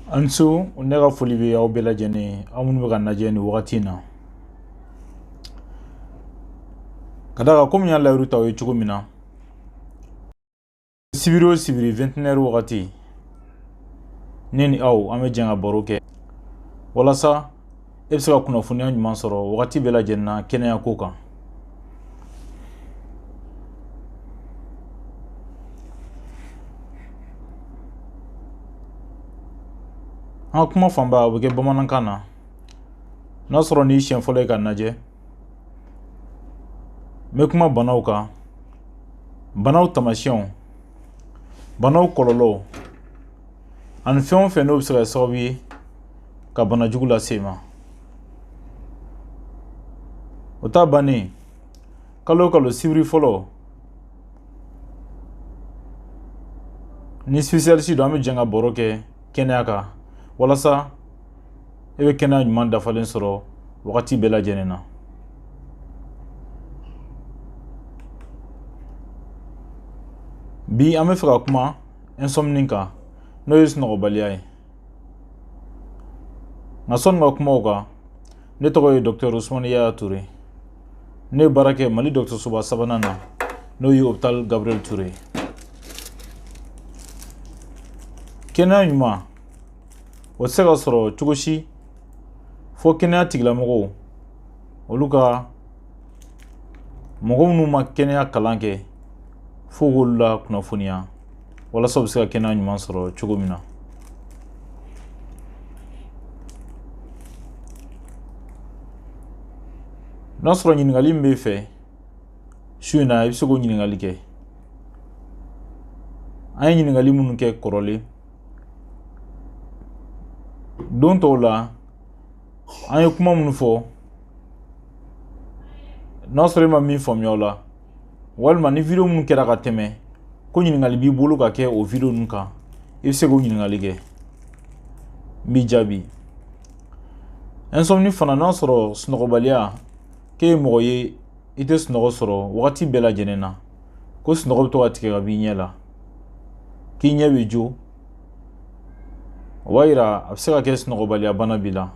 A ni su, ne ka foli bɛ aw bɛɛ lajɛlen ye, aw minnu bɛ ka lajɛ nin wagati in na. Ka d'a kan komi n y'a layiru ta aw ye cogo min na, sibiri o sibiri 21 wagati, ne ni aw an bɛ jɛ ka baro kɛ walasa e bɛ se ka kunnafoniya ɲuman sɔrɔ wagati bɛɛ lajɛlen na kɛnɛya ko kan. An ka kuma fanba o bɛ kɛ bamanankan na. N'a sɔrɔ n'i siɲɛ fɔlɔ ye ka lajɛ, n bɛ kuma banaw kan, banaw taamasiyɛnw, banaw kɔlɔlɔw ani fɛn o fɛn n'o bɛ se ka kɛ sababu ye ka bana jugu lase i ma. O ta bannen, kalo o kalo sibiri fɔlɔ ni spécialiste don, an bɛ jɛ ka baro kɛ kɛnɛya kan walasa e bɛ kɛnɛya ɲuman dafalen sɔrɔ wagati bɛɛ lajɛlen na. Bi an bɛ fɛ ka kuma insomnie kan, n'o ye sunɔgɔbaliya ye. Nka sɔnni ka kuma o kan, ne tɔgɔ ye docteur Usumani Yaya Ture. Ne ye baara kɛ Mali dɔgɔtɔrɔsoba sabanan na, n'o ye hôpital Gabriel Touré. Kɛnɛya ɲuman o tɛ se ka sɔrɔ cogo si fo kɛnɛya tigilamɔgɔw, olu ka mɔgɔ minnu ma kɛnɛya kalan kɛ, fo k'olu la kunnafoniya walasa u bɛ se ka kɛnɛya ɲuman sɔrɔ cogo min na. N'a sɔrɔ ɲininkali min b'e fɛ su in na, i bɛ se k'o ɲininkali kɛ. An ye ɲininkali minnu kɛ kɔrɔlen, don tɔw la an ye kuma minnu fɔ, n'a sɔrɔ e ma min faamuya o la, walima ni video minnu kɛra ka tɛmɛ ko ɲininkali b'i bolo ka kɛ o video ninnu kan, i bɛ se k'o ɲininkali kɛ, n b'i jaabi. Insomnie fana, n'a sɔrɔ sunɔgɔbaliya, k'e ye mɔgɔ ye i tɛ sunɔgɔ sɔrɔ wagati bɛɛ lajɛlen na, ko sunɔgɔ bɛ to ka tigɛ ka b'i ɲɛ la, k'i ɲɛ bɛ jo, o b'a yira a bɛ se ka kɛ sunɔgɔbaliya bana b'i la.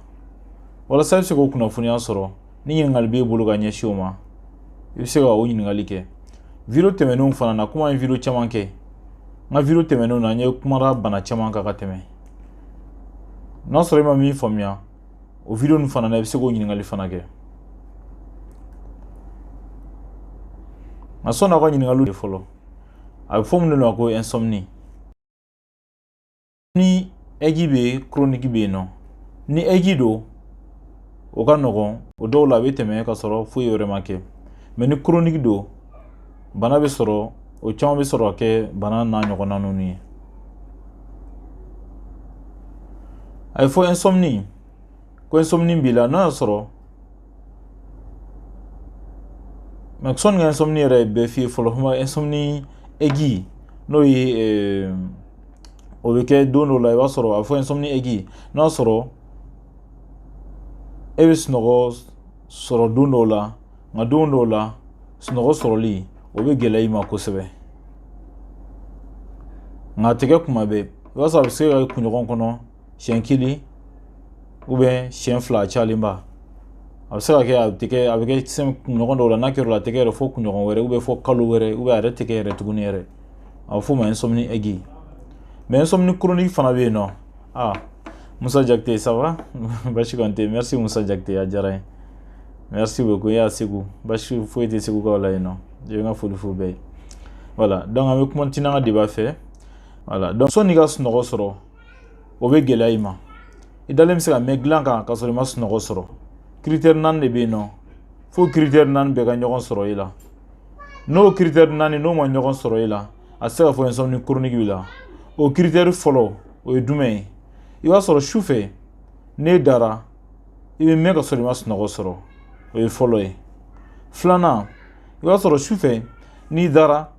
Walasa i bɛ se k'o kunnafoniya sɔrɔ, ni ɲininkali b'e bolo ka ɲɛsin o ma, i bɛ se ka o ɲininkali kɛ. Video tɛmɛnenw fana na, komi an ye video caman kɛ, n ka video tɛmɛnenw na, n ye kumara bana caman kan ka tɛmɛ. N'a sɔrɔ i ma min faamuya o video ninnu fana na, i bɛ se k'o ɲininkali fana kɛ. Nka sɔnni aw ka ɲininkaliw de fɔlɔ, a bɛ fɔ mun de ma ko insomnie? Ni aigu bɛ yen, chronique bɛ yen nɔ. Ni aigu don, o ka nɔgɔn, o dɔw la a bɛ tɛmɛ ka sɔrɔ foyi wɛrɛ ma kɛ. Mais ni chronique don, bana bɛ sɔrɔ, o caman bɛ sɔrɔ ka kɛ bana n'a ɲɔgɔnna ninnu ye. A bɛ fɔ insomnie, ko insomnie b'i la, n'a y'a sɔrɔ, mais sɔnni ka insomnie yɛrɛ bɛɛ f'i ye fɔlɔ, insomnie aigu, n'o ye o bɛ kɛ don dɔ la, i b'a sɔrɔ a bɛ fɔ insomnie aigu, n'a sɔrɔ e bɛ sunɔgɔ sɔrɔ don dɔw la, nka don dɔw la sunɔgɔ sɔrɔli o bɛ gɛlɛya i ma kosɛbɛ. Nka a tɛ kɛ kuma bɛɛ, i b'a sɔrɔ a bɛ se ka kɛ kunɲɔgɔn kɔnɔ siɲɛ kelen ou bien siɲɛ fila a cayalenba. A bɛ se ka kɛ a tɛ kɛ, a bɛ kɛ kunɲɔgɔn dɔw la, n'a kɛra o la a tɛ kɛ yɛrɛ fo kunɲɔgɔn wɛrɛ ou bien fo kalo wɛrɛ ou bien a yɛrɛ tɛ kɛ yɛrɛ tuguni yɛrɛ. A bɛ f'o ma insomnie aigu. Mais insomnie chronique fana bɛ yen nɔ. Ah, Musa Jakite, ça va? Basi kɔni tɛ. Merci Musa Jakite, a diyara n ye. Merci beaucoup. Ya Segu, basi foyi tɛ Segukaw la yen nɔ. I bɛ n ka foli f'u bɛɛ ye. Voilà, donc an bɛ continuer an ka débat fɛ. Voilà, donc sɔnni i ka sunɔgɔ sɔrɔ, o bɛ gɛlɛya i ma. I dalen bɛ se ka mɛn dilan kan ka sɔrɔ i ma sunɔgɔ sɔrɔ. Critère naani de bɛ yen nɔ. Fo critère naani bɛɛ ka ɲɔgɔn sɔrɔ i la. N'o critère naani n'o ma ɲɔgɔn sɔrɔ i la, a tɛ se ka fɔ insomnie chronique b'i la. O critère fɔlɔ, o ye jumɛn ye? I b'a sɔrɔ su fɛ n'e dara, i bɛ mɛn ka sɔrɔ i ma sunɔgɔ sɔrɔ, o ye fɔlɔ ye. Filanan, i b'a sɔrɔ su fɛ n'i dara,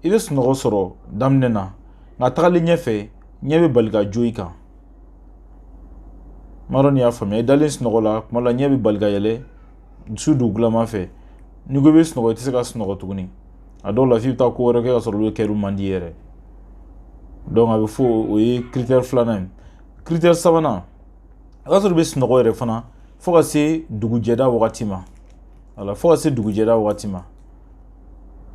i bɛ sunɔgɔ sɔrɔ daminɛ na, nka tagalen ɲɛfɛ ɲɛ bɛ bali ka jo i kan. N m'a dɔn n'i y'a faamuya. I dalen sunɔgɔ la, tuma dɔ la ɲɛ bɛ bali ka yɛlɛ su dugulama fɛ. N'i ko i bɛ sunɔgɔ, i tɛ se ka sunɔgɔ tuguni. A dɔw la f'i bɛ taa ko wɛrɛ kɛ ka sɔrɔ olu kɛli man di yɛrɛ. Donc a bɛ fɔ o ye critère filanan ye. Critère sabanan, o y'a sɔrɔ i bɛ sunɔgɔ yɛrɛ fana fo ka se dugujɛda wagati ma. Voilà, fo ka se dugujɛda wagati ma.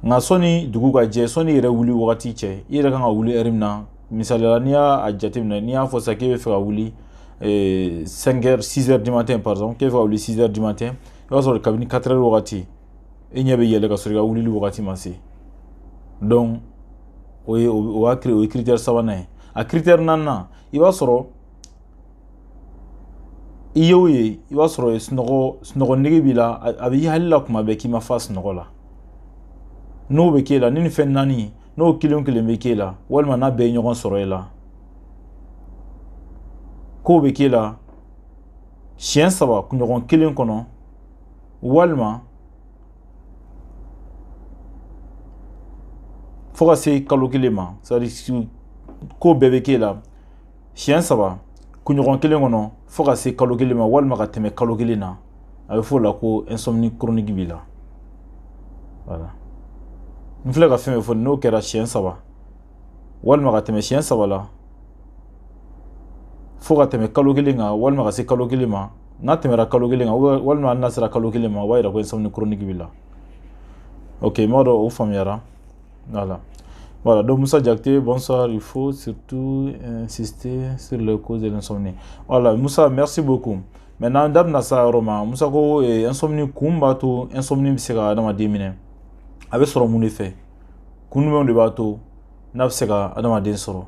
Nka sɔnni dugu ka jɛ, sɔnni yɛrɛ wuli wagati cɛ, i yɛrɛ kan ka wuli heure min na, misaliyala n'i y'a jateminɛ, n'i y'a fɔ sisan k'e bɛ fɛ ka wuli 5 heures, 6 heures du matin par exemple, k'e bɛ fɛ ka wuli 6 heures du matin, i b'a sɔrɔ kabini 4 heures wagati e ɲɛ bɛ yɛlɛ ka sɔrɔ i ka wulili wagati ma se. Donc o ye o b'a o ye critère sabanan ye. A critère naaninan, i b'a sɔrɔ i ye o ye, i b'a sɔrɔ sunɔgɔ nege b'i la, a b'i hakili la kuma bɛɛ k'i ma fa sunɔgɔ la. N'o bɛ k'e la, ni nin fɛn naani n'o kelen o kelen bɛ k'e la, walima n'a bɛɛ ye ɲɔgɔn sɔrɔ e la, k'o bɛ k'e la siɲɛ 3 kunɲɔgɔn kelen kɔnɔ, walima fo ka se kalo kelen ma, c'est à dire ko bɛɛ bɛ k'e la siɲɛ 3 kunɲɔgɔn kelen kɔnɔ fo ka se kalo kelen ma, walima ka tɛmɛ kalo kelen na, a bɛ fɔ o la ko insomnie chronique b'i la. Voilà, n filɛ ka fɛn fɛn fɔ, n'o kɛra siɲɛ 3 walima ka tɛmɛ siɲɛ 3 la fo ka tɛmɛ kalo kelen kan, walima ka se kalo kelen ma, n'a tɛmɛra kalo kelen kan walima n'a sera kalo kelen ma, o b'a yira ko insomnie chronique b'i la. Ok, n b'a dɔn o faamuyara. Voilà. Voilà, donc Moussa Diakité, bonsoir. Il faut surtout insister sur les causes de l'insomnie. Voilà, Moussa, merci beaucoup. Maintenant, da bɛna s'a yɔrɔ ma. Moussa ko insomnie kun b'a to insomnie bɛ se ka adamaden minɛ. A bɛ sɔrɔ mun de fɛ? Kun jumɛnw de b'a to n'a bɛ se ka adamaden sɔrɔ?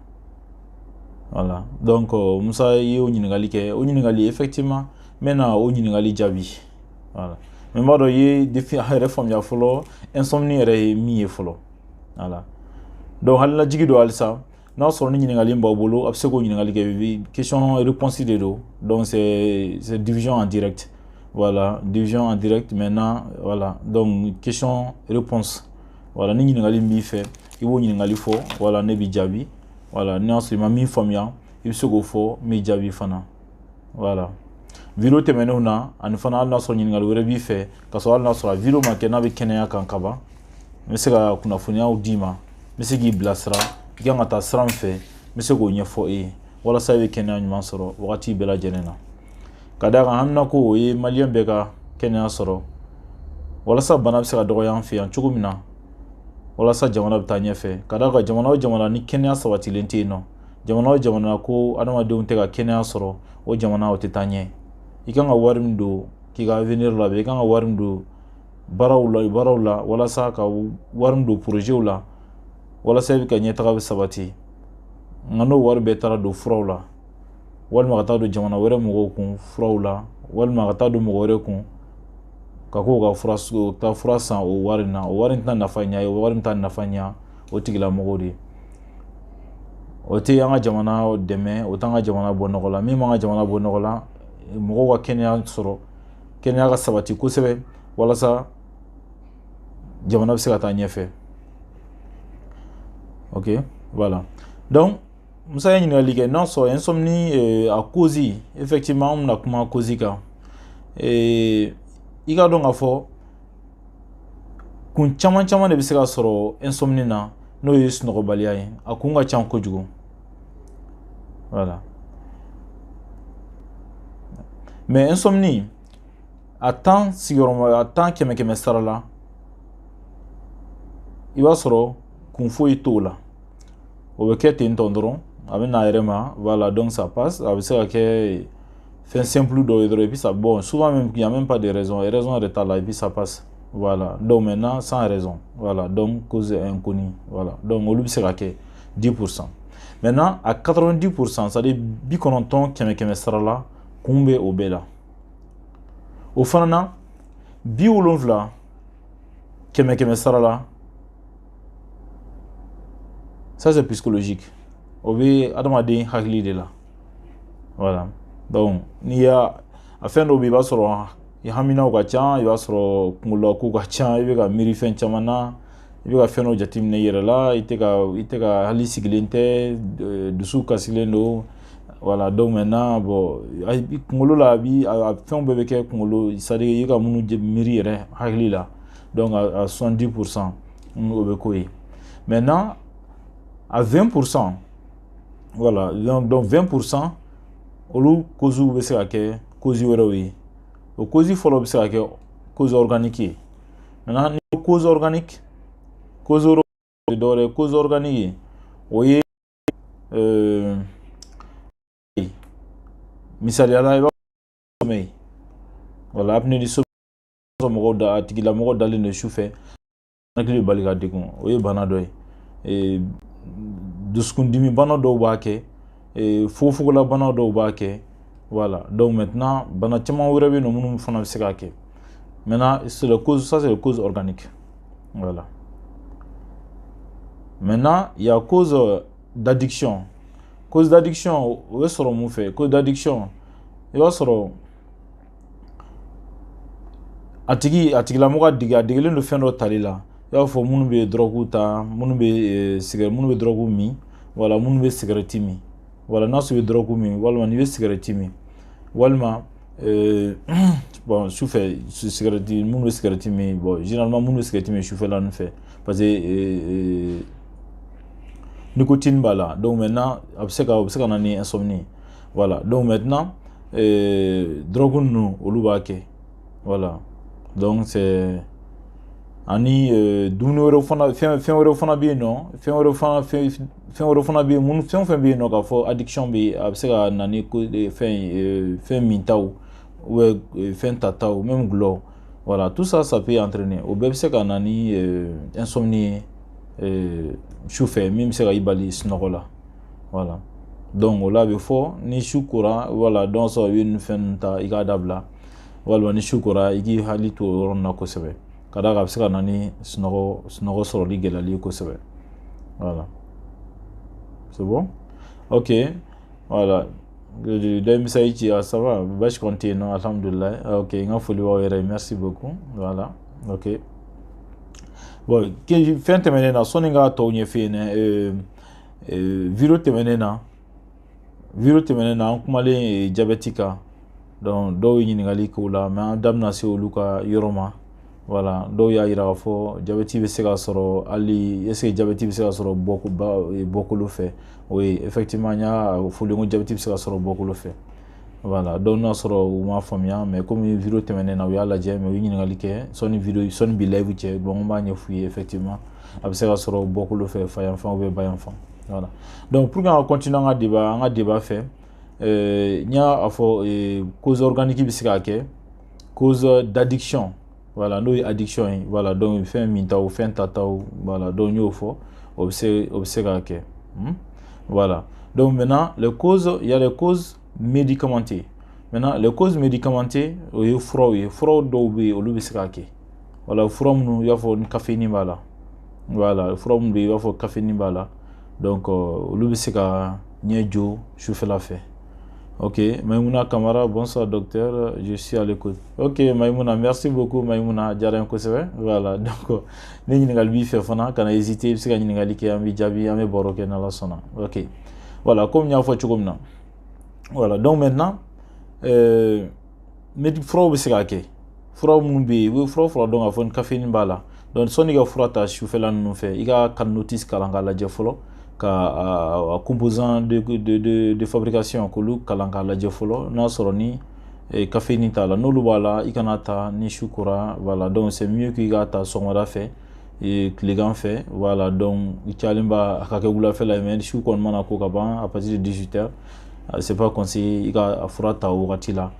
Voilà, donc Moussa ye o ɲininkali kɛ. O ɲininkali, effectivement, n bɛna o ɲininkali jaabi. Voilà. Mais n b'a dɔn i ye a yɛrɛ faamuya fɔlɔ insomnie yɛrɛ ye min ye fɔlɔ. Voilà. Donc hakililajigi don halisa, n'a sɔrɔ ni ɲininkali b'aw bolo, a bɛ se k'o ɲininkali kɛ. Question réponse de don. Donc c'est division en direct. Voilà, division en direct maintenant, voilà. Donc question réponse. Voilà, ni ɲininkali min b'i fɛ, i b'o ɲininkali fɔ, voilà, ne b'i jaabi. Voilà, n'a sɔrɔ i ma min faamuya, i bɛ se k'o fɔ, n b'i jaabi fana. Voilà. Vidéo tɛmɛnenw na, ani fana hali n'a sɔrɔ ɲininkali wɛrɛ b'i fɛ, ka sɔrɔ hali n'a sɔrɔ a vidéo ma kɛ n'a bɛ kɛnɛya kan kaban, n bɛ se ka kunnafoniyaw d'i ma, n bɛ se k'i bilasira, i kan ka taa sira min fɛ, n bɛ se k'o ɲɛfɔ e ye walasa i bɛ kɛnɛya ɲuman sɔrɔ wagati bɛɛ lajɛlen na. Ka d'a kan haminako o ye maliyɛn bɛɛ ka kɛnɛya sɔrɔ, walasa bana bɛ se ka dɔgɔya an fɛ yan cogo min na, walasa jamana bɛ taa ɲɛfɛ. Ka d'a kan jamana o jamana ni kɛnɛya sabatilen tɛ yen nɔ, jamana o jamana ko adamadenw tɛ ka kɛnɛya sɔrɔ, o jamana o tɛ taa ɲɛ. I kan ka wari min don k'i ka avenir labɛn, i kan ka wari min don baaraw la walasa ka wari min don projetw la, walasa i bɛ ka ɲɛtaga bɛ sabati. Nka n'o wari bɛɛ taara don furaw la, walima ka taa don jamana wɛrɛ mɔgɔw kun furaw la, walima ka taa don mɔgɔ wɛrɛ kun ka k'o ka fura taa fura san o wari in na, o wari in tɛna nafa ɲɛ ye, o wari in t'a nafa ɲɛ o tigilamɔgɔw de ye. O tɛ an ka jamana dɛmɛ, o t'an ka jamana bɔ nɔgɔ la. Min b'an ka jamana bɔ nɔgɔ la, mɔgɔw ka kɛnɛya sɔrɔ, kɛnɛya ka sabati kosɛbɛ walasa jamana bɛ se ka taa ɲɛfɛ. Ok, voilà. Donc Musa ye ɲininkali kɛ n'a sɔrɔ insomnie a cause, effectivement an bɛna kuma cause kan. I ka dɔn k'a fɔ kun caman caman de bɛ se ka sɔrɔ insomnie na, n'o ye sunɔgɔbaliya ye. A kun ka ca kojugu. Voilà. Mais insomnie a 10 sigiyɔrɔma, a 10 kɛmɛ kɛmɛ sara la, i b'a sɔrɔ kun foyi t'o la. O bɛ kɛ ten tɔ dɔrɔn, a bɛ n'a yɛrɛ ma. Voilà, donc ça passe. A bɛ se ka kɛ fɛn simple dɔw ye dɔrɔn, et puis ça, bon, souvent même il y a même pas de raison, raison yɛrɛ t'a la, et puis ça passe. Voilà, donc maintenant sans raison. Voilà, donc cause inconnue. Voilà, donc olu bɛ se ka kɛ 10%. Maintenant à 90%, c'est à dire 90 kɛmɛ kɛmɛ sara la, kun bɛ o bɛɛ la. O fana na, 70 kɛmɛ kɛmɛ sara la, ça c'est psychologique. O bɛ adamaden hakili de la. Voilà, donc n'i y'a a fɛn dɔw bɛ yen, i b'a sɔrɔ i haminaw ka ca, i b'a sɔrɔ kunkololako ka ca, i bɛ ka miiri fɛn caman na, i bɛ ka fɛn dɔw jateminɛ i yɛrɛ la, i tɛ ka hali sigilen tɛ, dusu kasilen don. Voilà, donc maintenant, bon, kunkolo la, a bi a fɛnw bɛɛ bɛ kɛ kunkolo, c'est à dire i ka minnu miiri yɛrɛ hakili la. Donc à 70% o bɛ k'o ye. Maintenant à 20%, voilà, donc 20%, Olu causes bɛ se ka kɛ cause wɛrɛw ye. O cause fɔlɔ bɛ se ka kɛ cause organique ye. Maintenant, ni cause organique, cause wɛrɛw tɛ dɔwɛrɛ ye, cause organique ye, o ye misaliya la, i b'a sommeil, voilà, apnée du sommeil, mɔgɔw da, a tigilamɔgɔ dalen don su fɛ, hakili bɛ bali ka degun, o ye bana dɔ ye. Dusukundimi bana dɔw b'a kɛ, fogofogola bana dɔw b'a kɛ, voilà. Donc maintenant, bana caman wɛrɛ bɛ yen nɔ minnu fana bɛ se k'a kɛ. Maintenant, c'est le cause, ça c'est le cause organique, voilà. Maintenant, il y a cause d'addiction. Cause d'addiction, o bɛ sɔrɔ mun fɛ? Cause d'addiction, i b'a sɔrɔ a tigi, a tigilamɔgɔ dege, a degelen don fɛn dɔ tali la. I b'a fɔ minnu bɛ drogue ta, minnu bɛ sigɛrɛ, minnu bɛ drogue min, wala minnu bɛ sigɛrɛti min, wala n'a sɔrɔ i bɛ drogue min, walima n'i bɛ sigɛrɛti min, walima bon, sufɛ sigɛrɛti, minnu bɛ sigɛrɛti min, bon, généralement minnu bɛ sigɛrɛti min sufɛla ninnu fɛ, parce que nicotine b'a la. Donc maintenant, a bɛ se ka, o bɛ se ka na ni insomnie, voilà. Donc maintenant, drogue ninnu, olu b'a kɛ, voilà. Donc c'est ani dumuni wɛrɛw fana, fɛn wɛrɛw fana bɛ yen nɔ, fɛn wɛrɛw fana, fɛn wɛrɛw fana bɛ yen, mun fɛn o fɛn bɛ yen nɔ k'a fɔ addiction bɛ yen, a bɛ se ka na ni ko fɛn, fɛn mintaw ou fɛn tataw, même gulɔ, voilà, tout ça, ça peut entraîner, o bɛɛ bɛ se ka na ni insomnie ye su fɛ, min bɛ se ka i bali sunɔgɔ la, voilà. Donc o la, a bɛ fɔ ni su kora, voilà, donc sɔrɔ i bɛ nin fɛn ninnu ta, i k'a dabila, walima ni su kora, i k'i hakili to o yɔrɔ ninnu na kosɛbɛ, ka d'a kan a bɛ se ka na ni sunɔgɔ sɔrɔli gɛlɛyali ye kosɛbɛ, voilà. C'est bon, ok, voilà. Dɔ ye ci, ça va, basi kɔni tɛ yen nɔ, alhamdulilayi. Ok, n ka foli b'aw yɛrɛ ye, merci beaucoup, voilà. Ok, bon, fɛn tɛmɛnen na, sɔnni ka tɔw ɲɛfɛ yen, vidéo tɛmɛnen na, vidéo tɛmɛnen na, an kumalen diabète kan. Donc dɔw ye ɲininkali k'o la, mais an da bɛna se olu ka yɔrɔ ma, voilà. Dɔw y'a yira k'a fɔ diabète bɛ se ka sɔrɔ hali, est ce que diabète bɛ se ka sɔrɔ bɔkolo fɛ? Oui, effectivement, n y'a fɔlen ko diabète bɛ se ka sɔrɔ bɔkolo fɛ, voilà. Dɔw n'a sɔrɔ u m'a faamuya, mais komi vidéo tɛmɛnen na, u y'a lajɛ, mais u ye ɲininkali kɛ sɔnni vidéo, sɔnni bi live cɛ. Bon, n b'a ɲɛf'u ye, effectivement, a bɛ se ka sɔrɔ bɔkolo fɛ, fa yan fan ou bien ba yan fan, voilà. Donc pour que an ka continuer an ka débat, an ka débat fɛ, n y'a fɔ cause organique bɛ se ka kɛ, cause d'addiction, voilà, n'o ye addiction ye, voilà. Donc fɛn mintaw, fɛn tataw, voilà. Donc n y'o fɔ, o bɛ se ka kɛ, voilà. Donc maintenant, les causes, il y a les causes médicamentées. Maintenant, les causes médicamentées, o ye furaw ye. Furaw dɔw bɛ yen, olu bɛ se ka kɛ, voilà. Fura minnu, i b'a fɔ ni caféine b'a la, voilà, fura minnu bɛ yen, i b'a fɔ caféine b'a la, donc olu bɛ se ka ɲɛ jo sufɛla fɛ. Ok, Maïmouna Kamara, bonsoir docteur, je suis à l'écoute. Ok, Maïmouna, merci beaucoup Maïmouna, diyara n ye kosɛbɛ. Voilà, donc ni ɲininkali b'i fɛ fana, kana hésiter, i bɛ se ka ɲininkali kɛ, an b'i jaabi, an bɛ baro kɛ n'Ala sɔnna. Ok, voilà, comme n y'a fɔ cogo min na. Voilà, donc maintenant, furaw bɛ se ka kɛ. Fura minnu bɛ yen, i bɛ fura o fura dɔn k'a fɔ ni caféine b'a la. Donc sɔnni i ka fura ta sufɛla ninnu fɛ, i ka notice kalan k'a lajɛ fɔlɔ, ka a composant de fabrication, k'olu kalan k'a lajɛ fɔlɔ, n'a sɔrɔ ni caféine t'a la. N'olu b'a la, i kana ta ni su kora, voilà. Donc c'est mieux k'i k'a ta sɔgɔmada fɛ, tilegan fɛ, voilà. Donc i cayalen ba, a ka kɛ wulafɛla ye, mais su kɔni mana ko ka ban, à partir de 18 heures, c'est pas conseillé i ka a fura ta o wagati la,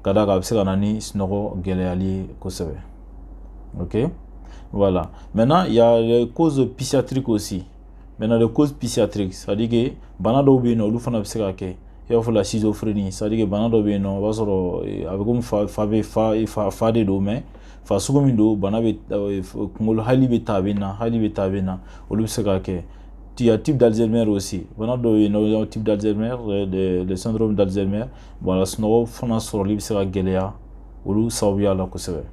ka d'a kan a bɛ se ka na ni sunɔgɔ gɛlɛyali ye kosɛbɛ. Ok, voilà. Maintenant, il y a les causes psychiatriques aussi. Maintenant, les causes psychiatriques, c'est à dire que bana dɔw bɛ yen nɔ, olu fana bɛ se ka kɛ, i b'a fɔ la schizophrénie, c'est à dire que bana dɔ bɛ yen nɔ, o b'a sɔrɔ a bɛ komi fa, fa bɛ fa, fa, fa de don, mais fa sugu min don, bana bɛ kunkolo, hali bɛ taa a bɛ na, hali bɛ taa a bɛ na, olu bɛ se ka kɛ. Il y a type d'Alzheimer aussi. Bana dɔw bɛ yen nɔ, type d'Alzheimer, le syndrome d'Alzheimer, voilà, sunɔgɔ fana sɔrɔli bɛ se ka gɛlɛya olu sababuya la kosɛbɛ.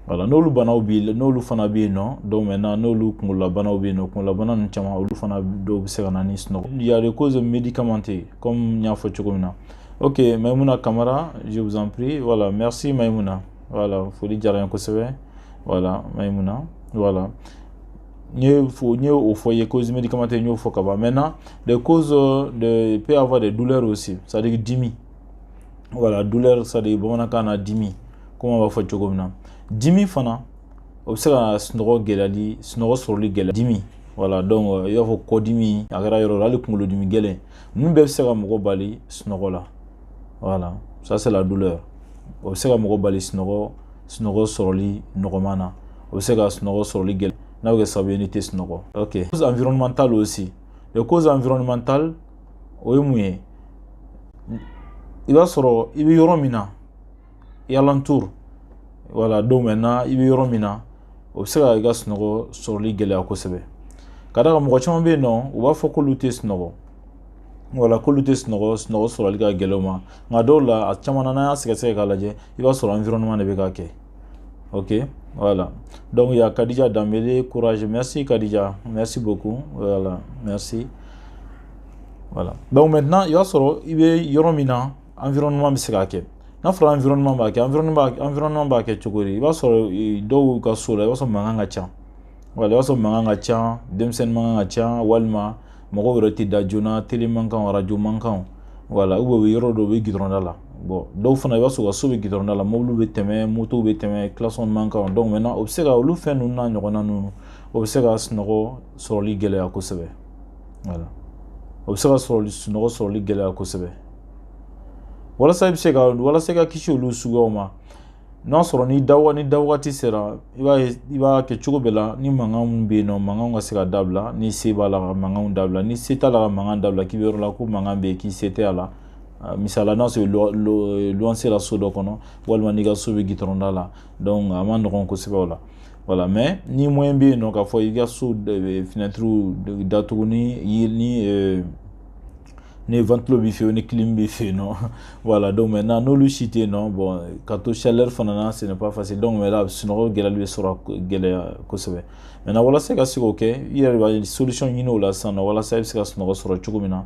Voilà, n'olu banaw b'i, n'olu fana bɛ yen nɔ, donc maintenant, n'olu kunkololabanaw bɛ yen nɔ, kunkololabana ninnu caman, olu fana dɔw bɛ se ka na ni sunɔgɔ. Il y a des causes médicamentées, comme n y'a fɔ cogo min na. Ok, Maïmouna Kamara, je vous en prie, voilà, merci Maïmouna. Voilà, foli diyara n ye kosɛbɛ. Voilà, Maïmouna, voilà. N ye fo, n ye o fɔ i ye, causes médicamenteuses, n y'o fɔ ka ban. Maintenant, des causes de, il peut y avoir des douleurs aussi, c'est-à-dire dimi. Voilà, douleur, c'est à dire bamanankan na dimi, komi an b'a fɔ cogo min na. Dimi fana, o bɛ se ka sunɔgɔ gɛlɛyali, sunɔgɔ sɔrɔli gɛlɛya. Dimi, voilà, donc i b'a fɔ kɔdimi, a kɛra yɔrɔ la, hali kunkolodimi gɛlɛn, ninnu bɛɛ bɛ se ka mɔgɔ bali sunɔgɔ la. Voilà, ça c'est la douleur. O bɛ se ka mɔgɔ bali sunɔgɔ sɔrɔli nɔgɔman na. O bɛ se ka sunɔgɔ sɔrɔli gɛlɛya, n'a bɛ kɛ sababu ye n'i tɛ sunɔgɔ. Ok, causes environnementales aussi. Les causes environnementales, o ye mun ye? I b'a sɔrɔ i bɛ yɔrɔ min na, i alentour, voilà, donc maintenant i bɛ yɔrɔ min na, o bɛ se ka i ka sunɔgɔ sɔrɔli gɛlɛya kosɛbɛ. Ka d'a kan mɔgɔ caman bɛ yen nɔ, u b'a fɔ k'olu tɛ sunɔgɔ, wala k'olu tɛ sunɔgɔ, sunɔgɔ sɔrɔli ka gɛlɛn u ma. Nka dɔw la, a caman na, n'an y'a sɛgɛsɛgɛ k'a lajɛ, i b'a sɔrɔ environnement de bɛ k'a kɛ. Ok, voilà, donc il y a Khadija Dambélé, courage, merci Khadija, merci beaucoup, voilà, merci. Voilà, donc maintenant i b'a sɔrɔ i bɛ yɔrɔ min na, environnement bɛ se k'a kɛ. N'a fɔra environnement b'a kɛ, environnement b'a kɛ cogo di? I b'a sɔrɔ dɔw ka so la, i b'a sɔrɔ mankan ka ca. Wala i b'a sɔrɔ mankan ka ca, denmisɛnnin mankan ka ca, walima mɔgɔw yɛrɛ tɛ da joona, télé mankan, radio mankan, wala ou bien yɔrɔ dɔw bɛ goudron da la. Bon, dɔw fana, i b'a sɔrɔ u ka so bɛ goudron da la, mobili bɛ tɛmɛ, motow bɛ tɛmɛ, klaxon mankan. Donc maintenant o bɛ se ka olu fɛn ninnu n'a ɲɔgɔnna ninnu, o bɛ se ka sunɔgɔ sɔrɔli gɛlɛya kosɛbɛ. Voilà, o bɛ se ka sunɔgɔ sɔrɔli gɛlɛya kosɛbɛ. Walasa i ka kisi olu suguyaw ma, n'a sɔrɔ ni da wagati sera, i b'a ye, i b'a kɛ cogo bɛɛ la ni mankan min bɛ yen nɔ, mankan ka se ka dabila. Ni se b'a la ka mankanw dabila, ni se t'a la ka mankan dabila, k'i bɛ yɔrɔ la ko mankan bɛ yen, k'i se tɛ a la. Misala, n'a sɔrɔ luwanse la so dɔ kɔnɔ, walima n'i ka so bɛ goudron da la, donc a ma nɔgɔn kosɛbɛ o la. Voilà, mais ni moyen bɛ yen nɔ k'a fɔ i ka so fenêtre datugu ni ventilo b'i fɛ yen, ni clim b'i fɛ yen nɔ. Voilà, donc maintenant n'olu si tɛ yen nɔ, bon, ka to chaleur fana na, ce n'est pas facile. Donc maintenant sunɔgɔ gɛlɛyali bɛ sɔrɔ gɛlɛya kosɛbɛ. Maintenant walasa i ka se k'o kɛ, i yɛrɛ b'a solution ɲini o la sisan nɔ, walasa i bɛ se ka sunɔgɔ sɔrɔ cogo min na,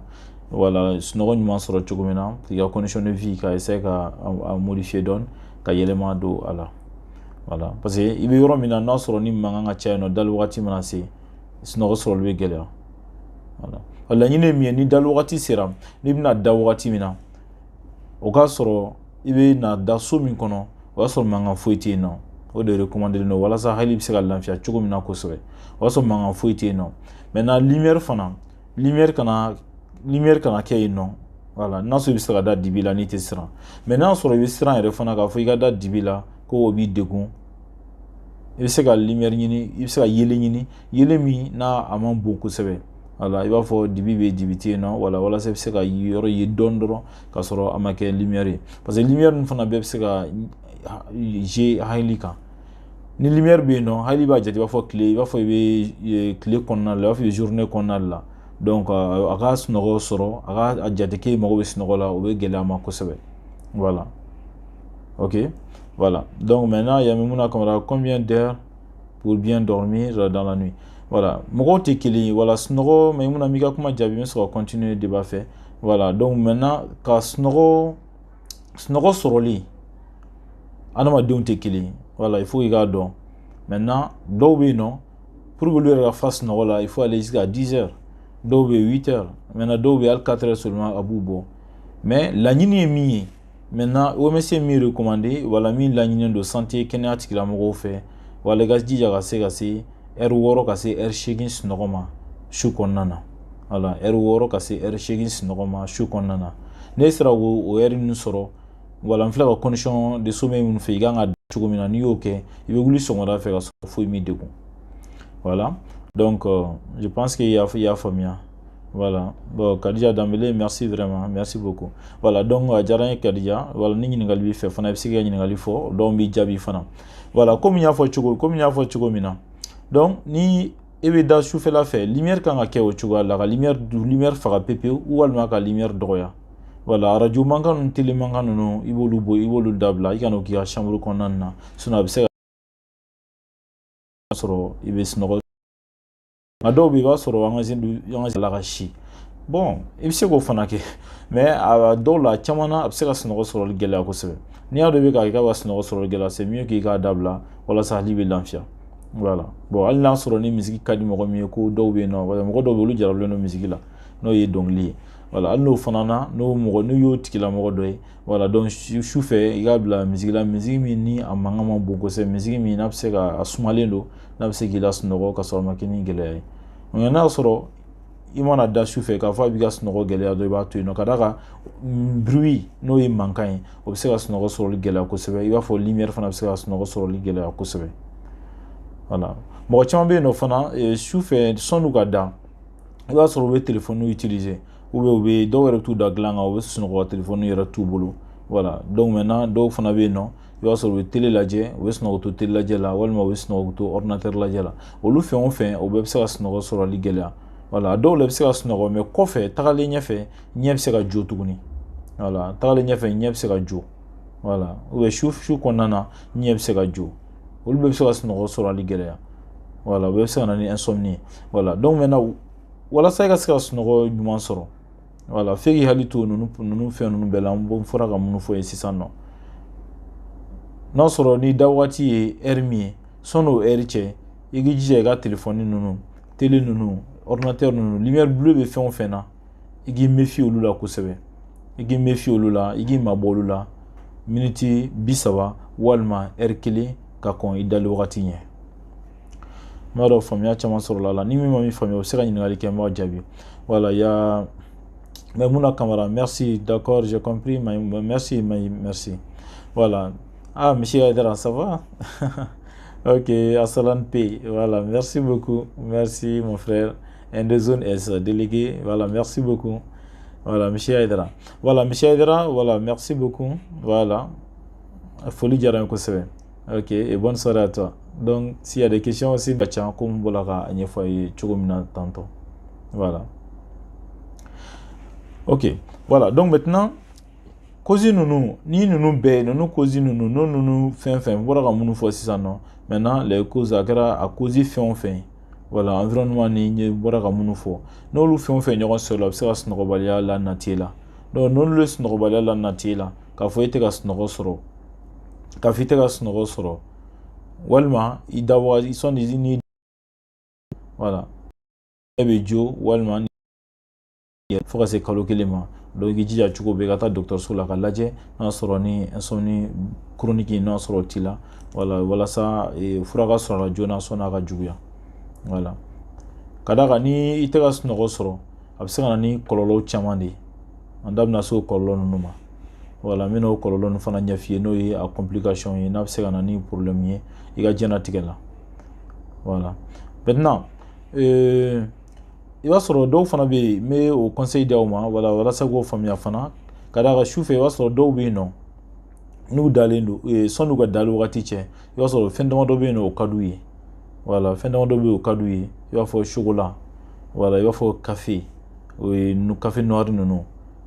voilà, sunɔgɔ ɲuman sɔrɔ cogo min na, k'i ka condition de vie ka essayer ka a modifier dɔɔni, ka yɛlɛma don a la. Voilà, parce que i bɛ yɔrɔ min na, n'a sɔrɔ ni mankan ka ca yen nɔ, dali wagati mana se, sunɔgɔ sɔrɔli bɛ gɛlɛya. Voilà, laɲini ye min ye, ni dali wagati sera, n'i bɛna da wagati min na, o k'a sɔrɔ i bɛ na da so min kɔnɔ, o y'a sɔrɔ mankan foyi tɛ yen nɔ. O de recommandé don walasa hakili bɛ se ka lafiya cogo min na kosɛbɛ. O y'a sɔrɔ mankan foyi tɛ yen nɔ. Maintenant lumière fana, lumière kana kɛ yen nɔ. Voilà, n'a sɔrɔ i bɛ se ka da dibi la n'i tɛ siran. Mais n'a sɔrɔ i bɛ siran yɛrɛ fana k'a fɔ i ka da dibi la ko o b'i degun, i bɛ se ka lumière ɲini, i bɛ se ka yelen ɲini, yelen min n'a a man bon kosɛbɛ. Wala i b'a fɔ dibi bɛ, dibi tɛ yen nɔ. Wala walasa i bɛ se ka yɔrɔ ye dɔɔni dɔrɔn k'a sɔrɔ a ma kɛ lumière ye, parce que lumière ninnu fana bɛɛ bɛ se ka jouer hakili kan. Ni lumière bɛ yen nɔ, hakili b'a jate i b'a fɔ tile, i b'a fɔ i bɛ tile kɔnɔna la, i b'a fɔ i bɛ journée kɔnɔna la. Donc a ka sunɔgɔ sɔrɔ, a ka a jate k'e mago bɛ sunɔgɔ la, o bɛ gɛlɛya ma kosɛbɛ. Voilà, ok, voilà. Donc maintenant il y a Maimouna Kamara, combien d'heures pour bien dormir dans la nuit? Voilà, mɔgɔw tɛ kelen ye. Voilà, sunɔgɔ, Maimouna, m'i ka kuma jaabi, n bɛ sɔrɔ ka continuer débat fɛ. Voilà, donc maintenant ka sunɔgɔ sɔrɔli, adamadenw tɛ kelen ye. Voilà, il faut i k'a dɔn. Maintenant dɔw bɛ yen nɔ, pour que olu yɛrɛ ka fa sunɔgɔ la, il faut aller jusqu'à 10 heures. Dɔw bɛ yen 8 heures. Maintenant dɔw bɛ yen hali 4 heures seulement a b'u bɔ. Mais laɲini ye min ye, maintenant OMS ye min recommander, wala min laɲininen don santé kɛnɛya tigilamɔgɔw fɛ, wala i ka jija ka se heure 6 ka se heure 8 sunɔgɔ ma su kɔnɔna na. Wala heure 6 ka se heure 8 sunɔgɔ ma su kɔnɔna na. N'e sera k'o heure ninnu sɔrɔ, wala n filɛ ka condition de sommeil minnu fɛ, i kan ka cogo min na, n'i y'o kɛ, i bɛ wuli sɔgɔmada fɛ ka sɔrɔ foyi m'i degun. Voilà, donc je pense que i y'a faamuya. Voilà, bon, Kadija Dambélé, merci vraiment, merci beaucoup. Voilà, donc a diyara n ye Kadija. Voilà, ni ɲininkali b'i fɛ fana, i bɛ se k'i ka ɲininkali fɔ, donc n b'i jaabi fana. Voilà, komi n y'a fɔ cogo min na, donc ni e bɛ da sufɛla fɛ, lumière kan ka kɛ o cogoya la, ka lumière faga pepewu walima ka lumière dɔgɔya. Voilà, radio mankan ninnu, télé mankan ninnu, i b'olu bɔ, i b'olu dabila, i kana o k'i ka chambre kɔnɔna na, sinon a bɛ se ka sɔrɔ i bɛ sunɔgɔ. Nka dɔw bɛ yen, i b'a sɔrɔ an ka la ka si. Bon, i bɛ se k'o fana kɛ, mais a dɔw la, a caman na, a bɛ se ka sunɔgɔ sɔrɔli gɛlɛya kosɛbɛ. N'i y'a dɔn i bɛ k'a kɛ k'a ka sunɔgɔ sɔrɔli gɛlɛya, c'est mieux k'i k'a dabila walasa hakili bɛ lafiya. Voilà. Bon, hali n'a sɔrɔ ni musique ka di mɔgɔ min ye, ko dɔw bɛ yen nɔ, mɔgɔ dɔw bɛ yen, olu jarabilen don musique la, n'o ye dɔnkili ye. Voilà, hali n'o fana na, n'o mɔgɔ n'u y'o tigilamɔgɔ dɔ ye, voilà, donc su fɛ i k'a bila musique la, musique min ni a mankan man bon kosɛbɛ, musique min n'a bɛ se ka a sumalen don, n'a bɛ se k'i lasunɔgɔ ka sɔrɔ a ma kɛ ni gɛlɛya ye. Nka n'a y'a sɔrɔ i mana da su fɛ k'a fɔ a b'i ka sunɔgɔ gɛlɛya dɔrɔn, i b'a to yen nɔ, ka d'a kan bruit, n'o ye mankan ye, o bɛ se ka sunɔgɔ sɔrɔli gɛlɛya kosɛbɛ. I b'a fɔ lumière fana bɛ se ka sunɔgɔ sɔrɔli gɛlɛya kosɛbɛ. Voilà, mɔgɔ caman bɛ yen nɔ fana, su fɛ sɔn'u ka da, i b'a sɔrɔ u bɛ téléphone utiliser, ou bien u bɛ dɔw yɛrɛ t'u da dilan kan, u bɛ sunɔgɔ, téléphone yɛrɛ t'u bolo. Voilà, donc maintenant dɔw fana bɛ yen nɔ, i b'a sɔrɔ u bɛ télé lajɛ, u bɛ sunɔgɔ to télé lajɛ la, walima u bɛ sunɔgɔ to ordinateur lajɛ la. Olu fɛn o fɛn, o bɛɛ bɛ se ka sunɔgɔ sɔrɔli gɛlɛya. Voilà, a dɔw la i bɛ se ka sunɔgɔ, mais kɔfɛ tagalen ɲɛfɛ, ɲɛ bɛ se ka jo tuguni. Voilà, tagalen ɲɛfɛ, ɲɛ bɛ se ka jo. Voilà, ou bien su kɔnɔna na, ɲɛ bɛ se ka jo. Olu bɛɛ bɛ se ka sunɔgɔ sɔrɔli gɛlɛya. Voilà, o bɛɛ bɛ se ka na ni insomnie ye. Voilà, donc maintenant walasa i ka se ka sunɔgɔ ɲuman sɔrɔ, voilà, f'e k'i hakili to ninnu fɛn ninnu bɛɛ la, n fɔra ka minnu fɔ ye sisan nɔ. N'a sɔrɔ ni da waati ye heure min ye, sɔn'o heure cɛ, i k'i jija i ka téléphone ninnu, télé ninnu, ordinateur ninnu, lumière bleue bɛ fɛn o fɛn na, i k'i méfier olu la kosɛbɛ. I k'i méfier olu la, i k'i mabɔ olu la miniti 30 walima heure 1 ka kɔn i dali wagati ɲɛ. N b'a dɔn faamuya caman sɔrɔla la. Ni min ma min faamuya, o bɛ se ka ɲininkali kɛ, n b'a jaabi. Voilà, il y a Maimouna Kamara, merci, d'accord, j'ai compris, merci, merci. Voilà. Ah, monsieur Aydara, ça va? Ok, Assalan P, voilà, merci beaucoup, merci mon frère. Zone S, délégué, voilà, merci beaucoup. Voilà, monsieur Aydara. Voilà, monsieur Aydara, voilà, merci beaucoup. Voilà. Foli diyara n ye kosɛbɛ. Ok, et bonne soirée à toi. Donc, s'il y a des questions aussi, ka ca ko n bɔra ka ɲɛfɔ a ye cogo min na tantôt. Voilà. Ok, voilà. Donc maintenant, cause ninnu, ni ninnu bɛɛ, ninnu cause ninnu, n'o ninnu fɛn fɛn n bɔra ka minnu fɔ sisan nɔ, maintenant les causes, a kɛra a cause fɛn o fɛn ye, voilà, environnement ni n ye bɔra ka minnu fɔ, n'olu fɛn o fɛn ɲɔgɔn sɔrɔ, a bɛ se ka sunɔgɔbaliya la nati la. Donc n'olu ye sunɔgɔbaliya la nati la, k'a fɔ e tɛ ka sunɔgɔ sɔrɔ, k'a fɔ i tɛ ka sunɔgɔ sɔrɔ, walima i da wagati sɔnni ni, voilà, e bɛ jo, walima fo ka se kalo 1 ma. Donc i k'i jija cogo bɛɛ, i ka taa dɔgɔtɔrɔso la ka lajɛ n'a sɔrɔ ni insomnie chronique n'a sɔrɔ o t'i la. Voilà, walasa fura ka sɔrɔ a la joona sɔnni a ka juguya. Voilà, ka d'a kan ni i tɛ ka sunɔgɔ sɔrɔ, a bɛ se ka na ni kɔlɔlɔ caman de ye. An da bɛna se o kɔlɔlɔ ninnu ma. Voilà, n bɛna o kɔlɔlɔ ninnu fana ɲɛf'i ye, n'o ye a complication ye, n'a bɛ se ka na ni problème ye i ka diɲɛnatigɛ la. Voilà, maintenant i b'a sɔrɔ dɔw fana bɛ yen, n bɛ o conseil di aw ma, voilà, walasa k'o faamuya fana. Ka d'a kan su fɛ, i b'a sɔrɔ dɔw bɛ yen nɔ, n'u dalen don, sɔnni u ka dali wagati cɛ, i b'a sɔrɔ fɛn damadɔ bɛ yen nɔ, o ka d'u ye. Voilà, fɛn damadɔ bɛ yen, o ka d'u ye, i b'a fɔ chocolat, voilà, i b'a fɔ café, o ye café noir ninnu.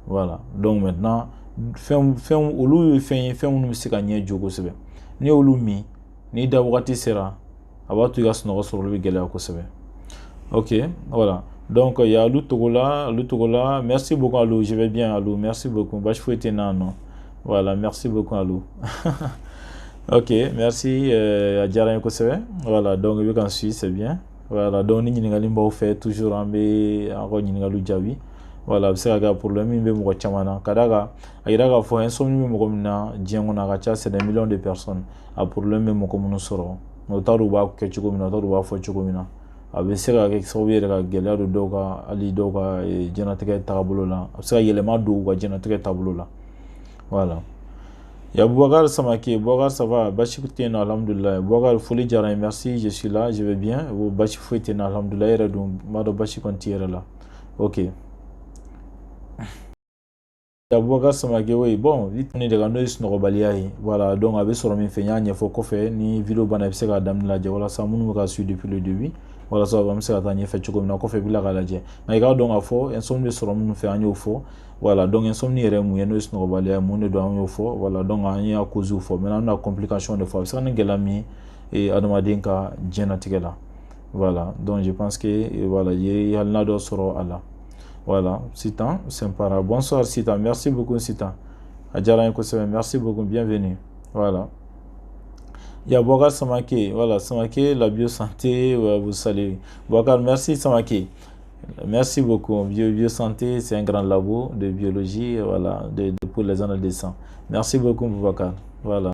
Voilà, donc maintenant fɛn fɛn olu ye fɛn ye, fɛn minnu bɛ se ka ɲɛ jo kosɛbɛ. N'i y'olu min, n'i da wagati sera, a b'a to i ka sunɔgɔ sɔrɔli bɛ gɛlɛya kosɛbɛ. Ok, voilà. Donc il y a Alou Togola, Alou Togola, merci beaucoup Alou, je vais bien Alou, merci beaucoup. Basi foyi tɛ na non. Voilà, merci beaucoup Alou. Ok, merci, a diyara n ye kosɛbɛ. Voilà, donc i bɛ ka n suivre, c'est bien. Voilà, donc ni ɲininkali b'aw fɛ, toujours an bɛ an ka ɲininkaliw jaabi. Voilà, a bɛ se ka kɛ problème min bɛ mɔgɔ caman na, ka d'a kan a yira k'a fɔ insomnie bɛ mɔgɔ min na diɲɛ kɔnɔ, a ka ca, c'est des millions de personnes. A problème bɛ mɔgɔ minnu sɔrɔ, mais u t'a dɔn u b'a kɛ cogo min na, u t'a dɔn u b'a fɔ cogo min na. A bɛ se ka kɛ sababu ye yɛrɛ ka gɛlɛya don dɔw ka, hali dɔw ka diɲɛlatigɛ taabolo la, a bɛ se ka yɛlɛma don u ka diɲɛlatigɛ taabolo la. Voilà. Ya Boubacar Samake, Boubacar, ça va? Basi tɛ yen nɔ, alhamdulilayi. Boubacar, foli diyara n ye, merci, je suis là, je vais bien. Basi foyi tɛ yen nɔ, alhamdulilayi, e yɛrɛ dun, n b'a dɔn basi kɔni t'i yɛrɛ la. Ok. Ya Boubacar Samake, oui, bon, i tun de kan n'o ye sunɔgɔbaliya ye. Voilà, donc a bɛ sɔrɔ min fɛ, n y'a ɲɛfɔ kɔfɛ, ni vidéo banna, i bɛ se k'a daminɛ lajɛ walasa minnu bɛ ka suivre depuis le début, walasa an bɛ se ka taa ɲɛfɛ cogo min na, kɔfɛ i bɛ tila k'a lajɛ. Nka i k'a dɔn k'a fɔ insomnie bɛ sɔrɔ minnu fɛ, an y'o fɔ. Voilà, donc insomnie yɛrɛ ye mun ye, n'o ye sunɔgɔbaliya ye, mun de don, an y'o fɔ. Voilà, donc an y'a causes fɔ. Maintenant an bɛna complication de fɔ, a bɛ se ka ni gɛlɛya min ye adamaden ka diɲɛnatigɛ la. Voilà, donc je pense que voilà, i ye hakilina dɔ sɔrɔ a la. Voilà, Sitan Sempara. Bonsoir Sitan, merci beaucoup Sitan. A diyara n ye kosɛbɛ, merci beaucoup, bienvenue. Voilà. Il y a Boubacar Samake, voilà, Samake, la biosanté, ouais, vous salue. Boubacar, merci Samake. Merci beaucoup. Biosanté, c'est un grand labo de biologie, voilà, pour les analyses de sang. Merci beaucoup, Boubacar. Voilà.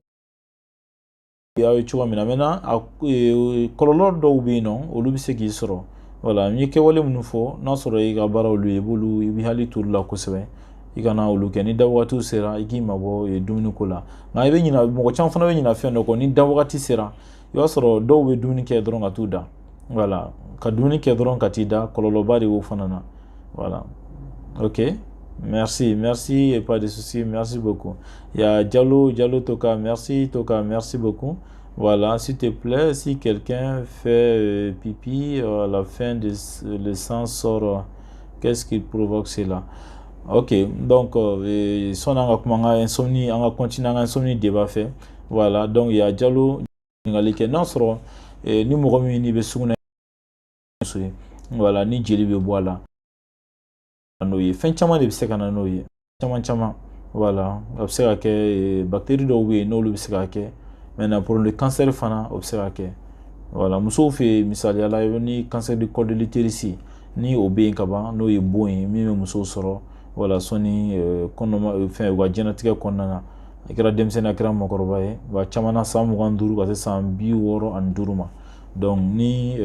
Aw ye cogo min na, maintenant a kɔlɔlɔ dɔw bɛ yen nɔ, olu bɛ se k'i sɔrɔ. Voilà, n ye kɛwale minnu fɔ, n'a sɔrɔ i ka baara olu ye, i b'olu, i bɛ hakili to olu la kosɛbɛ. I kana olu kɛ. Ni da wagatiw sera, i k'i mabɔ dumuni ko la. Nka i bɛ ɲina, mɔgɔ caman fana bɛ ɲina fɛn dɔ kɔ. Ni da wagati sera, i b'a sɔrɔ dɔw bɛ dumuni kɛ dɔrɔn ka t'u da. Voilà, ka dumuni kɛ dɔrɔn ka t'i da, kɔlɔlɔba de b'o fana na. Voilà, ok. Merci, merci et pas de souci, merci beaucoup. Il y a Diallo, Diallo Toka, merci Toka, merci beaucoup. Voilà, s'il te plaît, si quelqu'un fait pipi à la fin de le sang sort, qu'est-ce qui provoque cela? Ok, donc, son an ka kuma an ka insomnie, an ka continuer an ka insomnie débat fɛ. Voilà, donc il y a Diallo ɲininkali kɛ, n'a sɔrɔ ni mɔgɔ min n'i bɛ sugunɛ ye, voilà, ni jeli bɛ bɔ a la, n'o ye fɛn caman de bɛ se ka na n'o ye, caman caman. Voilà, a bɛ se ka kɛ bactérie dɔw bɛ yen, n'olu bɛ se ka kɛ. Maintenant, pour le cancer fana, o bɛ se ka kɛ. Voilà, musow fɛ yen, misaliya la, ni cancer du col de l'utérus ni o bɛ yen ka ban, n'o ye bon ye min bɛ musow sɔrɔ, voilà, sɔnni kɔnɔma fɛn u ka diɲɛlatigɛ kɔnɔna na, a kɛra denmisɛnnin, a kɛra mɔgɔkɔrɔba ye, wa caman na san 25 ka se san 65 ma. Donc ni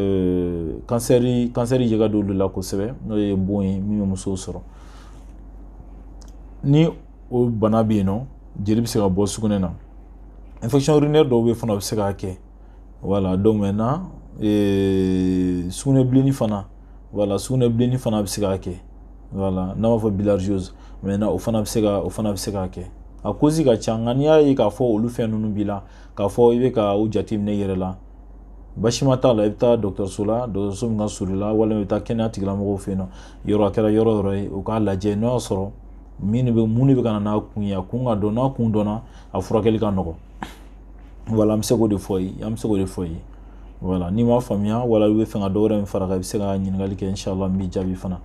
cancer ye ka don olu la kosɛbɛ, n'o ye bon ye min bɛ musow sɔrɔ, ni o bana bɛ yen nɔ, jeli bɛ se ka bɔ sugunɛ na. Infection urinaire dɔw bɛ yen fana, o bɛ se k'a kɛ. Voilà, donc maintenant sugunɛ bilenni fana, voilà, sugunɛ bilenni fana bɛ se k'a kɛ. Voilà, n'an b'a fɔ bilharziose, maintenant o fana bɛ se k'a kɛ. A cause ka ca, nka n'i y'a ye k'a fɔ olu fɛn ninnu b'i la, k'a fɔ i bɛ ka u jateminɛ i yɛrɛ la, basima t'a la, i bɛ taa dɔgɔtɔrɔso la, dɔgɔtɔrɔso min ka surun i la, walima i bɛ taa kɛnɛya tigilamɔgɔw fɛ yen nɔ, yɔrɔ a kɛra yɔrɔ o yɔrɔ ye, u k'a lajɛ n'o y'a sɔrɔ min bɛ mun de bɛ ka na n'a kun ye, a kun ka dɔn. N'a kun dɔnna, a furakɛli ka nɔgɔn. Voilà, an bɛ se k'o de fɔ i ye, an bɛ se k'o de fɔ i ye. Voilà, n'i m'a faamuya wala i bɛ fɛ ka dɔ wɛrɛ min fara kan, i bɛ se ka ɲininkali kɛ, inshallah n b'i jaabi fana.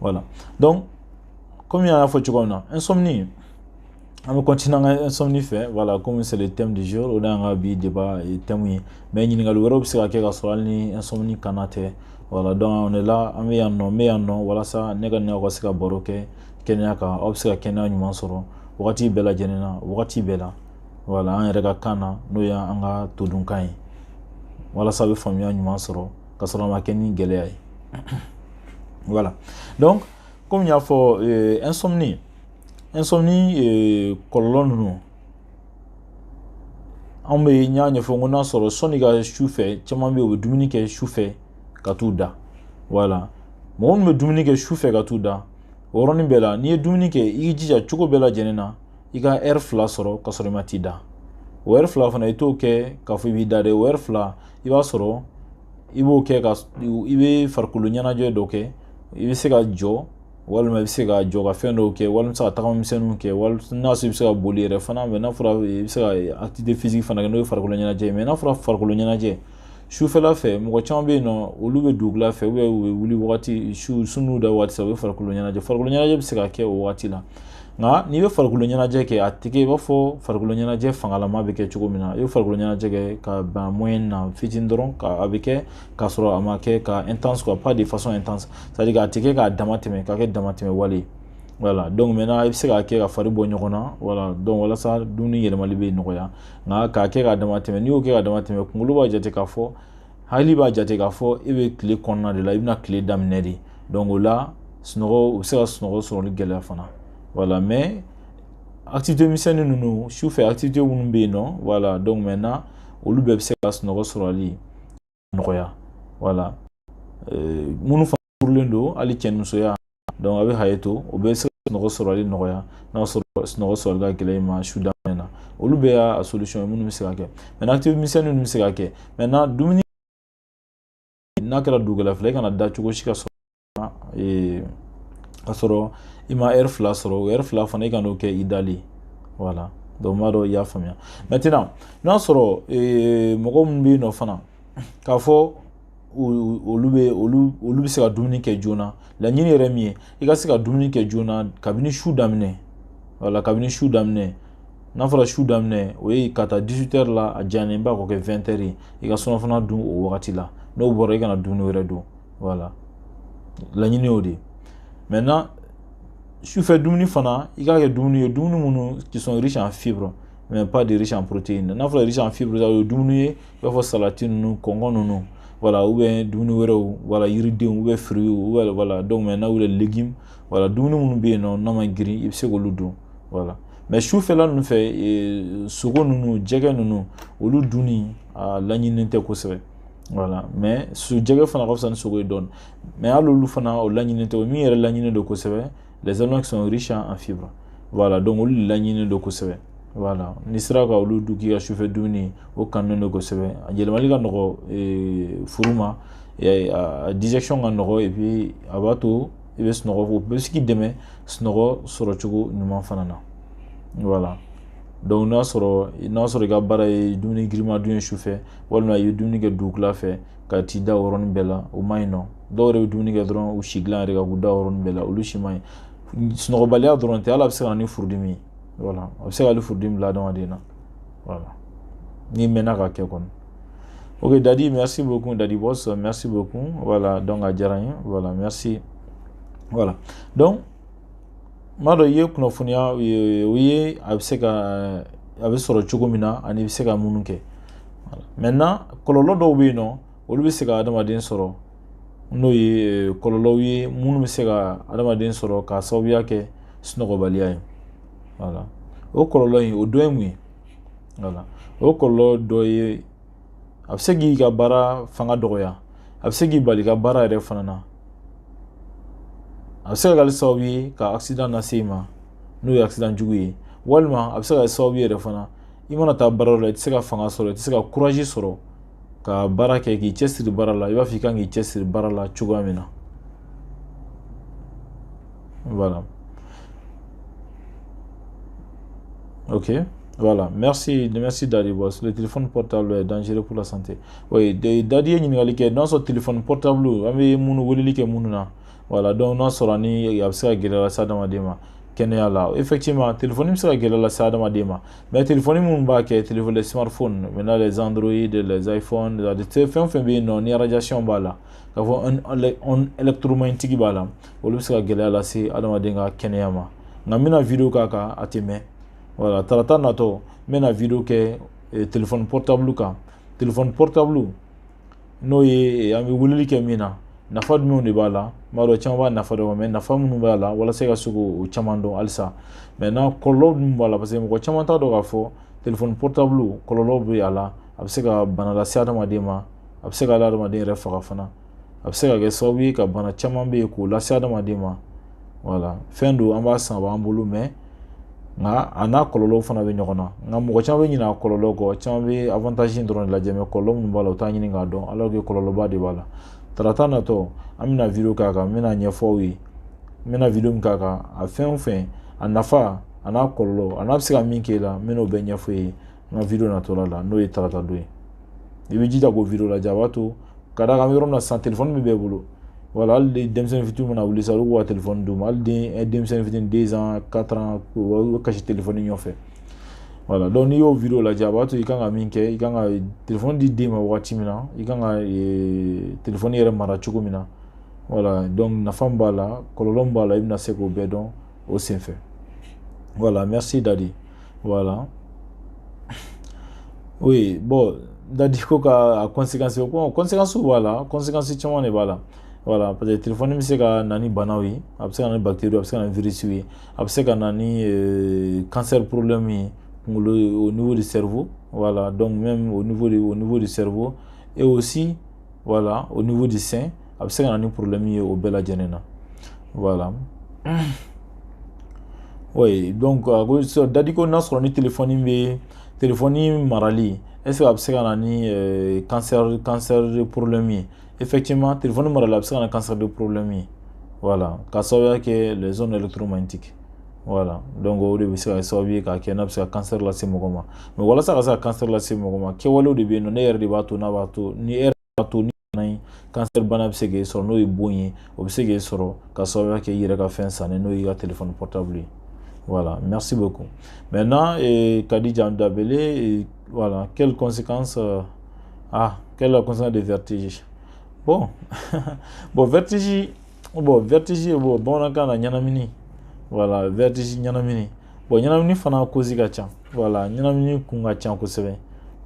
Voilà, donc komi an y'a fɔ cogo min na, insomnie, an bɛ continuer an ka insomnie fɛ. Voilà, comme c'est le thème du jour, o de y'an ka bi débat thème ye. Mais ɲininkali wɛrɛw bɛ se ka kɛ ka sɔrɔ hali ni insomnie kana tɛ. Voilà, donc on est là, an bɛ yan nɔ, n bɛ yan nɔ walasa ne ka n'aw ka se ka baro kɛ kɛnɛya kan, aw bɛ se ka kɛnɛya ɲuman sɔrɔ wagati bɛɛ lajɛlen na, wagati bɛɛ la. Voilà, an yɛrɛ ka kan na, n'o y'an ka todunkan ye, walasa a bɛ faamuya ɲuman sɔrɔ ka sɔrɔ a ma kɛ ni gɛlɛya ye. Voilà, donc komi n y'a fɔ, insomnie kɔlɔlɔ ninnu, anw bɛ, n y'a ɲɛfɔ n ko n'a sɔrɔ sɔnni ka su fɛ, caman bɛ yen, u bɛ dumuni kɛ su fɛ ka t'u da. Voilà, mɔgɔ minnu bɛ dumuni kɛ su fɛ ka t'u da, o yɔrɔnin bɛɛ la, n'i ye dumuni kɛ, i k'i jija cogo bɛɛ lajɛlen na i ka ɛri 2 sɔrɔ ka sɔrɔ i ma t'i da. O ɛri 2 fana, i t'o kɛ k'a fɔ i b'i da dɛ. O ɛri 2, i b'a sɔrɔ i b'o kɛ ka i bɛ farikolo ɲɛnajɛ dɔ kɛ. I bɛ se ka jɔ, walima i bɛ se ka jɔ ka fɛn dɔw kɛ, walima i bɛ se ka tagama misɛnninw kɛ, walima n'a sɔrɔ i bɛ se ka boli yɛrɛ fana. Mɛ n'a fɔra i bɛ se ka activité physique fana kɛ, n'o ye farikolo ɲɛnajɛ ye. Mɛ n'a fɔra farikolo ɲɛnajɛ sufɛla fɛ, mɔgɔ caman bɛ yen nɔ, olu bɛ dugula fɛ, u bɛ wuli wagati su su n'u da waati u bɛ farikolo ɲɛnajɛ. Farikolo ɲɛnajɛ bɛ se ka kɛ o waati la, nka n'i bɛ farikolo ɲɛnajɛ kɛ, a tɛ kɛ i b'a fɔ farikolo ɲɛnajɛ fangalama bɛ kɛ cogo min na. I bɛ farikolo ɲɛnajɛ kɛ ka ban moyenne na fitinin dɔrɔn, ka a bɛ kɛ k'a sɔrɔ a ma kɛ ka intense quoi, pas de façon intense, c'est à dire a tɛ kɛ k'a dama tɛmɛ, k'a kɛ damatɛmɛ wale ye. Voilà, donc maintenant i bɛ se k'a kɛ ka fari bɔ ɲɔgɔn na. Voilà, donc walasa dumuni yɛlɛmali bɛ nɔgɔya. Nka k'a kɛ k'a dama tɛmɛ, n'i y'o kɛ k'a dama tɛmɛ, kunkolo b'a jate k'a fɔ, hakili b'a jate k'a fɔ e bɛ tile kɔnɔna de la, i bɛna tile daminɛ de. Donc o la, sunɔgɔ, u bɛ se ka sunɔgɔ sɔrɔli gɛlɛya fana. Voilà, mais activité misɛnnin ninnu sufɛ, activité minnu bɛ yen nɔ, voilà, donc maintenant olu bɛɛ bɛ se ka sunɔgɔ sɔrɔli nɔgɔya. Voilà, minnu fana furulen don, hali cɛ ni musoya, donc a bɛ hakɛ to, o bɛ se ka sunɔgɔ sɔrɔli nɔgɔya. N'a sɔrɔ sunɔgɔ sɔrɔli ka gɛlɛn i ma su daminɛ na, olu bɛɛ y'a solution ye minnu bɛ se ka kɛ. Maintenant activité misɛnnin ninnu bɛ se ka kɛ. Maintenant dumuni, n'a kɛra dugukɛla fila, i kana da cogo si ka sɔrɔ i ma ɛri 2 sɔrɔ. O ɛri 2 fana, i kan'o kɛ i dalen. Voilà, donc n b'a dɔn i y'a faamuya. Maintenant n'a sɔrɔ mɔgɔ minnu bɛ yen nɔ fana k'a fɔ olu bɛ olu bɛ se ka dumuni kɛ joona, laɲini yɛrɛ min ye, i ka se ka dumuni kɛ joona kabini su daminɛ. Voilà, kabini su daminɛ. N'a fɔra su daminɛ, o ye ka taa 18 heures la, a janyalen ba k'o kɛ 20 heures ye, i ka surafana dun o wagati la. N'o bɔra, i kana dumuni wɛrɛ dun. Voilà, laɲini y'o de ye. Maintenant, sufɛ dumuni fana, i k'a kɛ dumuni ye, dumuni minnu qui sont riches en fibres mais pas de riches en protéines. N'a fɔra riche en fibres, o ye dumuni ye i b'a fɔ salati ninnu, kɔngɔ ninnu, voilà, ou bien dumuni wɛrɛw, voilà, yiridenw ou bien fruits ou bien, voilà, donc maintenant, ou les légumes, voilà, dumuni minnu bɛ yen nɔ n'a ma girin, i bɛ se k'olu dun, voilà. Mais sufɛla ninnu fɛ, sogo ninnu, jɛgɛ ninnu, olu dunni a laɲininen tɛ kosɛbɛ, voilà. Mais su jɛgɛ fana ka fisa ni sogo ye dɔɔni, mais hali olu fana, o laɲininen tɛ. Min yɛrɛ laɲininen don kosɛbɛ, les aliments qui sont riches en fibres, voilà, donc olu de laɲininen don kosɛbɛ, voilà. N'i sera ka olu dun k'i ka sufɛ dumuni, o kanunen don kosɛbɛ. A yɛlɛmali ka nɔgɔ furu ma, a digestion ka nɔgɔ, et puis a b'a to i bɛ sunɔgɔ, o bɛ se k'i dɛmɛ sunɔgɔ sɔrɔcogo ɲuman fana na, voilà. Donc n'a sɔrɔ i ka baara ye dumuni girinma dun ye sufɛ, walima i ye dumuni kɛ dugukila fɛ ka t'i da o yɔrɔnin bɛɛ la, o man ɲi nɔ. Dɔw yɛrɛ bɛ dumuni kɛ dɔrɔn, u si dilan yɛrɛ ka k'u da o yɔrɔnin bɛɛ la, olu si man ɲi. Sunɔgɔbaliya dɔrɔn tɛ, hali a bɛ se ka na ni furudimi ye, voilà, a bɛ se ka hali furudimi bila adamaden na, voilà, n'i mɛnna ka kɛ kɔni. Ok Dadi, merci beaucoup Dadi Boss, merci beaucoup, voilà, donc a diyara n ye, voilà, merci, voilà. Donc n b'a dɔn i ye kunnafoniya o ye, a bɛ se ka a bɛ sɔrɔ cogo min na ani i bɛ se ka minnu kɛ. Maintenant, kɔlɔlɔ dɔw bɛ yen nɔ, olu bɛ se ka adamaden sɔrɔ, n'o ye kɔlɔlɔw ye minnu bɛ se ka adamaden sɔrɔ k'a sababuya kɛ sunɔgɔbaliya ye, voilà. O kɔlɔlɔ in, o dɔ ye mun ye? Voilà, o kɔlɔlɔ dɔ ye, a bɛ se k'i ka baara fanga dɔgɔya, a bɛ se k'i bali ka baara yɛrɛ fana na, a bɛ se ka kɛ sababu ye ka accident lase i ma, n'o ye accident jugu ye, walima a bɛ se ka kɛ sababu ye yɛrɛ fana, i mana taa baara la, i tɛ se ka fanga sɔrɔ, i tɛ se ka courage sɔrɔ ka baara kɛ, k'i cɛsiri baara la i b'a fɔ i kan k'i cɛsiri baara la cogoya min na, voilà. Ok, voilà, merci, merci Dadi Boss. Le téléphone portable est dangereux pour la santé. Oui, Dadi ye ɲininkali kɛ n'a sɔrɔ téléphone portable, an bɛ minnu weleli kɛ minnu na, voilà, donc n'a sɔrɔ ni a bɛ se ka gɛlɛya lase adamaden ma kɛnɛya la. Effectivement, téléphone bɛ se ka gɛlɛya lase adamaden ma, mais téléphone minnu b'a kɛ, téléphone, les smartphones maintenant, les Android, les iPhone, fɛn o fɛn bɛ yen nɔ ni radiation b'a la, k'a fɔ onde électromagnétique b'a la, olu bɛ se ka gɛlɛya lase adamaden ka kɛnɛya ma. Nka n bɛna vidéo k'a kan, a tɛ mɛn, voilà, tarata natɔ n bɛna vidéo kɛ téléphone portable kan. Téléphone portable, n'o ye an bɛ weleli kɛ min na, nafa jumɛnw de b'a la? N b'a dɔn caman b'a nafa dɔn, mais nafa minnu b'a la, walasa i ka se k'o caman dɔn halisa. Maintenant, kɔlɔlɔ minnu b'a la, parce que mɔgɔ caman t'a dɔn k'a fɔ téléphone portable kɔlɔlɔ bɛ a la, a bɛ se ka bana lase adamaden ma, a bɛ se ka adamaden yɛrɛ faga fana, a bɛ se ka kɛ sababu ye ka bana caman bɛ yen k'o lase adamaden ma, voilà. Fɛn don, an b'a san, a b'an bolo, mais nka a n'a kɔlɔlɔw fana bɛ ɲɔgɔn na. Nka mɔgɔ caman bɛ ɲinɛ a kɔlɔlɔ kɔ, caman bɛ avantage in dɔrɔn de lajɛ, mais kɔlɔlɔ minnu b'a la, u t'a ɲini k'a dɔn, alors que kɔlɔlɔba de b'a la. Tarata natɔ, an bɛna vidéo k'a kan, n bɛna ɲɛfɔ aw ye. N bɛna vidéo min k'a kan, a fɛn o fɛn, a nafa a n'a kɔlɔlɔ, a n'a bɛ se ka min k'e la, n bɛn'o bɛɛ ɲɛfɔ e ye n ka vidéo natɔla la, n'o ye tarata don ye. I bɛ jija k'o vidéo lajɛ, a b'a to ka d'a kan an bɛ yɔrɔ min na sisan, téléphone bɛ bɛɛ bolo, voilà. Hali denmisɛnnin fitininw mana wuli sisan, olu b'u ka téléphone d'u ma, hali den denmisɛnnin fitinin, 2 ans, 4 ans, u bɛ kasi téléphone nɔfɛ, voilà. Donc n'i y'o vidéo lajɛ, a b'a to i kan ka min kɛ, i kan ka téléphone di den ma wagati min na, i kan ka téléphone yɛrɛ mara cogo min na, voilà. Donc nafa min b'a la, kɔlɔlɔ min b'a la, i bɛna se k'o bɛɛ dɔn o senfɛ, voilà. Merci Dadi, voilà. Oui, bon, Dadi ko ka a conséquence, bon, conséquence b'a la, conséquence caman de b'a la, voilà, parce que téléphone bɛ se ka na ni banaw ye, a bɛ se ka na ni bactéries, a bɛ se ka na ni virus ye, a bɛ se ka na ni cancer problème ye kunkolo, au niveau du cerveau, voilà, donc même au niveau du cerveau et aussi, voilà, au niveau du sein, a bɛ se ka na ni problème ye o bɛɛ lajɛlen na, voilà. Oui, donc a ko Dadi ko n'a sɔrɔ ni téléphone bɛ, téléphone marali, est-ce que a bɛ se ka na ni cancer de problème ye? Effectivement, téléphone marali, a bɛ se ka na cancer de problème ye, voilà, k'a sababuya kɛ les ondes électromagnétiques, voilà. Donc o de bɛ se ka kɛ sababu ye k'a kɛ n'a bɛ se ka cancer lase mɔgɔ ma. Mais walasa ka se ka cancer lase mɔgɔ ma, kɛwalew de bɛ yen nɔ, ne yɛrɛ de b'a to n'a b'a to ni e yɛrɛ b'a to ni bana in, cancer bana bɛ se k'e sɔrɔ, n'o ye bon ye, o bɛ se k'e sɔrɔ ka sababuya kɛ i yɛrɛ ka fɛn sannen, n'o y'i ka téléphone portable ye. Voilà, merci beaucoup. Maintenant, et Khadija Dembélé, et voilà, quelles conséquences quelle est la conséquence de vertige? Bon, bon, vertige, bon, vertige, bon, bamanankan na ɲɛnamini. Voilà, vertige ɲɛnamini. Bon, ɲɛnamini fana cause ka ca. Voilà, ɲɛnamini kun ka ca kosɛbɛ.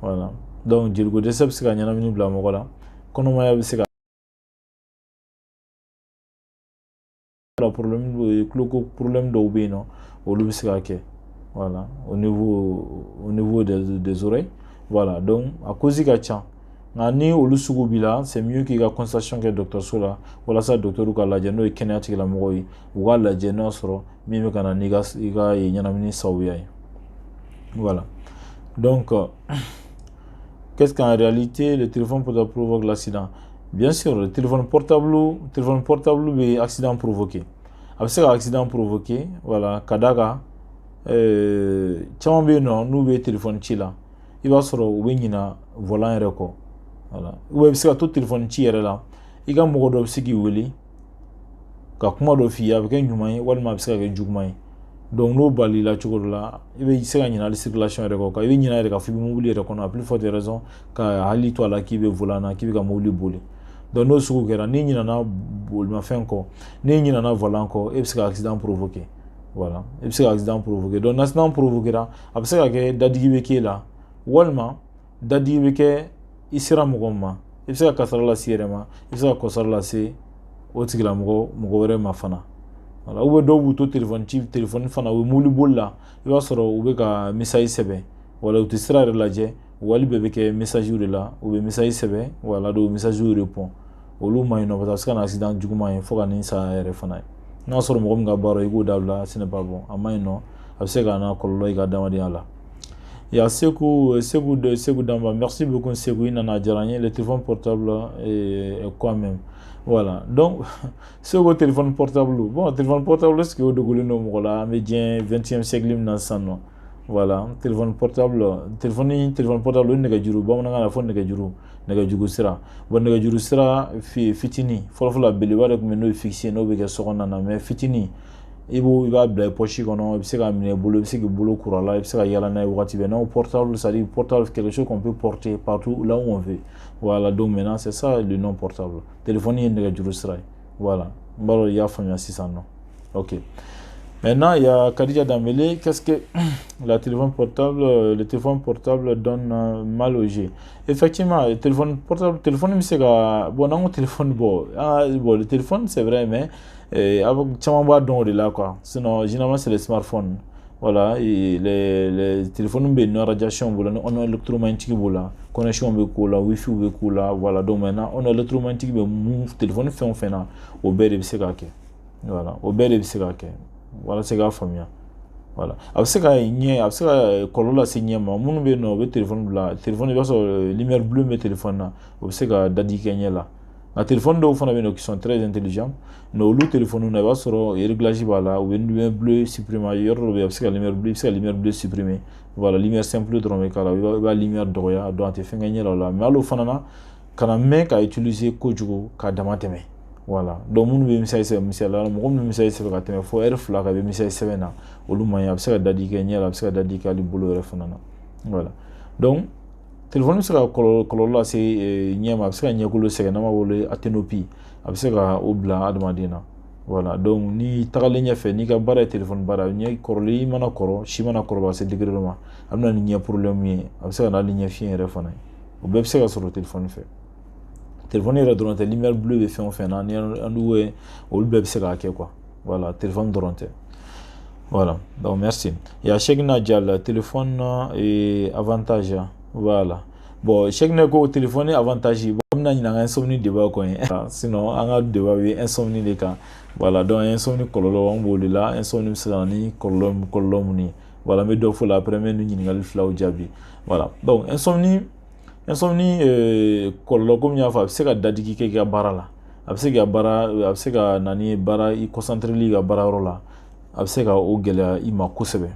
Voilà, donc joliko dɛsɛ bɛ se ka ɲɛnamini bila mɔgɔ la, kɔnɔmaya bɛ se ka problème, tuloko problème dɔw bɛ yen nɔ, olu bɛ se ka kɛ. Voilà, au niveau des oreilles. Voilà, donc a cause ka ca. Nka ni olu sugu b'i la, c'est mieux k'i ka consultation kɛ dɔgɔtɔrɔso la, walasa dɔgɔtɔrɔw ka lajɛ, n'o ye kɛnɛya tigilamɔgɔw ye, u k'a lajɛ n'a sɔrɔ min bɛ ka na n'i ka i ka ɲɛnamini sababuya ye. Voilà, donc qu'est-ce qu'en réalité le téléphone portable provoque l'accident? Bien sûr, le téléphone portable bɛ accident provoquer. A bɛ se ka accident provoquer, voilà, ka d'a kan caman bɛ yen nɔ, n'u bɛ téléphone ci la, i b'a sɔrɔ u bɛ ɲina volant yɛrɛ kɔ. Voilà, ou i bɛ se ka to téléphone ci yɛrɛ la, i ka mɔgɔ dɔ bɛ se k'i wele ka kuma dɔ f'i ye, a bɛ kɛ ɲuman ye walima a bɛ se ka kɛ juguman ye. Donc n'o balila la cogo dɔ la, i bɛ se ka ɲinɛ hali circulation yɛrɛ kɔ, i bɛ ɲinɛ yɛrɛ k'a fɔ i bɛ mobili yɛrɛ kɔnɔ, à plus forte raison ka hakili to a la k'i bɛ volant na, k'i bɛ ka mobili boli. Donc n'o sugu kɛra, n'i ɲinɛna bolimafɛn kɔ, n'i ɲinɛna volant kɔ, e bɛ se ka accident provoquer. Voilà, i bɛ se ka accident provoquer. Donc accident provoquer, a bɛ se ka kɛ dadigi bɛ k'e la, walima dadigi bɛ kɛ i sera mɔgɔ ma, i bɛ se ka kasara lase i yɛrɛ ma, i bɛ se ka kasara lase o tigilamɔgɔ mɔgɔ wɛrɛ ma fana. Voilà, ou bien dɔw b'u to téléphone ci, téléphone fana, u bɛ mobili boli la, i b'a sɔrɔ u bɛ ka message sɛbɛn, wala u tɛ sira yɛrɛ lajɛ, wali bɛɛ bɛ kɛ message de la, u bɛ message sɛbɛn, wala dɔw message répond. Olu ma ɲi nɔ, parce que a bɛ se ka na accident juguman ye fo ka ni saya yɛrɛ fana ye. N'a sɔrɔ mɔgɔ min ka baara, i k'o dabila, ce n'est pas bon, a ma ɲi nɔ, a bɛ se ka na kɔlɔlɔ i ka adamadenya la. Il y a Sekou, Sekou de Sekou Damba. Merci beaucoup Sekou, i nana, diyara n ye. Le téléphone portable est quoi même? Voilà. Donc, Sekou, téléphone portable. Bon, téléphone portable, est-ce que o dogolen don mɔgɔ la? An bɛ diɲɛ 20e siècle min na sisan nɔ. Voilà, téléphone portable, téléphone portable o ye nɛgɛjuru, bamanankan na fɔ nɛgɛjuru, nɛgɛjuru sira. Bon, nɛgɛjuru sira fitinin, fɔlɔ-fɔlɔ la belebeleba de tun bɛ, n'o ye fixe, n'o bɛ kɛ so kɔnɔna na, mais fitinin i b'a bila i poche kɔnɔ, i bɛ se k'a minɛ i bolo, i bɛ se k'i bolo kuru a la, i bɛ se ka yala n'a ye wagati bɛɛ. Non, portable, c'est-à-dire portable, quelque chose qu'on peut porter partout là où on veut. Voilà, donc maintenant c'est ça le nom portable. Téléphone ye nɛgɛjuru sira ye. Voilà, n b'a dɔn i y'a faamuya sisan nɔ. Ok. Maintenant, il y a Khadija Dambélé. Qu'est-ce que la téléphone portable, le téléphone portable donne mal au yeux? Effectivement, le téléphone portable, téléphone, c'est bon, non, téléphone, bon, ah, bon, le téléphone, c'est vrai, mais caman b'a dɔn o de la quoi. Sinon, généralement, c'est les smartphones. Voilà, et les téléphones bɛ yen nɔ, radiation b'o la, ni onde électromagnétique b'o la, connexion bɛ k'o la, wifi bɛ k'o la. Voilà, donc maintenant, onde électromagnétique bɛ mun téléphone fɛn o fɛn na, o bɛɛ de bɛ se k'a kɛ. Voilà, o bɛɛ de bɛ se k'a kɛ. Walasa i k'a faamuya. Voilà, a bɛ se ka ɲɛ, a bɛ se ka kɔlɔlɔ lase ɲɛ ma. Minnu bɛ yen nɔ, u bɛ téléphone bila, téléphone, i b'a sɔrɔ lumière bleue bɛ téléphone na, o bɛ se ka dadigi kɛ ɲɛ la. Nka téléphone dɔw fana bɛ yen nɔ qui sont très intelligents, mais olu téléphone na, i b'a sɔrɔ réglage b'a la, u bɛ lumière bleue supprimer. Yɔrɔ dɔ bɛ yen, a bɛ se ka lumière bleue, i bɛ se ka lumière bleue supprimer. Voilà, lumière simple dɔrɔn bɛ k'a la, i b'a lumière dɔgɔya, donc a tɛ fɛn kɛ ɲɛ la o la. Mais hali o fana na, kana mɛn ka utiliser kojugu k'a dama tɛmɛ. Voilà, donc minnu bɛ message sɛbɛn, misaliya la, mɔgɔ minnu bɛ message sɛbɛn ka tɛmɛ fo heure 2 kan, i bɛ message sɛbɛn na, olu man ɲi, a bɛ se ka dadigi kɛ ɲɛ la, a bɛ se ka dadigi kɛ hali bolo yɛrɛ fana na. Voilà, donc téléphone bɛ se ka kɔlɔlɔ lase ɲɛ ma, a bɛ se ka ɲɛkolo sɛgɛn, n'an b'a wele asténopie, a bɛ se ka o bila adamaden na. Voilà, donc ni tagalen ɲɛfɛ, n'i ka baara ye téléphone baara, ɲɛ kɔrɔlen, i mana kɔrɔ, si mana kɔrɔbaya se degré dɔ ma, a bɛ na ni ɲɛ problème ye, a bɛ se ka na hali ɲɛ fiɲɛ yɛrɛ fana ye. O bɛɛ bɛ se ka sɔrɔ téléphone fɛ. Téléphone yɛrɛ dɔrɔn tɛ, lumière bleue bɛ fɛn o fɛn na, ni an ye, olu bɛɛ bɛ se k'a kɛ quoi. Voilà, téléphone dɔrɔn tɛ. Voilà, donc merci. Il y a Cheikhna Dial, téléphone et avantage. Voilà. Bon, Cheikhna ko téléphone avantage. Bon, an bɛna ɲinɛ an ka insomnie débat kɔ ye. Sinon, an ka débat bɛ insomnie de kan. Voilà, donc insomnie kɔlɔlɔ, an b'o de la. Insomnie bɛ se ka na ni kɔlɔlɔ mun ye. Voilà, n bɛ dɔ fɔ la, après n bɛ nin ɲininkali filaw jaabi. Voilà, donc insomnie kɔlɔlɔ, komi n y'a fɔ, a bɛ se ka dadigi kɛ i ka baara la. A bɛ se ka baara, a bɛ se ka na ni baara, i concentré i ka baara yɔrɔ la. A bɛ se ka o gɛlɛya i ma kosɛbɛ.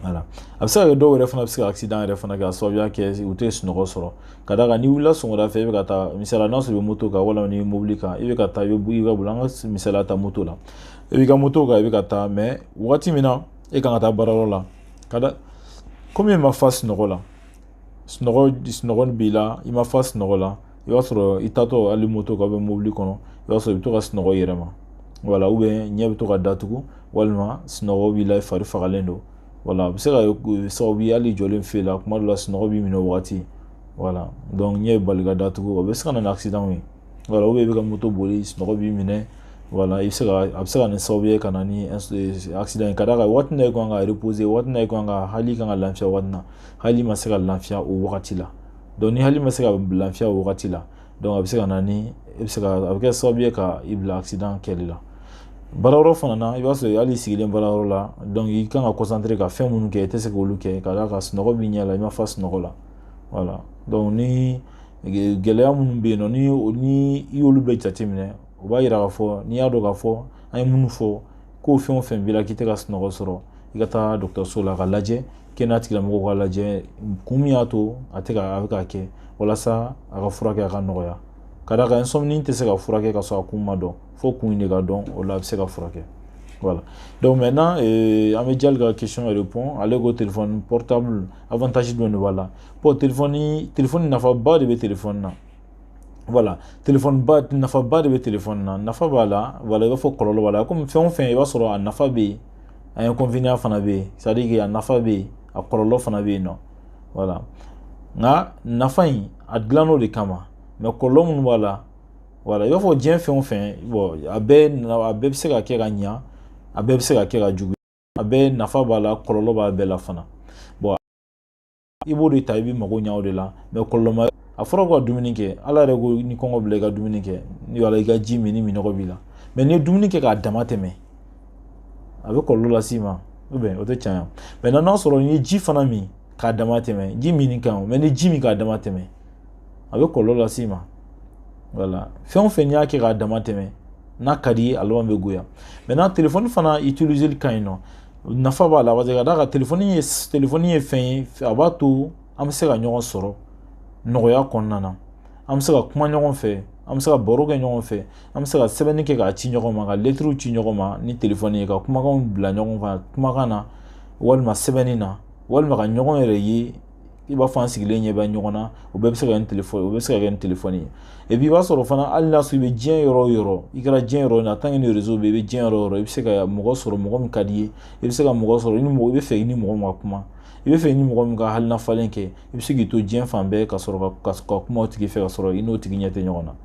Voilà. A bɛ se ka kɛ dɔw yɛrɛ fana bɛ se ka accident yɛrɛ fana kɛ, a sababuya kɛ u tɛ sunɔgɔ sɔrɔ. Ka d'a kan n'i wulila sɔgɔmada fɛ, i bɛ ka taa, misaliya, n'a sɔrɔ i bɛ moto kan walima n'i bɛ mobili kan, i bɛ ka taa, i bɛ i ka boli, an ka misaliya ta moto la. I b'i ka moto kan, i bɛ ka taa, mais waati min na E kan ka taa baarayɔrɔ la, ka da komi e ma fa sunɔgɔ la, sunɔgɔ b'i la, i ma fa sunɔgɔ la, i b'a sɔrɔ i taatɔ hali moto kan bɛ mobili kɔnɔ, i b'a sɔrɔ i bɛ to ka sunɔgɔ i yɛrɛ ma. Wala, ou bien ɲɛ bɛ to ka datugu, walima sunɔgɔ b'i la, i fari fagalen don. Wala, a bɛ se ka kɛ sababu ye, hali jɔlen fɛ la, kuma dɔ la sunɔgɔ b'i minɛ o wagati. Wala, donc ɲɛ bɛ bali ka datugu, o bɛ se ka na ni accident ye. Wala, ou bien i bɛ ka moto boli, sunɔgɔ b'i minɛ. Wala, i bɛ se ka a bɛ se ka ni sababu ye ka na ni accident ye, ka d'a kan waati min na e kan ka reposer, waati min na e kan ka hali kan ka lafiya, waati min na hali ma se ka lafiya o wagati la. Donc ni hali ma se ka lafiya o wagati la, donc a bɛ se ka na ni e bɛ se ka a bɛ kɛ sababu ye ka i bila accident kɛli la. Baarayɔrɔ fana na, i b'a sɔrɔ hali sigilen baarayɔrɔ la, donc i kan ka concentrer ka fɛn minnu kɛ, i tɛ se k'olu kɛ, ka d'a kan sunɔgɔ b'i ɲɛ la, i ma fa sunɔgɔ la. Wala, donc ni gɛlɛya minnu bɛ yen nɔ, ni i y'olu bɛɛ jateminɛ, o b'a yira k'a fɔ n'i y'a dɔn k'a fɔ an ye minnu fɔ, k'o fɛn o fɛn b'i la k'i tɛ ka sunɔgɔ sɔrɔ, i ka taa dɔgɔtɔrɔso la ka lajɛ, kɛnɛya tigilamɔgɔw ka lajɛ kun min y'a to a tɛ ka a bɛ ka kɛ, walasa a ka furakɛ, a ka nɔgɔya. Ka d'a kan insomnie tɛ se ka furakɛ ka sɔrɔ a kun ma dɔn, fo kun de ka dɔn, o la a bɛ se ka furakɛ. Voilà, donc maintenant an bɛ Jali ka question répond. Ale ko téléphone portable, avantage jumɛn de b'a la? Bon, téléphone nafaba de bɛ téléphone na. Voilà, téléphone ba, nafaba de bɛ téléphone na, nafa b'a la. Voilà, i b'a fɔ kɔlɔlɔ b'a la, komi fɛn o fɛn, i b'a sɔrɔ a nafa bɛ yen, a inconvénient fana bɛ yen, c'est à dire que a nafa bɛ yen, a kɔlɔlɔ fana bɛ yen nɔ. Voilà, nka nafa in a dilann'o de kama, mais kɔlɔlɔ minnu b'a la, voilà, i b'a fɔ diɲɛ fɛn o fɛn, bon, a bɛɛ bɛ se ka kɛ ka ɲa, a bɛɛ bɛ se ka kɛ ka juguya, a bɛɛ nafa b'a la, kɔlɔlɔ b'a bɛɛ la fana. Bon, i b'o de ta, i bɛ mago ɲa o de la, mais kɔlɔlɔ ma. A fɔra ko ka dumuni kɛ, Ala yɛrɛ ko ni kɔngɔ bila i ka dumuni kɛ, wala i ka ji min ni minɔgɔ b'i la. Mais n'i ye dumuni kɛ k'a dama tɛmɛ, a bɛ kɔlɔlɔ las'i ma, ou bien o tɛ tiɲɛ ye? Mais n'a sɔrɔ n'i ye ji fana min k'a dama tɛmɛ, ji min ka ɲi, mais ni ji min k'a dama tɛmɛ, a bɛ kɔlɔlɔ las'i ma. Voilà, fɛn o fɛn n'i y'a kɛ k'a dama tɛmɛ, n'a ka di ye, a laban bɛ goya. Maintenant, téléphone fana utiliser ka ɲi nɔ, nafa b'a la, parce que ka d'a kan téléphone ye fɛn ye, a b'a to an bɛ se ka ɲɔgɔn sɔrɔ nɔgɔya kɔnɔna na, an bɛ se ka kuma ɲɔgɔn fɛ, an bɛ se ka baro kɛ ɲɔgɔn fɛ, an bɛ se ka sɛbɛnni kɛ k'a ci ɲɔgɔn ma, ka lettres ci ɲɔgɔn ma ni téléphone ye, ka kumakanw bila ɲɔgɔn kan kumakan na walima sɛbɛnni na, walima ka ɲɔgɔn yɛrɛ ye, i b'a fɔ an sigilen ɲɛ bɛ ɲɔgɔn na. O bɛɛ bɛ se ka kɛ ni téléphone, o bɛ se ka kɛ ni téléphone ye. Et puis i b'a sɔrɔ fana, hali n'a sɔrɔ i bɛ diɲɛ yɔrɔ o yɔrɔ, i kɛra diɲɛ yɔrɔ o yɔrɔ, tant que ni réseau bɛ yen, i bɛ diɲɛ yɔrɔ o yɔrɔ, i bɛ se ka mɔgɔ sɔrɔ, mɔgɔ min ka di i ye, i bɛ se ka mɔgɔ sɔrɔ i ni mɔgɔ i bɛ fɛ i ni mɔgɔ min ka kuma, i bɛ fɛ i ni mɔgɔ min ka hakilina falen kɛ, i bɛ se k'i to diɲɛ fan bɛɛ ka sɔrɔ ka kuma o tigi fɛ, ka sɔrɔ i n'o tigi ɲɛ tɛ ɲɔgɔn na.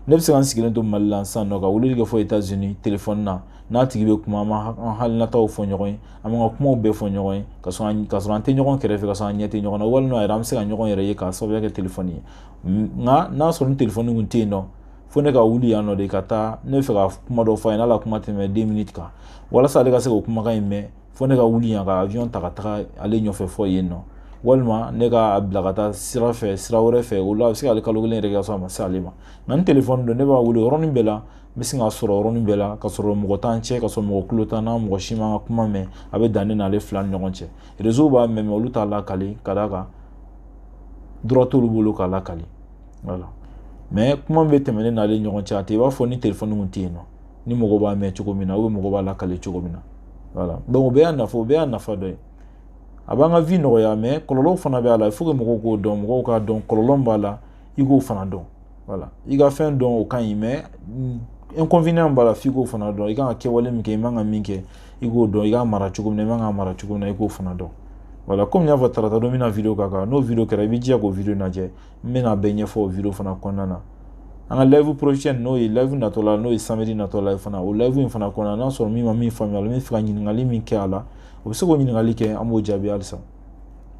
Ne bɛ se ka n sigilen to Mali la sisan nɔ ka weleli kɛ fɔ États-Unis téléphone na, n'a tigi bɛ kuma, an b'an hakilinataw fɔ ɲɔgɔn ye, an b'an ka kumaw bɛɛ fɔ ɲɔgɔn ye, ka sɔrɔ an tɛ ɲɔgɔn kɛrɛfɛ, ka sɔrɔ an ɲɛ tɛ ɲɔgɔn na, walima yɛrɛ an bɛ se ka ɲɔgɔn yɛrɛ ye k'a sababuya kɛ téléphone ye. Nka n'a sɔrɔ ni téléphone kun tɛ yen nɔ, fo ne ka wuli yan nɔ de ka taa, ne bɛ fɛ ka kuma dɔ fɔ a ye, n'ala kuma tɛmɛ 2 minutes kan, walasa ale ka se k'o kumakan in mɛn, fo ne ka wuli yan ka avion ta ka taga ale ɲɔfɛ fɔ yen nɔ, walima ne ka bila ka taa sira fɛ, sira wɛrɛ fɛ. O la a bɛ se k'ale kalo kelen yɛrɛ kɛ ka sɔrɔ a ma se ale ma. Nka ni téléphone don, ne b'a wele yɔrɔnin bɛɛ la, n bɛ sin k'a sɔrɔ yɔrɔnin bɛɛ la, ka sɔrɔ mɔgɔ t'an cɛ, ka sɔrɔ mɔgɔ kulo t'an na, mɔgɔ si m'an ka kuma mɛn, a bɛ dan ne n'ale fila ni ɲɔgɔn cɛ. Réseau b'a mɛn, mais olu t'a lakali, ka d'a kan droit t'olu bolo k'a lakali. Voilà, mais kuma min bɛ tɛmɛ ne n'ale ɲɔgɔn cɛ, a tɛ i b'a fɔ ni téléphone kun tɛ yen nɔ, ni mɔgɔ b'a mɛn cogo min na, ou mɔgɔ b'a lakali cogo min na. Voilà, donc o bɛɛ y'a nafa, o bɛɛ y'a nafa dɔ ye. A b'an ka vie nɔgɔya, mais kɔlɔlɔw fana bɛ a la. Il faut que mɔgɔw k'o dɔn, mɔgɔw k'a dɔn kɔlɔlɔ min b'a la, i k'o fana dɔn. Voilà, i ka fɛn dɔn, o ka ɲi, mais inconvénient b'a la, f'i k'o fana dɔn. I kan ka kɛwale min kɛ, i man ka min kɛ, i k'o dɔn. I k'a mara cogo min na, i man k'a mara cogo min na, i k'o fana dɔn. Voilà, komi n y'a fɔ, tarata don n bɛna vidéo k'a kan. N'o vidéo kɛra, i b'i jija k'o vidéo lajɛ, n bɛna bɛɛ ɲɛfɔ o vidéo fana kɔnɔna na. An ka live prochaine, n'o ye live natɔ la, n'o ye samedi natɔ la fana, o live in fana kɔnɔna, n'a sɔrɔ min ma min faamuya a la, min fɛ ka ɲininkali min kɛ a la, o bɛ se k'o ɲininkali kɛ, an b'o jaabi halisa.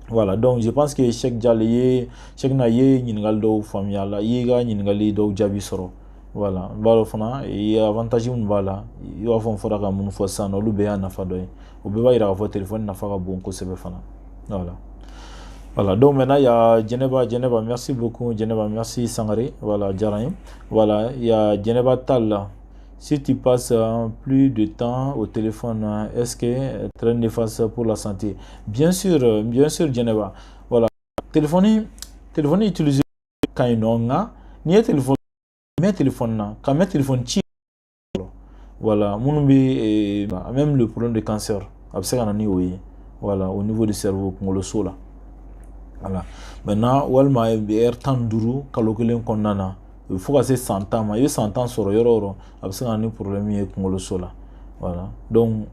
Voilà, donc je pense que Cheikh Diallo ye, Cheikh na ye ɲininkali dɔw faamuya a la, i y'i ka ɲininkali dɔw jaabi sɔrɔ. Voilà, n b'a dɔn fana i ye avantage minnu b'a la, i b'a fɔ n fɔra ka minnu fɔ sisan nɔ, olu bɛɛ y'a nafa dɔ ye. O bɛɛ b'a yira k'a fɔ téléphone nafa ka bon kosɛbɛ fana. Voilà. Donc maintenant, il y a Djeneba, Djeneba, merci beaucoup, Djeneba, merci Sangare, voilà, diyara n ye. Voilà, il y a Djeneba Tal. Si tu passes plus de temps au téléphone, est-ce que très néfaste pour la santé? Bien sûr, Djeneba. Voilà. Téléphone utilisé ka ɲi nɔ, nka n'i ye téléphone mɛn téléphone na, ka mɛn téléphone ci, voilà, minnu bɛ même le problème de cancer, A bɛ se ka na ni o ye, voilà, au niveau du cerveau, kunkoloso la. Voilà. Maintenant, walima heure 15 kalo kelen kɔnɔna na, fo ka se san 10 ma, i bɛ san 10 sɔrɔ yɔrɔ o yɔrɔ, a bɛ se ka na ni problème ye kunkoloso la. Voilà. Donc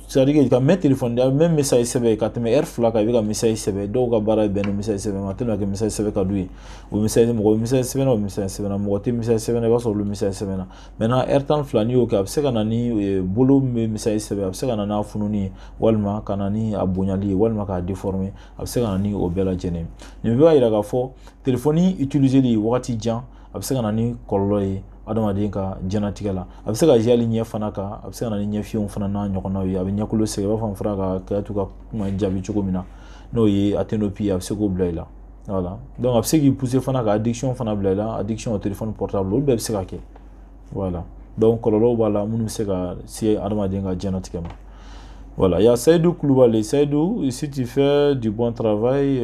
c'est à dire ka mɛn téléphone, a bɛ message sɛbɛn ka tɛmɛ heure 2 kan, i bɛ ka message sɛbɛn. Dɔw ka baara bɛnnen message sɛbɛn ma, tellement que message sɛbɛn ka d'u ye. O message, mɔgɔ bɛ message sɛbɛn na, o message sɛbɛn na, mɔgɔ tɛ message sɛbɛn na, i b'a sɔrɔ olu message sɛbɛn na. Maintenant, heure 12, n'i y'o kɛ, a bɛ se ka na ni bolo min bɛ message sɛbɛn, a bɛ se ka na n'a fununi ye, walima ka na ni a bonyali ye, walima k'a déformer. A bɛ se ka na ni o bɛɛ lajɛlen. Nin bɛɛ b'a yira k'a fɔ téléphone utiliser li wagati jan, a bɛ se ka na ni kɔlɔlɔ ye adamaden ka diɲɛnatigɛ la. A bɛ se ka hali ɲɛ fana kan, a bɛ se ka na ni ɲɛfiɲɛw fana n'a ɲɔgɔnnaw ye. A bɛ ɲɛkolo sɛgɛn, i b'a fɔ n fɔra ka Kayatu ka kuma jaabi cogo min na, n'o ye aténopie, a bɛ se k'o bila i la. Voilà. Donc a bɛ se k'i pousser fana ka addiction fana bila i la, addiction au téléphone portable, olu bɛɛ bɛ se ka kɛ. Voilà. Donc kɔlɔlɔw b'a la minnu bɛ se ka se adamaden ka diɲɛnatigɛ ma. Voilà, il y a Saïdou Koulibaly. Saïdou, si tu fais du bon travail,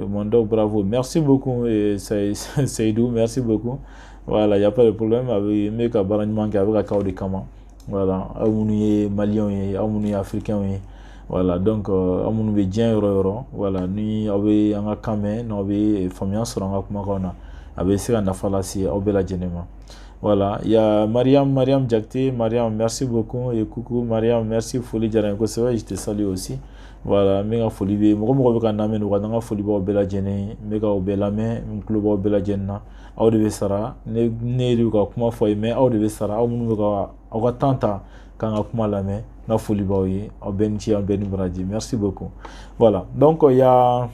mon doc, bravo. Merci beaucoup, Saïdou, merci beaucoup. Voilà, il n'y a pas de problème. Avec n bɛ ka baara ɲuman kɛ, a bɛ ka k'aw de kama. Voilà, aw minnu ye maliyɛnw ye, aw minnu ye africains ye. Voilà, donc aw minnu bɛ diɲɛ yɔrɔ o yɔrɔ, voilà, ni aw bɛ an ka kan mɛn, n'aw bɛ faamuya sɔrɔ an ka kumakanw na, a bɛ se ka nafa lase aw bɛɛ lajɛlen ma. Voilà, il y a Mariam, Mariam Diakité. Mariam, merci beaucoup. Et coucou Mariam, merci. Foli diyara n ye kosɛbɛ, je te salue aussi. Voilà, n bɛ ka foli bɛ mɔgɔ mɔgɔ bɛ ka lamɛn nin waati, n ka foli b'aw bɛɛ lajɛlen ye. N bɛ k'aw bɛɛ lamɛn, n tulo b'aw bɛɛ lajɛlen na. Aw de bɛ sara ne, ne de bɛ ka kuma fɔ aw ye, mais aw de bɛ sara, aw minnu bɛ ka aw ka temps ta k'an ka kuma lamɛn. N ka foli b'aw ye, aw bɛɛ ni ce, aw bɛɛ ni baraji. Merci beaucoup. Voilà, donc il y a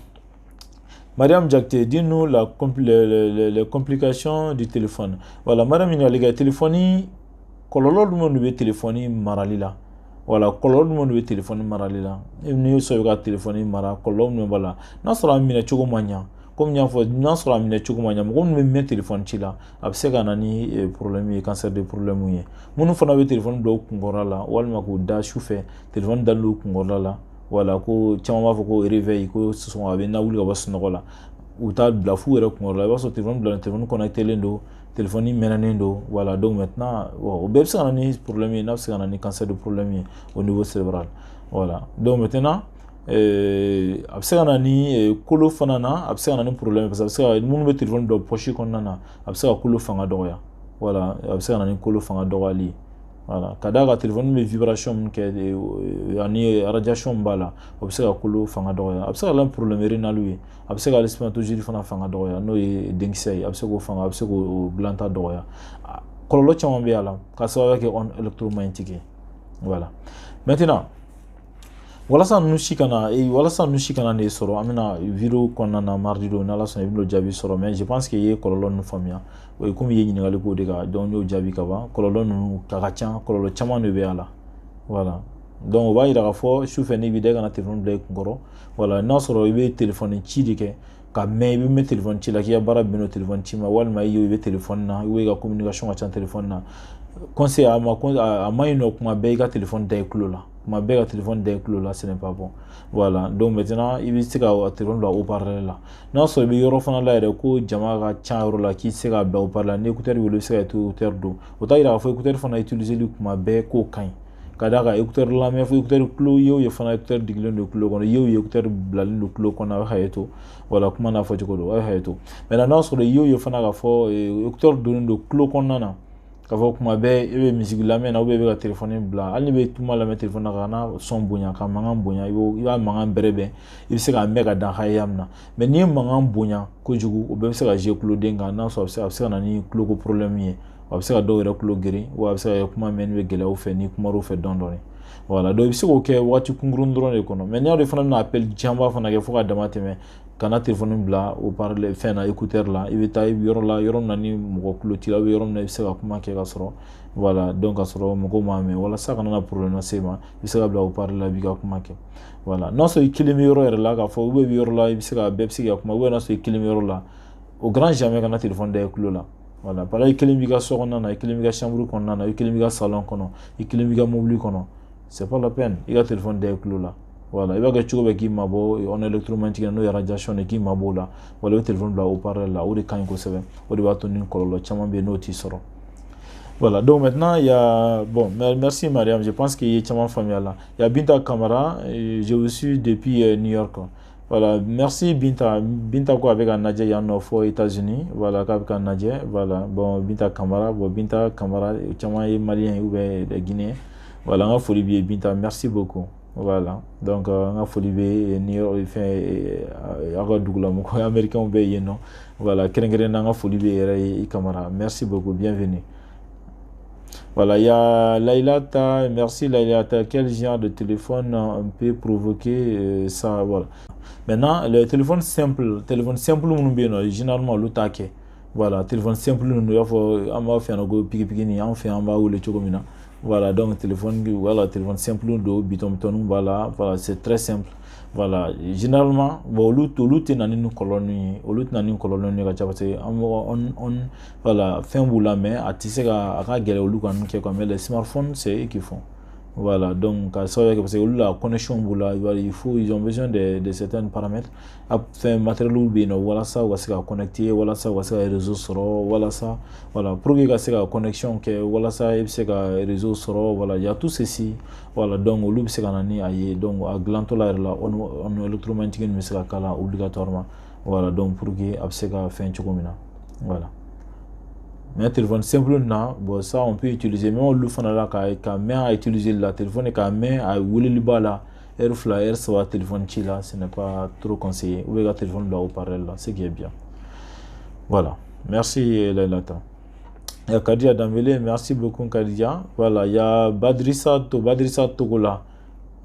Mariam Diakité, dis-nous les complications du téléphone. Voilà, Mariam, ɲininkali kɛ téléphone kɔlɔlɔ jumɛn de bɛ téléphone marali la? Voilà, kɔlɔlɔ jumɛn de bɛ téléphone marali la? N'i y'o sɔrɔ i bɛ ka téléphone mara, kɔlɔlɔ jumɛn b'a la? N'a sɔrɔ a minɛ cogo ma ɲa, komi n y'a fɔ, n'a sɔrɔ a minɛ cogo ma ɲa, mɔgɔ minnu bɛ mɛn téléphone ci la, a bɛ se ka na ni problème ye, cancer de problème ye. Minnu fana bɛ téléphone bila u kunkɔrɔla la, walima k'u da su fɛ, téléphone dalen u kunkɔrɔla la. Voilà, ko caman b'a fɔ ko réveil, ko sɔn a bɛ na wuli ka bɔ sunɔgɔ la, u t'a bila f'u yɛrɛ kunkɔrɔ la. I b'a sɔrɔ téléphone bila, téléphone connecté don, téléphone mɛnɛnen don. Voilà, donc maintenant, o bɛɛ bɛ se ka na ni problème ye, n'a bɛ se ka na ni cancer de problème ye au niveau cérébral. Voilà, donc maintenant, a bɛ se ka na ni kolo fana na, a bɛ se ka na ni problème, parce que a bɛ se ka minnu bɛ téléphone bila poche kɔnɔna na, a bɛ se ka kolo fanga dɔgɔya. Voilà, a bɛ se ka na ni kolo fanga dɔgɔyali ye. Voilà, ka d'a kan téléphone bɛ vibration min kɛ ani radiation min b'a la, o bɛ se ka kolo fanga dɔgɔya. A bɛ se ka na ni problème rénal ye, a bɛ se ka spermatozoïde fana fanga dɔgɔya, n'o ye denkisɛ ye, a bɛ se k'o fanga, a bɛ se k'o dilanta dɔgɔya. Kɔlɔlɔ caman bɛ a la k'a sababuya kɛ onde électromagnétique ye. Voilà. Maintenant, walasa ninnu si kana ne sɔrɔ, an bɛna vidéo kɔnɔna na mardi don, n'Ala sɔnna, i bɛn'o jaabi sɔrɔ. Mais je pense que i ye kɔlɔlɔ ninnu faamuya, o ye komi i ye ɲininkali k'o de kan, donc n y'o jaabi ka ban. Kɔlɔlɔ ninnu ka ca, kɔlɔlɔ caman de bɛ a la. Voilà, donc o b'a yira k'a fɔ sufɛ n'i bɛ da, i kana téléphone bila i kunkɔrɔ. Voilà, n'a sɔrɔ i bɛ téléphone ci de kɛ ka mɛn, i bɛ mɛn téléphone ci la, k'i ka baara bɛn o téléphone ci ma, walima i ye i bɛ téléphone na, i ka communication ka ca téléphone na, conseil a ma, a ma ɲi nɔ, kuma bɛɛ i ka téléphone da i tulo la, kuma bɛɛ ka téléphone da i tulo la, ce n'est pas bon. Voilà, donc maintenant, i bɛ se ka téléphone bila haut-parleur la. N'a sɔrɔ i bɛ yɔrɔ fana la yɛrɛ ko jama ka ca yɔrɔ la, k'i tɛ se k'a bila haut-parleur la, ni écouteur b'i bolo, i bɛ se ka écouteur don. O t'a yira k'a fɔ écouteur fana utiliser kuma bɛɛ k'o ka ɲi, ka d'a kan écouteur lamɛn fo écouteur tulo ye o ye fana, écouteur digilen don tulo kɔnɔ, i y'o ye, écouteur bilalen don tulo kɔnɔ, a bɛ hakɛ to. Voilà, kuma n'a fɔ cogo don, a bɛ hakɛ to. Maintenant, n'a sɔrɔ i y'o ye fana k'a fɔ écouteur donnen don tulo kɔnɔna na, k'a fɔ kuma bɛɛ e bɛ musique lamɛn na, i bɛ ka téléphone bila, hali n'i bɛ kuma lamɛn téléphone na, ka na son bonya, ka mankan bonya, i b'a mankan bɛrɛ bɛn, i bɛ se k'a mɛn ka dan hakɛya min na. Mais n'i ye mankan bonya kojugu, o bɛɛ bɛ se ka jouer tuloden kan. N'a sɔrɔ a bɛ se ka na ni tuloko problème ye, a bɛ se ka dɔw yɛrɛ tulo geren, wa a bɛ se ka kɛ kuma mɛnni bɛ gɛlɛya u fɛ ni kumar'u fɛ dɔɔnin dɔɔnin. Voilà, donc i bɛ se k'o kɛ waati kunkurunnin dɔrɔn de kɔnɔ. Mais n'i y'a dɔn i fana bɛna appel janba fana kɛ fo ka dama tɛmɛ, kana téléphone bila haut-parleur fɛn na, écouteur la. I bɛ taa yɔrɔ la, yɔrɔ min na ni mɔgɔ tulo t'i la, yɔrɔ min na i bɛ se ka kuma kɛ ka sɔrɔ, voilà, donc ka sɔrɔ mɔgɔw m'a mɛn, walasa kana na problème lase i ma, i bɛ se ka bila haut-parleur la, i b'i ka kuma kɛ. Voilà, n'a sɔrɔ i kelen bɛ yɔrɔ yɛrɛ la, k'a fɔ ou bien i bɛ yɔrɔ la, i bɛ se ka bɛɛ bɛ se ka kuma, ou bien n'a sɔrɔ i kelen bɛ yɔrɔ la, au grand jamais kana téléphone da i tulo la. Voilà, par exemple, i kelen b'i ka so kɔnɔna na, i kelen b'i ka chambre kɔnɔna na, i kelen b'i ka salon kɔnɔ, i kelen b'i ka mobili kɔnɔ, c'est pas la peine i ka téléphone da i tulo la. Voilà, i b'a kɛ cogo bɛɛ k'i mabɔ onde électromagnétique, n'o ye radiation ye, k'i mabɔ o la. Wala i bɛ téléphone bila haut-parleur la, o de ka ɲi kosɛbɛ. O de b'a to ni kɔlɔlɔ caman bɛ yen, n'o t'i sɔrɔ. Voilà, donc maintenant, il y a... Bon, merci Mariam, je pense qu'il y a caman faamuya la. Il y a Binta Kamara, j'ai reçu depuis New York. Voilà, merci Binta. Binta ko a bɛ ka lajɛ yan nɔ fɔ États-Unis. Voilà, k'a bɛ ka lajɛ. Voilà, bon, Binta Kamara, bon, Binta Kamara, caman ye malien ou bien des Guinéens. Voilà, n ka foli b'i ye Binta, merci beaucoup. Voilà, donc n ka foli bɛ New York, fɛn aw ka dugulamɔgɔ américains bɛ yen nɔ. Voilà, kɛrɛnkɛrɛnnenya n ka foli bɛ yɛrɛ ye i Kamara. Merci beaucoup, bienvenue. Voilà, il y a Lailata, merci Lailata. Quel genre de téléphone peut provoquer ça? Voilà. Maintenant, le téléphone simple, minnu bɛ yen nɔ, généralement olu t'a kɛ. Voilà, téléphone simple ninnu, i b'a fɔ an b'a fɛ yan nɔ ko pikipiki nin, an fɛ yan an b'a wele cogo min na. Voilà, donc téléphone, voilà, téléphone simple don, bitɔn bitɔnninw b'a la. Voilà, c'est très simple. Voilà, généralement, bon, olu tɛ na ni kɔlɔlɔ ninnu ye, olu tɛ na ni kɔlɔlɔ ninnu ye ka ca parce que an on voilà, fɛn b'u la, mais a tɛ se ka a ka gɛlɛn olu ka ninnu kɛ quoi. Mais les smartphones, c'est eux qui font. Voilà, donc ka sababu kɛ parce que olu la connexion b'u la, il faut, ils ont besoin de certains paramètres. A fɛn matériel bɛ yen nɔ walasa u ka se ka connecter, walasa u ka se ka réseau sɔrɔ, walasa voilà, pour que ka se ka connexion kɛ, walasa i bɛ se ka réseau sɔrɔ, voilà, il y a tout ceci. Voilà, donc olu bɛ se ka na ni a ye. Donc a dilantɔ la yɛrɛ la, onde électromagnétique bɛ se ka k'a la obligatoirement. Voilà, donc pour que a bɛ se ka fɛn cogo min na. Voilà. Mais téléphone simple na, bon, ça on peut utiliser, même olu fana la ka mɛn a utiliser la téléphone, ka mɛn a weleliba la heure 2, heure 3 téléphone ci la, ce n'est pas trop conseillé, ou bien ka téléphone bila haut-parleur la, ce qui est bien. Voilà, merci Lailata. Il y a Kadia Dambélé, merci beaucoup Kadia. Voilà, il y a Badrissa, Badrissa Togola.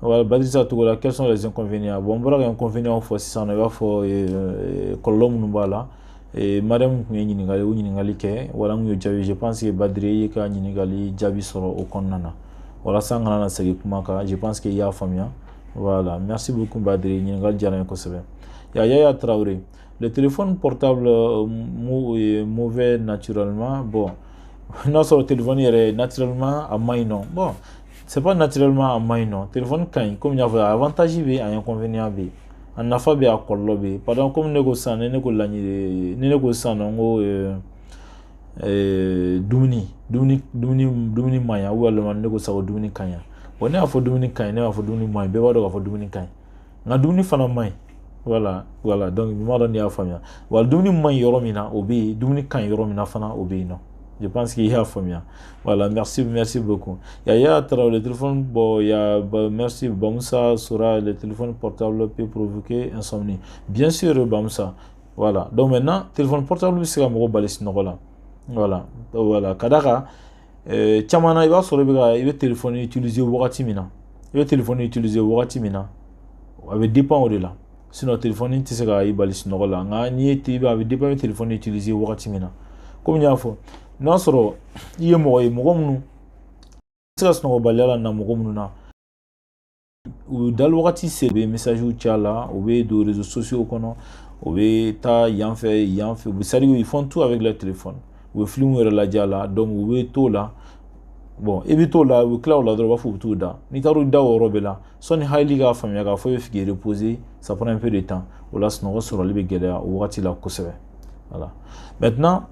Voilà, Badrissa Togola, quels sont les inconvénients? Bon, n bɔra ka inconvénients fɔ sisan nɔ, i b'a fɔ kɔlɔlɔ minnu b'a la. Et Mariam tun ye ɲininkali o ɲininkali kɛ, wala n y'o jaabi. Je pense que Badri y'i ka ɲininkali jaabi sɔrɔ o kɔnɔna na. Walasa n kana na segin kuma kan, je pense que i y'a faamuya. Voilà, merci beaucoup Badri, ɲininkali diyara n ye kosɛbɛ. Ya Yaya Traoré, le téléphone portable est mauvais naturellement. Bon, n'a sɔrɔ téléphone yɛrɛ naturellement a man ɲi nɔ. Bon, c'est pas naturellement a man ɲi nɔ. Téléphone ka ɲi, komi n y'a fɔ, avantage bɛ yen, a inconvénient bɛ yen. A nafa bɛ yen, a kɔlɔlɔ bɛ yen. Par exemple, komi ne ko sisan, ni ne ko laɲini, ni ne ko sisan nɔ, n ko dumuni man ɲi, walima ne ko sisan ko dumuni ka ɲi. Bon, ne y'a fɔ dumuni ka ɲi, ne y'a fɔ dumuni man ɲi, bɛɛ b'a dɔn k'a fɔ dumuni ka ɲi. Nka dumuni fana man ɲi. Voilà, donc n m'a dɔn n'i y'a faamuya. Wa dumuni man ɲi yɔrɔ min na, o bɛ yen, dumuni ka ɲi yɔrɔ min na fana, o bɛ yen nɔ. Je pense qu'il y a faamuya. Voilà, merci, merci beaucoup. Il y a le téléphone, bon, il y a, bah, merci, Bamoussa Sora, le téléphone portable peut provoquer insomnie. Bien sûr, Bamoussa. Voilà. Donc maintenant, téléphone portable, c'est un mɔgɔ bali sunɔgɔ la. Voilà. Voilà. Ka d'a kan, caman na i b'a sɔrɔ i bɛ ka i bɛ téléphone utiliser wagati min na. I bɛ téléphone utiliser wagati min na, a bɛ dépend o de la. Sinon téléphone tɛ se ka i bali sunɔgɔ la. Nka n'i ye a bɛ dépend i bɛ téléphone utiliser wagati min na. Komi n y'a fɔ, n'a sɔrɔ i ye mɔgɔ ye, mɔgɔ minnu se ka sunɔgɔbaliya la na mɔgɔ minnu na, u dali wagati se, u bɛ message ci a la, u bɛ don réseaux sociaux kɔnɔ, u bɛ taa yan fɛ, yan fɛ, u bɛ, c'est à dire ils font tout avec leur téléphone, u bɛ film yɛrɛ lajɛ a la, donc u bɛ t'o la. Bon, i bɛ t'o la, u bɛ tila o la dɔrɔn, u b'a fɔ u bɛ t'u da. N'i taar'u da o yɔrɔ bɛɛ la, sɔnni hakili k'a faamuya k'a fɔ i bɛ fɛ k'i reposer, ça prend un peu de temps. O la sunɔgɔ sɔrɔli bɛ gɛlɛya o wagati la kosɛbɛ. Voilà. Maintenant,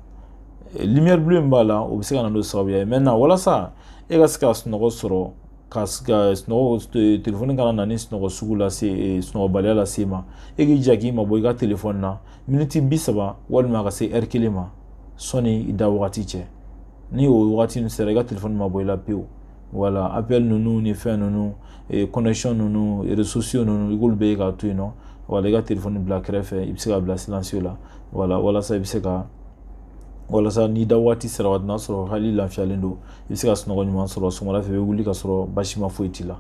lumière bleue min b'a la, o bɛ se ka na n'o sababuya ye. Maintenant, walasa e ka se ka sunɔgɔ sɔrɔ, ka sunɔgɔ, téléphone kana na ni sunɔgɔ sugu lase, sunɔgɔbaliya lase i ma, e k'i jija k'i mabɔ i ka téléphone na miniti 30 walima ka se heure 1 ma sɔnni i da wagati cɛ. Ni o wagati ninnu sera, i ka téléphone ma bɔ i la pewu. Voilà, appel ninnu ni fɛn ninnu, connexion ninnu, réseaux sociaux ninnu, i k'olu bɛɛ k'a to yen nɔ. Voilà, i ka téléphone bila kɛrɛfɛ, i bɛ se ka bila silencieux la. Voilà, walasa i bɛ se ka, walasa n'i da waati sera waati n'a sɔrɔ hali lafiyalen don, i bɛ se ka sunɔgɔ ɲuman sɔrɔ. Sɔgɔmada fɛ i bɛ wuli ka sɔrɔ basi ma foyi t'i la.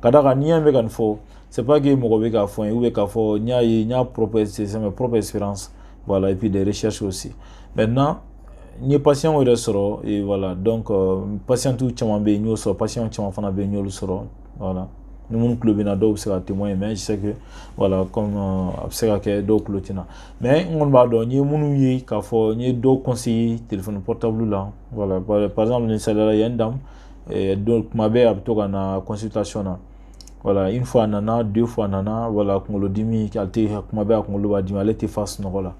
Ka d'a kan n'i y'a mɛn ka nin fɔ, c'est pas que mɔgɔ bɛ k'a fɔ n ye ou bien k'a fɔ n y'a ye, n y'a propre, c'est ma propre expérience. Voilà, et puis des recherches aussi. Maintenant, n ye patient yɛrɛ sɔrɔ, et voilà, donc patient caman bɛ yen, n y'o sɔrɔ, patient caman fana bɛ yen, n y'olu sɔrɔ. Voilà, ni minnu tulo bɛ na, dɔw bɛ se ka témoigner, mais je sais que voilà, comme a bɛ se ka kɛ dɔw tulo tɛ na, mais n kɔni b'a dɔn n ye minnu ye k'a fɔ n ye dɔw conseiller téléphone portable la. Voilà, par exemple, misaliya la, il y a une dame, donc kuma bɛɛ a bɛ to ka na consultation na. Voilà, une fois a nana, deux fois a nana, voilà, kunkolodimi, ale tɛ, kuma bɛɛ a kunkolo b'a dimi, ale tɛ fa sunɔgɔ la.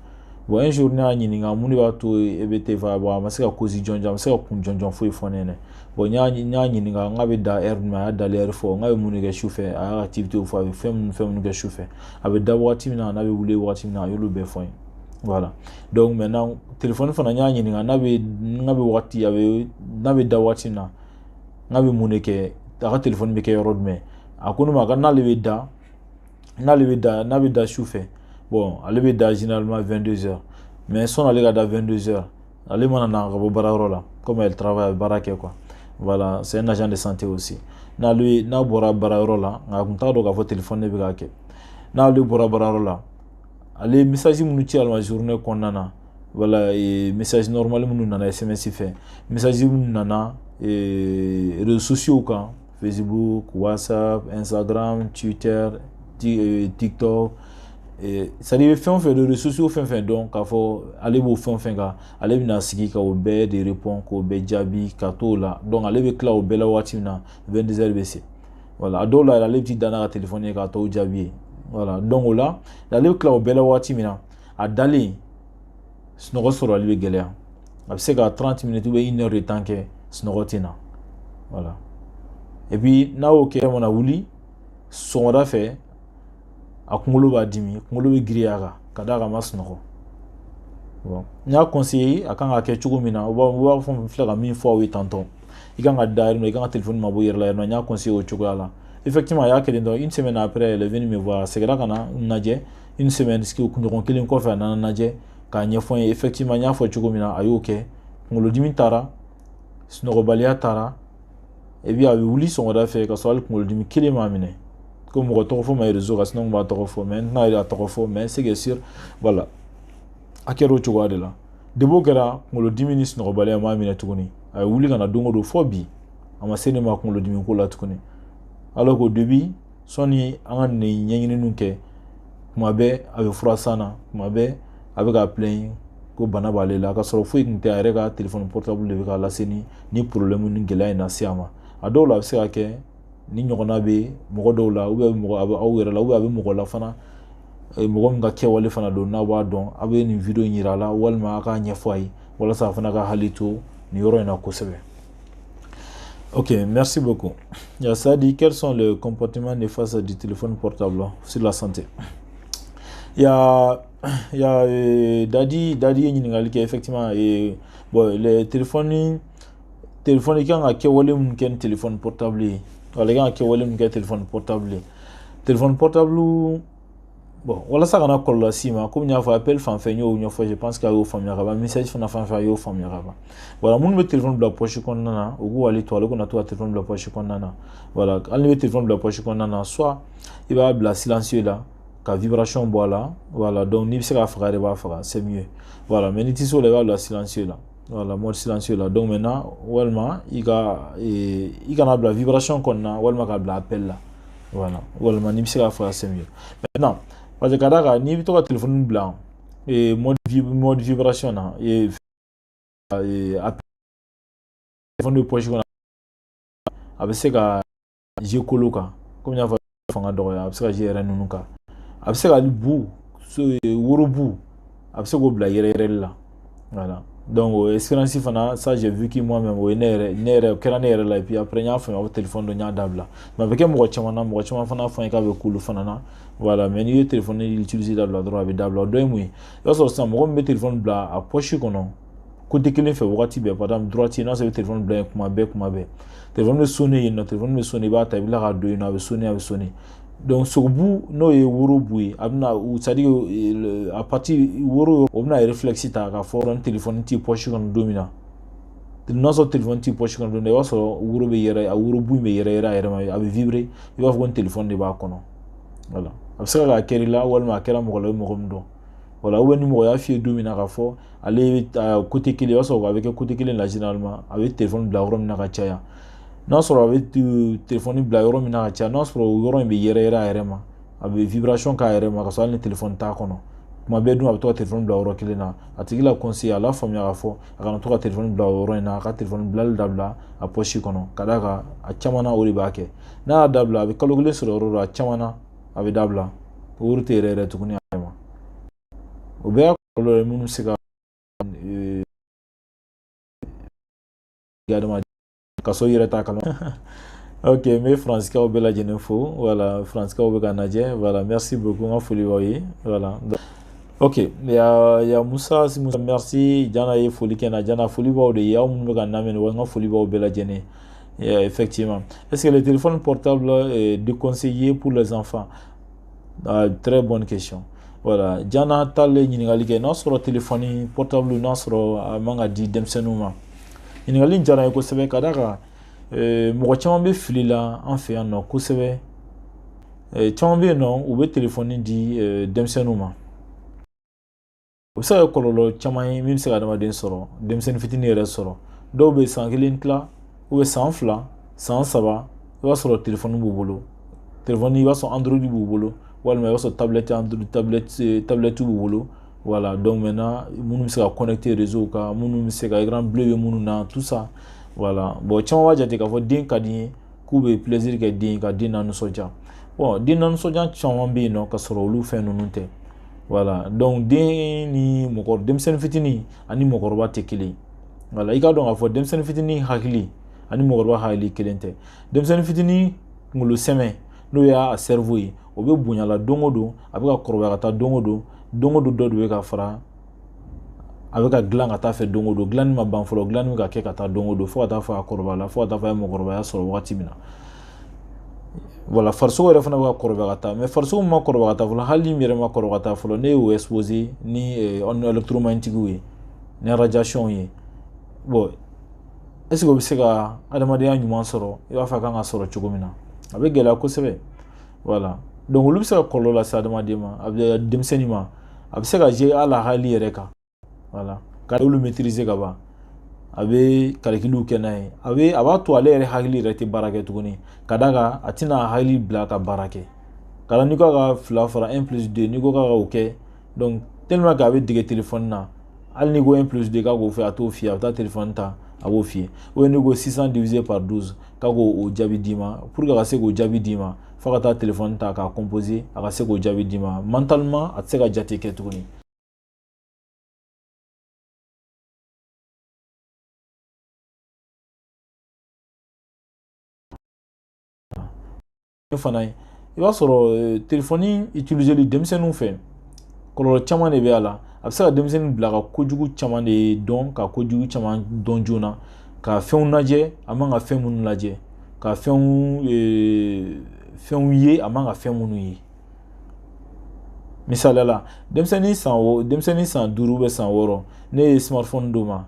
Bon, un jour ne y'a ɲininka mun de b'a to e bɛ te fa. Bon, a ma se ka cause jɔnjɔn, a ma se ka kun jɔnjɔn foyi fɔ ne ɲɛna. Bon, n y'a ɲininka n k'a bɛ da heure jumɛn, a y'a dali heure fɔ, n k'a bɛ mun de kɛ su fɛ, a y'a ka activité fɔ, a bɛ fɛn minnu kɛ su fɛ, a bɛ da waati min na, n'a bɛ wuli waati min na, a y'olu bɛɛ fɔ n ye. Voilà. Donc maintenant, téléphone fana, n y'a ɲininka n'a bɛ n'a bɛ waati a bɛ n'a bɛ da waati min na, n'a bɛ mun de kɛ, a ka téléphone bɛ kɛ yɔrɔ jumɛn. A ko ne ma n'ale bɛ da, n'a bɛ da su fɛ, bon, ale bɛ da généralement 22 heures. Mais sɔnni ale ka da 22 heures, ale mana na ka bɔ baarayɔrɔ la, comme elle travaille, a bɛ baara kɛ quoi. Voilà, c'est un agent de santé aussi. N'ale n'a bɔra baarayɔrɔ la, nka a kun t'a dɔn k'a fɔ téléphone de bɛ k'a kɛ. N'ale bɔra baarayɔrɔ la, ale message minnu ci ale ma journée kɔnɔna na, voilà, message normal minnu nana SMS fɛ, message minnu nana réseaux sociaux kan, Facebook, WhatsApp, Instagram, Twitter, TikTok, c'est à dire fɛn o fɛn, réseaux sociaux fɛn fɛn dɔn k'a fɔ ale b'o fɛn o fɛn kan, ale bɛna sigi ka o bɛɛ de répond, k'o bɛɛ jaabi, ka t'o la. Donc ale bɛ tila o bɛɛ la waati min na, 22 heures bɛ se. Voilà, a dɔw la yɛrɛ, ale bɛ t'i da n'a ka téléphone ye k'a tɔw jaabi ye. Voilà, donc o la, ale bɛ tila o bɛɛ la waati min na, a dalen, sunɔgɔ sɔrɔli bɛ gɛlɛya. A bɛ se ka 30 minutes ou bien une heure de temps kɛ, sunɔgɔ tɛ na. Voilà, et puis n'a y'o kɛ, mana wuli sɔgɔmada fɛ, a kunkolo b'a dimi, kunkolo bɛ girinya a kan, ka d'a kan a ma sunɔgɔ. Bon, n y'a conseillé a kan ka kɛ cogo min na, u b'a fɔ n filɛ ka min fɔ aw ye tantôt, i kan ka da yen nɔ, i kan ka téléphone mabɔ i yɛrɛ la yen nɔ. N y'a conseillé o cogoya la. Effectivement, a y'a kɛ ten tɔ. Une semaine après, elle est venue me voir, a seginna ka na n lajɛ. Une semaine, kunɲɔgɔn kelen kɔfɛ, a nana n lajɛ k'a ɲɛfɔ n ye. Effectivement, n y'a fɔ cogo min na, a y'o kɛ. Kunkolodimi taara, sunɔgɔbaliya taara, et puis a bɛ wuli sɔgɔmada fɛ ka sɔrɔ hali kunkolodimi kelen m'a minɛ. Ko mɔgɔ tɔgɔ fɔ ma réseau kan, sinon n b'a tɔgɔ fɔ, mais n tɛna a tɔgɔ fɔ. Mais c'est que sûr, voilà, a kɛra o cogoya de la. Depuis o kɛra, kunkolodimi ni sunɔgɔbaliya m'a minɛ tuguni. A ye wuli ka na don o don fɔ bi, a ma se ne ma kunkolodimi ko la tuguni. Alors qu'au début, sɔnni an ka nin ɲɛɲininiw kɛ, kuma bɛɛ a bɛ fura san na, kuma bɛɛ a bɛ ka plaindre ko bana b'ale la, ka sɔrɔ foyi tun tɛ. A yɛrɛ ka téléphone portable de bɛ k'a lase ni problème ni gɛlɛya in lase a ma. A dɔw la, a bɛ se ka kɛ ni ɲɔgɔnna bɛ mɔgɔ dɔw la, ou bien mɔgɔ a bɛ aw yɛrɛ la, ou bien a bɛ mɔgɔ la fana, mɔgɔ min ka kɛwale fana don, n'aw b'a dɔn, a bɛ nin vidéo in yira a la, walima a k'a ɲɛfɔ a ye walasa a fana ka hakili to nin yɔrɔ in na kosɛbɛ. Ok, merci beaucoup. Il y a ça dit, quels sont les comportements néfastes du téléphone portable sur la santé? Il y a Dadi ye ɲininkali kɛ. Effectivement, et, bon, les téléphones, téléphone i kan ka kɛwale mun kɛ ni téléphone portable ye, wala i kan ka kɛwale mun kɛ téléphone portable ye, téléphone portable, bon, walasa kana kɔlɔlɔ s'i ma. Komi n y'a fɔ, appel fan fɛ, n y'o ɲɛfɔ, je pense que a y'o faamuya ka ban. Message fana fan fɛ, a y'o faamuya ka ban. Voilà, minnu bɛ téléphone bila poche kɔnɔna na, u k'u hakili to ale kana to ka téléphone bila poche kɔnɔna na. Voilà, hali n'i bɛ téléphone bila poche kɔnɔna na, soit i b'a bila silencieux la ka vibration bɔ a la. Voilà, donc n'i bɛ se k'a faga yɛrɛ, i b'a faga, c'est mieux. Voilà, mais n'i tɛ se o la, i b'a bila silencieux la. Voilà, mode silencieux la. Donc maintenant, walima i kana bila vibration kɔnɔna, walima k'a bila appel la. Voilà, walima n'i bɛ se k'a faga, c'est mieux. Maintenant, parce que ka d'a kan, n'i bɛ to ka téléphone bila mode vibration na, téléphone bɛ poche kɔnɔ, a bɛ se ka jouer kolo kan, komi n y'a fɔ, fanga dɔgɔya, a bɛ se ka jouer yɛrɛ ninnu kan, a bɛ se ka bu woro bu, a bɛ se k'o bila yɛrɛ yɛrɛli la. Voilà, donc o expérience fana, ça j'ai vécu moi-même, o ye ne yɛrɛ o kɛra ne yɛrɛ la. Et puis après, n y'a faamuya, o téléphone dɔ, n y'a dabila. Mais a bɛ kɛ mɔgɔ caman na, mɔgɔ caman fana fɔ n ye k'a bɛ k'olu fana na. Voilà, mais n'i ye téléphone utiliser dabila dɔrɔn, a bɛ dabila. O dɔ ye mun ye? I b'a sɔrɔ sisan, mɔgɔ min bɛ téléphone bila a poche kɔnɔ côté kelen fɛ wagati bɛɛ, par exemple droite, n'a sɔrɔ i bɛ téléphone bila yen kuma bɛɛ, kuma bɛɛ téléphone bɛ sonner yen nɔ, téléphone bɛ sonner, i b'a ta, i bɛ tila k'a don yen nɔ, a bɛ sonner, a bɛ sonner. Donc sogobu, n'o ye woro bu ye, a bɛna, c'est à dire a partir woro, o bɛna réflexe ta k'a fɔ ni téléphone t'i poche kɔnɔ don min na, n'a sɔrɔ téléphone t'i poche kɔnɔ don min na, i b'a sɔrɔ woro bɛ yɛrɛ, a woro bu in bɛ yɛrɛ yɛrɛ a yɛrɛ ma, a bɛ vibrer, i b'a fɔ ko ni téléphone de b'a kɔnɔ. Voilà, a bɛ se ka kɛ i la, walima a kɛra mɔgɔ la, i bɛ mɔgɔ min dɔn. Voilà, ou bien ni mɔgɔ y'a f'i ye don min na k'a fɔ ale côté kelen, i b'a sɔrɔ a bɛ kɛ côté kelen la généralement, a bɛ téléphone bila yɔrɔ min na ka caya, n'a sɔrɔ a bɛ téléphone bila yɔrɔ min na ka caya, n'a sɔrɔ o yɔrɔ in bɛ yɛrɛ yɛrɛ a yɛrɛ ma, a bɛ vibration k'a yɛrɛ ma, ka sɔrɔ hali ni téléphone t'a kɔnɔ, kuma bɛɛ dun a bɛ to ka téléphone bila yɔrɔ kelen na, a tigi la conseiller, a la faamuya k'a fɔ a kana to ka téléphone bila o yɔrɔ in na, a ka téléphone bilali dabila a poche kɔnɔ, ka d'a kan a caman na, o de b'a kɛ. N'a y'a dabila, a bɛ kalo kelen sɔrɔ yɔrɔ dɔ, a caman na, a bɛ dabila, o wari tɛ yɛrɛ yɛrɛ tuguni a yɛrɛ ma. O bɛɛ Kɔlɔlɔ ye minnu bɛ se ka adamaden ka sɔrɔ i yɛrɛ t'a kalama. Ok, n bɛ Faransikaw bɛɛ lajɛlen fo. Voilà, Faransikaw bɛ ka lajɛ. Voilà, merci beaucoup, n ka foli b'aw ye. Voilà. Ok, ya Musa, Musa, merci. Jana ye foli kɛ na. Jana, foli b'aw de ye, aw minnu bɛ ka lamɛn wa, n ka foli b'aw bɛɛ lajɛlen. Yeah, effectivement. Est-ce que le téléphone portable est déconseillé pour les enfants? Ah, très bonne question. Voilà, Jana t'ale ɲininkali kɛ n'a sɔrɔ téléphone portable n'a sɔrɔ a man ka di denmisɛnninw ma. Ɲininkali in diyara n ye kosɛbɛ, ka d'a kan mɔgɔ caman bɛ fili la an fɛ yan nɔ kosɛbɛ. Caman bɛ yen nɔ, u bɛ téléphone di denmisɛnninw ma. O bɛ se ka kɛ kɔlɔlɔ caman ye min bɛ se ka adamaden sɔrɔ, denmisɛnnin fitinin yɛrɛ sɔrɔ. Dɔw bɛ san 1 tila, ou san 2, san 3, i b'a sɔrɔ téléphone b'u bolo. Téléphone, i b'a sɔrɔ Android b'u bolo, walima i b'a sɔrɔ tablette, Android tablette, tablette b'u bolo. Voilà, donc maintenant, minnu bɛ se ka connecter réseau kan, minnu bɛ se ka écran bleu bɛ minnu na, tout ça. Voilà, bon, caman b'a jate k'a fɔ den ka di n ye, k'u bɛ plaisir kɛ den ka den lanisɔndiya. Bon, den lanisɔndiya caman bɛ yen nɔ ka sɔrɔ olu fɛn ninnu tɛ. Voilà, donc den ni mɔgɔ, denmisɛnnin fitinin ani mɔgɔkɔrɔba tɛ kelen. Voilà, i k'a dɔn k'a fɔ denmisɛnnin fitinin hakili ani mɔgɔkɔrɔba hakili kelen tɛ. Denmisɛnnin fitinin kunkolo sɛmɛ, n'o y'a cerveau ye, o bɛ bonya la don o don, a bɛ ka kɔrɔbaya ka taa don o don. Don o don dɔ de bɛ ka fara, a bɛ ka dilan ka taa fɛ don o don. Dilanni ma ban fɔlɔ, dilanni bɛ ka kɛ ka taa don o don, fo ka taa fɔ a kɔrɔbaya la, fo ka taa fɔ a ye mɔgɔkɔrɔbaya sɔrɔ wagati min na. Voilà, farisogo yɛrɛ fana bɛ ka kɔrɔbaya ka taa, mais farisogo ma kɔrɔbaya ka taa fɔlɔ, hali ni yɛrɛ ma kɔrɔbaya ka taa fɔlɔ, ne y'o exposé ni ondes électromagnétiques ye, ni radiation ye. Bon, est ce que o bɛ se ka adamadenya ɲuman sɔrɔ i b'a fɔ a kan ka sɔrɔ cogo min na? A bɛ gɛlɛya kosɛbɛ. Voilà, donc olu bɛ se ka kɔlɔlɔ lase adamaden ma, a bɛ denmisɛnnin ma, a bɛ se ka jouer hali a hakili yɛrɛ kan. Voilà, ka olu maîtriser ka ban, a bɛ calculw kɛ n'a ye, a bɛ a b'a to ale yɛrɛ hakili yɛrɛ tɛ baara kɛ tuguni, ka d'a kan a tɛna a hakili bila ka baara kɛ. Ka n'i ko ka 2 fara 1 plus 2, n'i ko k'a ka o kɛ, donc tellement que a bɛ dege téléphone na, hali n'i ko 1 plus 2 k'a k'o fɛ, a t'o f'i ye, a bɛ taa téléphone ta, a b'o f'i ye. Ou bien n'i ko 600 divisé par 12, k'a k'o jaabi d'i ma, pour que a ka se k'o jaabi d'i ma, f'a ka taa téléphone ta k'a composer, a ka se k'o jaabi d'i ma. Mentalement, a tɛ se ka jate kɛ tuguni. Fana ye, i b'a sɔrɔ téléphone utiliseli denmisɛnninw fɛ, kɔlɔlɔ caman de bɛ a la. A bɛ se ka denmisɛnnin bila ka kojugu caman de dɔn, ka kojugu caman dɔn joona, ka fɛnw lajɛ a man ka fɛn minnu lajɛ, ka fɛnw ye a man ka fɛn minnu ye. Misaliya la, denmisɛnnin san 5 bɛ san 6, ne ye smartphone d'o ma.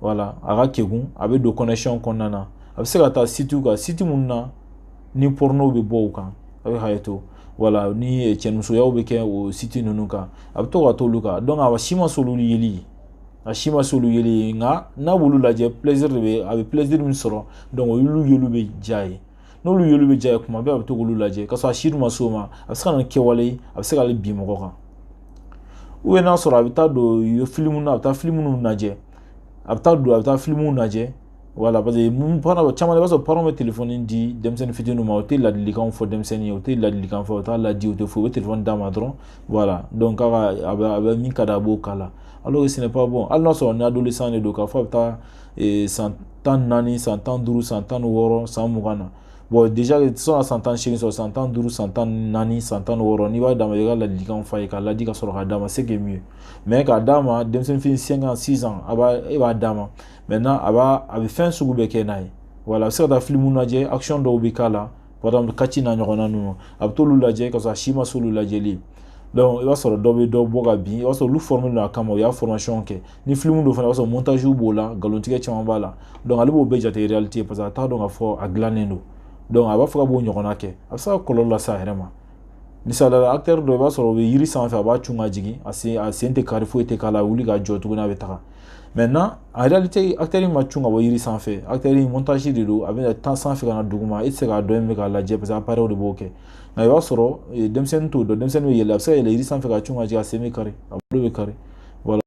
Voilà, a ka kegun, a bɛ don connexion kɔnɔna na, a bɛ se ka taa site kan, site minnu na ni porno bɛ bɔ o kan, a bɛ hakɛ to. Voilà, ni cɛnimusoyaw bɛ kɛ o site ninnu kan, a bɛ to ka t'olu kan. Donc a si ma s'olu yeli ye, a si ma s'olu yeli ye, nka n'a b'olu lajɛ, plaisir de bɛ, a bɛ plaisir min sɔrɔ, donc olu yeliw bɛ diya ye. N'olu yeliw bɛ diya ye, kuma bɛɛ a bɛ to k'olu lajɛ, ka sɔrɔ a si dun ma s'o ma. A bɛ se ka na ni kɛwale ye, a bɛ se k'ale bin mɔgɔ kan. Ou bien n'a sɔrɔ a bɛ taa don film na, a bɛ taa film lajɛ, a bɛ taa don, a bɛ taa film lajɛ. Voilà, parce que mun parent caman, i b'a sɔrɔ parents bɛ téléphone di denmisɛnnin fitininw ma, u tɛ ladilikanw fɔ denmisɛnnin ye, u tɛ ladilikan fɔ, u t'a ladi, u tɛ foyi, u bɛ téléphone d'a ma dɔrɔn. Voilà, donc k'a ka a bɛ min ka di a b'o k'a la, alors que ce n'est pas bon. Hali n'a sɔrɔ ni adolescent de don, k'a fɔ a bɛ taa san 14, san 15, san 16, san 20 na. Bon, déjà sɔn ka san 18 sɔrɔ, san 15, san 14, san 16, n'i b'a d'a ma, i ka ladilikanw f'a ye k'a ladi ka sɔrɔ k'a d'a ma, c'est que mieux. Mais k'a d'a ma denmisɛnnin fitinin, 5 ans, 6 ans, a b'a e b'a d'a ma maintenant, a bɛ fɛn sugu bɛɛ kɛ n'a ye. Voilà, a bɛ se ka taa film lajɛ, action dɔw bɛ k'a la, par exemple catch n'a ɲɔgɔnna ninnu, a bɛ t'olu lajɛ ka sɔrɔ a si ma s'olu lajɛli. Donc i b'a sɔrɔ dɔ bɛ dɔ bɔ ka bin, i b'a sɔrɔ olu formé don a kama, u y'a formation kɛ. Ni film don fana, i b'a sɔrɔ montage b'o la, nkalontigɛ caman b'a la. Donc ale b'o bɛɛ jate réalité, parce que a t'a dɔn k'a fɔ a dilannen don. Donc a b'a fɔ k'a b'o ɲɔgɔnna kɛ, a bɛ se ka kɔlɔlɔ lase a yɛrɛ ma. Misaliya la, acteur dɔ, i b'a sɔrɔ o bɛ yiri sanfɛ, a b'a cun ka jigin, a sen tɛ kari, foyi tɛ k'a la, a wuli ka jɔ tuguni, a bɛ taga. Maintenant, en réalité, acteur ma cun ka bɔ yiri sanfɛ, acteur montage de don, a bɛ taa sanfɛ ka na duguma, e tɛ se k'a dɔn e bɛ k'a lajɛ, parce que appareil de b'o kɛ. Nka i b'a sɔrɔ denmisɛnnin t'o dɔn, denmisɛnnin bɛ yɛlɛ, a bɛ se ka yɛlɛ yiri sanfɛ ka cun ka jigin, a sen bɛ kari, a bolo bɛ kari. Voilà,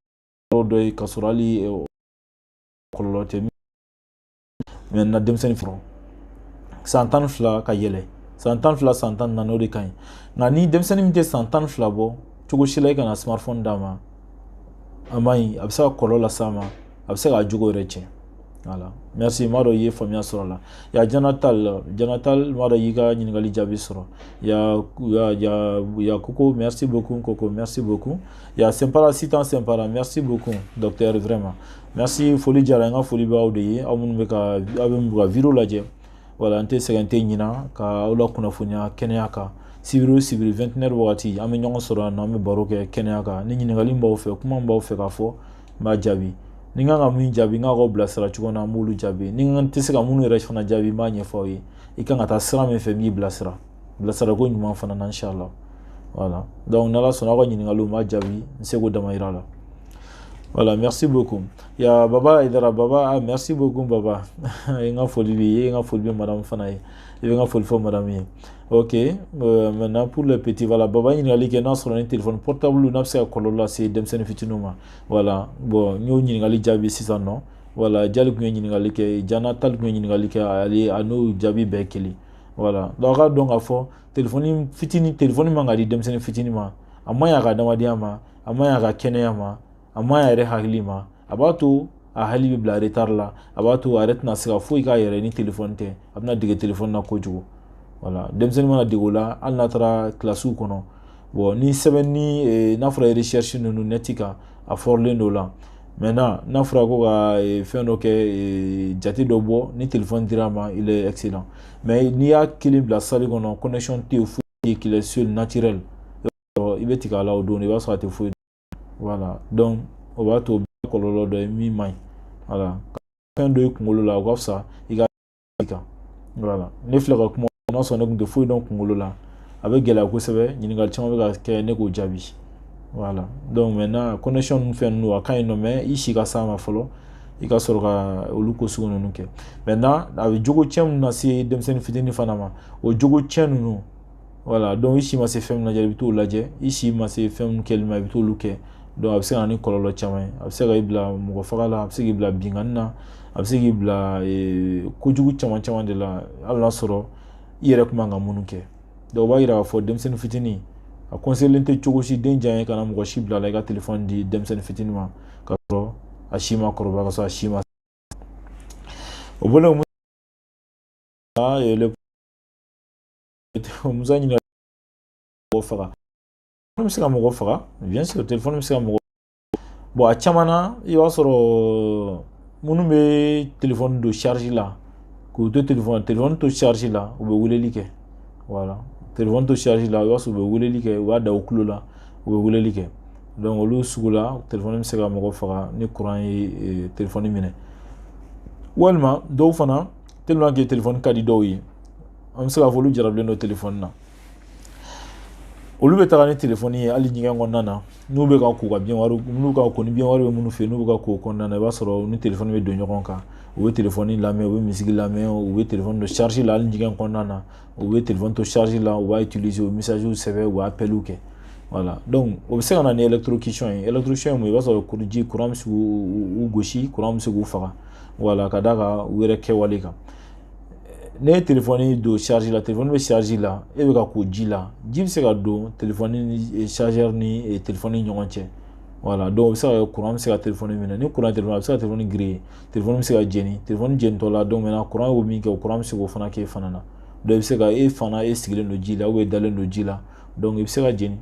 dɔ ye ka sɔrɔ hali kɔlɔlɔ tɛ. Maintenant, denmisɛnnin fɔlɔ san 12 ka yɛlɛ, san 12, san 14, o de ka ɲi. Nka ni denmisɛnnin min tɛ san 12 bɔ, cogo si la i kana smartphone d'a ma. A man ɲi, a bɛ se ka kɔlɔlɔ las'a ma, a bɛ se k'a jogo yɛrɛ tiɲɛ. Voilà, merci. N b'a dɔn i ye faamuya sɔrɔ a la. Ya Janatal, Janatal, n b'a dɔn i y'i ka ɲininkali jaabi sɔrɔ. Ya ya ya ya Koko, merci beaucoup. Koko, merci beaucoup. Ya Sempara, Sitan Sempara, merci beaucoup, docteur, vraiment merci. Foli diyara n ka foli b'aw de ye, aw minnu bɛ ka, aw bɛ ka vidéo lajɛ. Voilà, n tɛ sɛgɛn, n tɛ ɲina ka aw la kunnafoniya kɛnɛya kan. Sibiri o sibiri, 21 wagati, an bɛ ɲɔgɔn sɔrɔ yan nɔ, an bɛ baro kɛ kɛnɛya kan. Ni ɲininkali b'aw fɛ, kuma b'aw fɛ k'a fɔ, n b'a jaabi. Ni n kan ka min jaabi, n k'a k'aw bilasira cogo min na, an b'olu jaabi. Ni n tɛ se ka minnu yɛrɛ fana jaabi, n b'a ɲɛfɔ aw ye. I kan ka taa sira min fɛ, n b'i bilasira, bilasirako ɲuman fana na, inshallah. Voilà, donc n'Ala sɔnna, aw ka ɲininkaliw, n b'a jaabi n seko damayira la. Voilà, merci beaucoup. Ya Baba Aidara, Baba, ah, merci beaucoup Baba. N ka foli b'i ye, n ka foli bɛ madame fana ye. I bɛ n ka foli fɔ madame ye. Ok, maintenant pour les petits, voilà, Baba ɲininkali kɛ n'a sɔrɔ ni téléphone portable n'a bɛ se ka kɔlɔlɔ lase denmisɛnnin fitininw ma. Voilà, bon, n y'o ɲininkali jaabi sisan nɔ. Voilà, Jali tun ye ɲininkali kɛ, Jana Tali tun ye ɲininkali kɛ, ale a n'o jaabi bɛɛ kelen. Voilà, donc a ka dɔn k'a fɔ téléphone fitinin, téléphone man ka di denmisɛnnin fitinin ma. A man ɲi a ka adamadenya ma, a man ɲi a ka kɛnɛya ma, a man ɲi a yɛrɛ hakili ma. A b'a to a hakili bɛ bila retard la, a b'a to a yɛrɛ tɛna se ka foyi k'a yɛrɛ ni téléphone tɛ. A bɛna dege téléphone na kojugu. Voilà, denmisɛnnin mana dege o la, hali n'a taara kilasiw kɔnɔ, bon, ni sɛbɛn ni n'a fɔra recherche ninnu net kan, a fɔrilen don o la. Maintenant, n'a fɔra ko ka fɛn dɔ kɛ, jate dɔ bɔ, ni téléphone dira a ma, il est excellent. Mais n'i y'a kelen bila salle kɔnɔ, connexion tɛ yen, foyi tɛ yen, qu'il est seul naturel, i bɛ tigɛ a la o don, i b'a sɔrɔ a tɛ foyi. Voilà, donc o b'a to kɔlɔlɔ dɔ ye min man ɲi. Voilà, fɛn dɔ i kunkolo la, o ka fisa i ka kan. Voilà, ne filɛ ka kuma, n'a sɔrɔ ne tun tɛ foyi dɔn kunkolo la, a bɛ gɛlɛya kosɛbɛ. Ɲininkali caman bɛ ka kɛ, ne k'o jaabi. Voilà, donc maintenant, connexion ninnu, fɛn ninnu, a ka ɲi nɔ, mais i si ka s'a ma fɔlɔ, i ka sɔrɔ ka olu ko sugu ninnu kɛ. Maintenant, a bɛ jogo tiɲɛ minnu lase denmisɛnnin fitinin fana ma, o jogo tiɲɛ ninnu, voilà, donc i si ma se fɛn min lajɛ, i bɛ t'o lajɛ. I si ma se fɛn min kɛli ma, i bɛ t'olu kɛ. Donc a bɛ se ka na ni kɔlɔlɔ caman ye. A bɛ se ka i bila mɔgɔ faga la, a bɛ se k'i bila binkanni na, a bɛ se k'i bila kojugu caman caman de la, hali n'a sɔrɔ i yɛrɛ kun man ka minnu kɛ. Donc o b'a yira k'a fɔ denmisɛnnin fitinin, a conseillé tɛ cogo si, den diya ye kana mɔgɔ si bila la i ka téléphone di denmisɛnnin fitinin ma ka sɔrɔ a si ma kɔrɔbaya, ka sɔrɔ a si ma o bolo. Musa ɲininka mɔgɔ faga, bɛ se ka mɔgɔ faga? Bien sûr, téléphone bɛ se ka mɔgɔ. Bon, a caman na, i b'a sɔrɔ minnu bɛ téléphone don charge la, k'u to téléphone to charge la, u bɛ weleli kɛ. Voilà, téléphone to charge la, i b'a sɔrɔ u bɛ weleli kɛ, u b'a da u tulo la, u bɛ weleli kɛ. Donc olu sugu la, téléphone bɛ se ka mɔgɔ faga ni courant ye téléphone minɛ. Walima dɔw fana, tellement que téléphone ka di dɔw ye, an bɛ se k'a fɔ olu jarabilen don téléphone na, olu bɛ taga ni téléphone ye hali ɲɛgɛn kɔnɔna na, n'u bɛ ka ko ka baignoire, n'u ka ko ni baignoire bɛ minnu fɛ yen, n'u bɛ ka ko kɔnɔna na, i b'a sɔrɔ ni téléphone bɛ don ɲɔgɔn kan, u bɛ téléphone lamɛn, u bɛ musique lamɛn, u bɛ téléphone don charge la hali ɲɛgɛn kɔnɔna na, u bɛ téléphone to charge la, u b'a utiliser, u bɛ message sɛbɛn, u bɛ appel kɛ. Voilà, donc o bɛ se ka na ni électrocution ye. Électrocution ye mun ye? I b'a sɔrɔ ji, courant bɛ se k'u gosi, courant bɛ se k'u faga. Voilà, ka d'a kan u yɛrɛ kɛwale kan. Ne ye téléphone don charge la, téléphone bɛ charge la, e bɛ ka ko ji la, ji bɛ se ka don téléphone ni chargeur ni téléphone ni ɲɔgɔn cɛ. Voilà, donc o bɛ se ka kɛ courant bɛ se ka téléphone minɛ. Ni courant téléphone, a bɛ se ka téléphone griller, téléphone bɛ se ka jeni. Téléphone jenitɔ la, donc maintenant courant y'o min kɛ, o courant bɛ se k'o fana kɛ e fana na. Donc i bɛ se ka e fana, e sigilen don ji la ou dalen don ji la, donc i bɛ se ka jeni.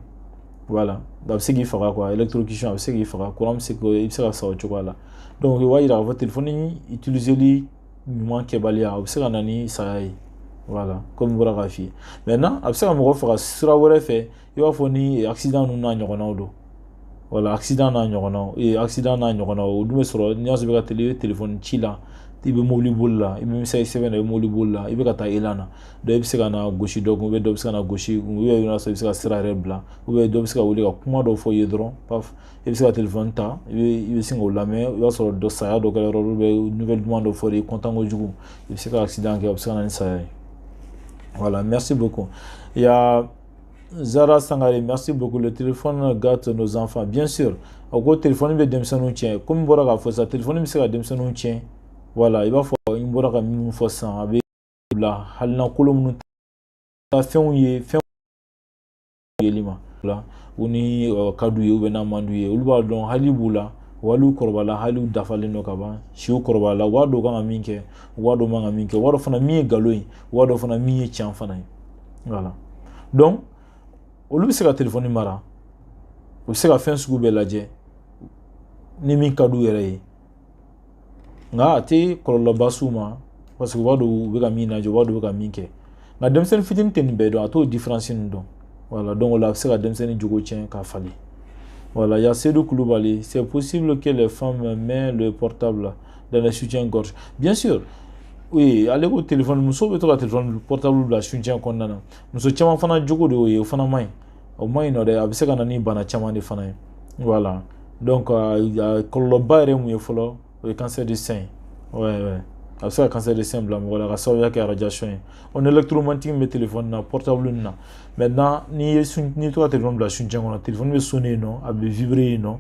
Voilà, a bɛ se k'i faga quoi. Électrocution, a bɛ se k'i faga, courant bɛ se i bɛ se ka sa o cogoya la. Donc o b'a yira k'a fɔ téléphone utiliseli ɲuman kɛbaliya, o bɛ se ka na ni saya ye. Voilà, komi n bɔra k'a f'i ye. Maintenant, a bɛ se ka mɔgɔ faga sira wɛrɛ fɛ, i b'a fɔ ni accident ninnu n'a ɲɔgɔnnaw don. Voilà, accident n'a ɲɔgɔnnaw, accident n'a ɲɔgɔnnaw, o dun bɛ sɔrɔ n'i y'a sɔrɔ i bɛ ka télé téléphone ci la, i bɛ mobili boli la, i bɛ message sɛbɛn na, i bɛ mobili boli la, i bɛ ka taa élan na. Donc i bɛ se ka na gosi dɔ kun, dɔ bɛ se ka na gosi kun, ou bien i bɛ sɔrɔ i bɛ se ka sira yɛrɛ bila, ou bien dɔ bɛ se ka wele ka kuma dɔ fɔ i ye dɔrɔn, paf, i bɛ se ka téléphone ta, i bɛ sin k'o lamɛn. I b'a sɔrɔ dɔ saya dɔ kɛra yɔrɔ dɔ, ou bien nouvelle duman dɔ fɔra i content kojugu, i bɛ se ka accident kɛ, o bɛ se ka na ni saya ye. Voilà, merci beaucoup. Il y a Zara Sangare, merci beaucoup. Le téléphone gâte nos enfants. Bien sûr, o ko téléphone bɛ denmisɛnninw tiɲɛ. Komi n bɔra k'a fɔ sisan, téléphone bɛ se ka denmisɛnninw tiɲɛ. Voilà, i b'a fɔ n bɔra ka minnu fɔ sisan, a bɛ bila halina kolon minnu ta fɛnw ye, fɛn yeli ma la, u ni ka d'u ye ou bien n'a man d'u ye, olu b'a dɔn hali b'u la. Waliw kɔrɔbala, haliw dafalen don ka ban, siw kɔrɔbala, u b'a dɔn u kan ka min kɛ, u b'a dɔn u man ka min kɛ, u b'a dɔn fana min ye nkalon ye, u b'a dɔn fana min ye tiɲɛ fana ye. Voilà, donc olu bɛ se ka telefɔni mara, u bɛ se ka fɛn sugu bɛɛ lajɛ ni min ka d'u yɛrɛ ye, nka a tɛ kɔlɔlɔba s'u ma, parce que u b'a dɔn u bɛ ka min lajɛ, u b'a dɔn u bɛ ka min kɛ. Nka denmisɛnnin fitinin tɛ nin bɛɛ dɔn, a t'o différence ninnu dɔn. Voilà, donc o la a bɛ se ka denmisɛnnin jogo tiɲɛ k'a falen. Voilà, il y a Seydou Koulibaly. C'est possible que les femmes mettent le portable dans les soutiens-gorge. Bien sûr. Oui, ale ko téléphone, muso bɛ to ka téléphone portable bila soutien kɔnɔna na. Muso caman fana jogo de y'o ye, o fana man ɲi. O man ɲi nɔ dɛ, a bɛ se ka na ni bana caman de fana ye. Voilà. Donc a kɔlɔlɔba yɛrɛ mun ye fɔlɔ, o ye cancer du sein. Ouais. A bɛ se ka cancer du sein bila mɔgɔ la ka sababuya kɛ radiation ye. Onde électromagnétique bɛ téléphone na, portable na. Maintenant, n'i ye n'i to ka téléphone bila soutien kɔnɔ, téléphone bɛ sonner yen nɔ, a bɛ vibrer yen nɔ.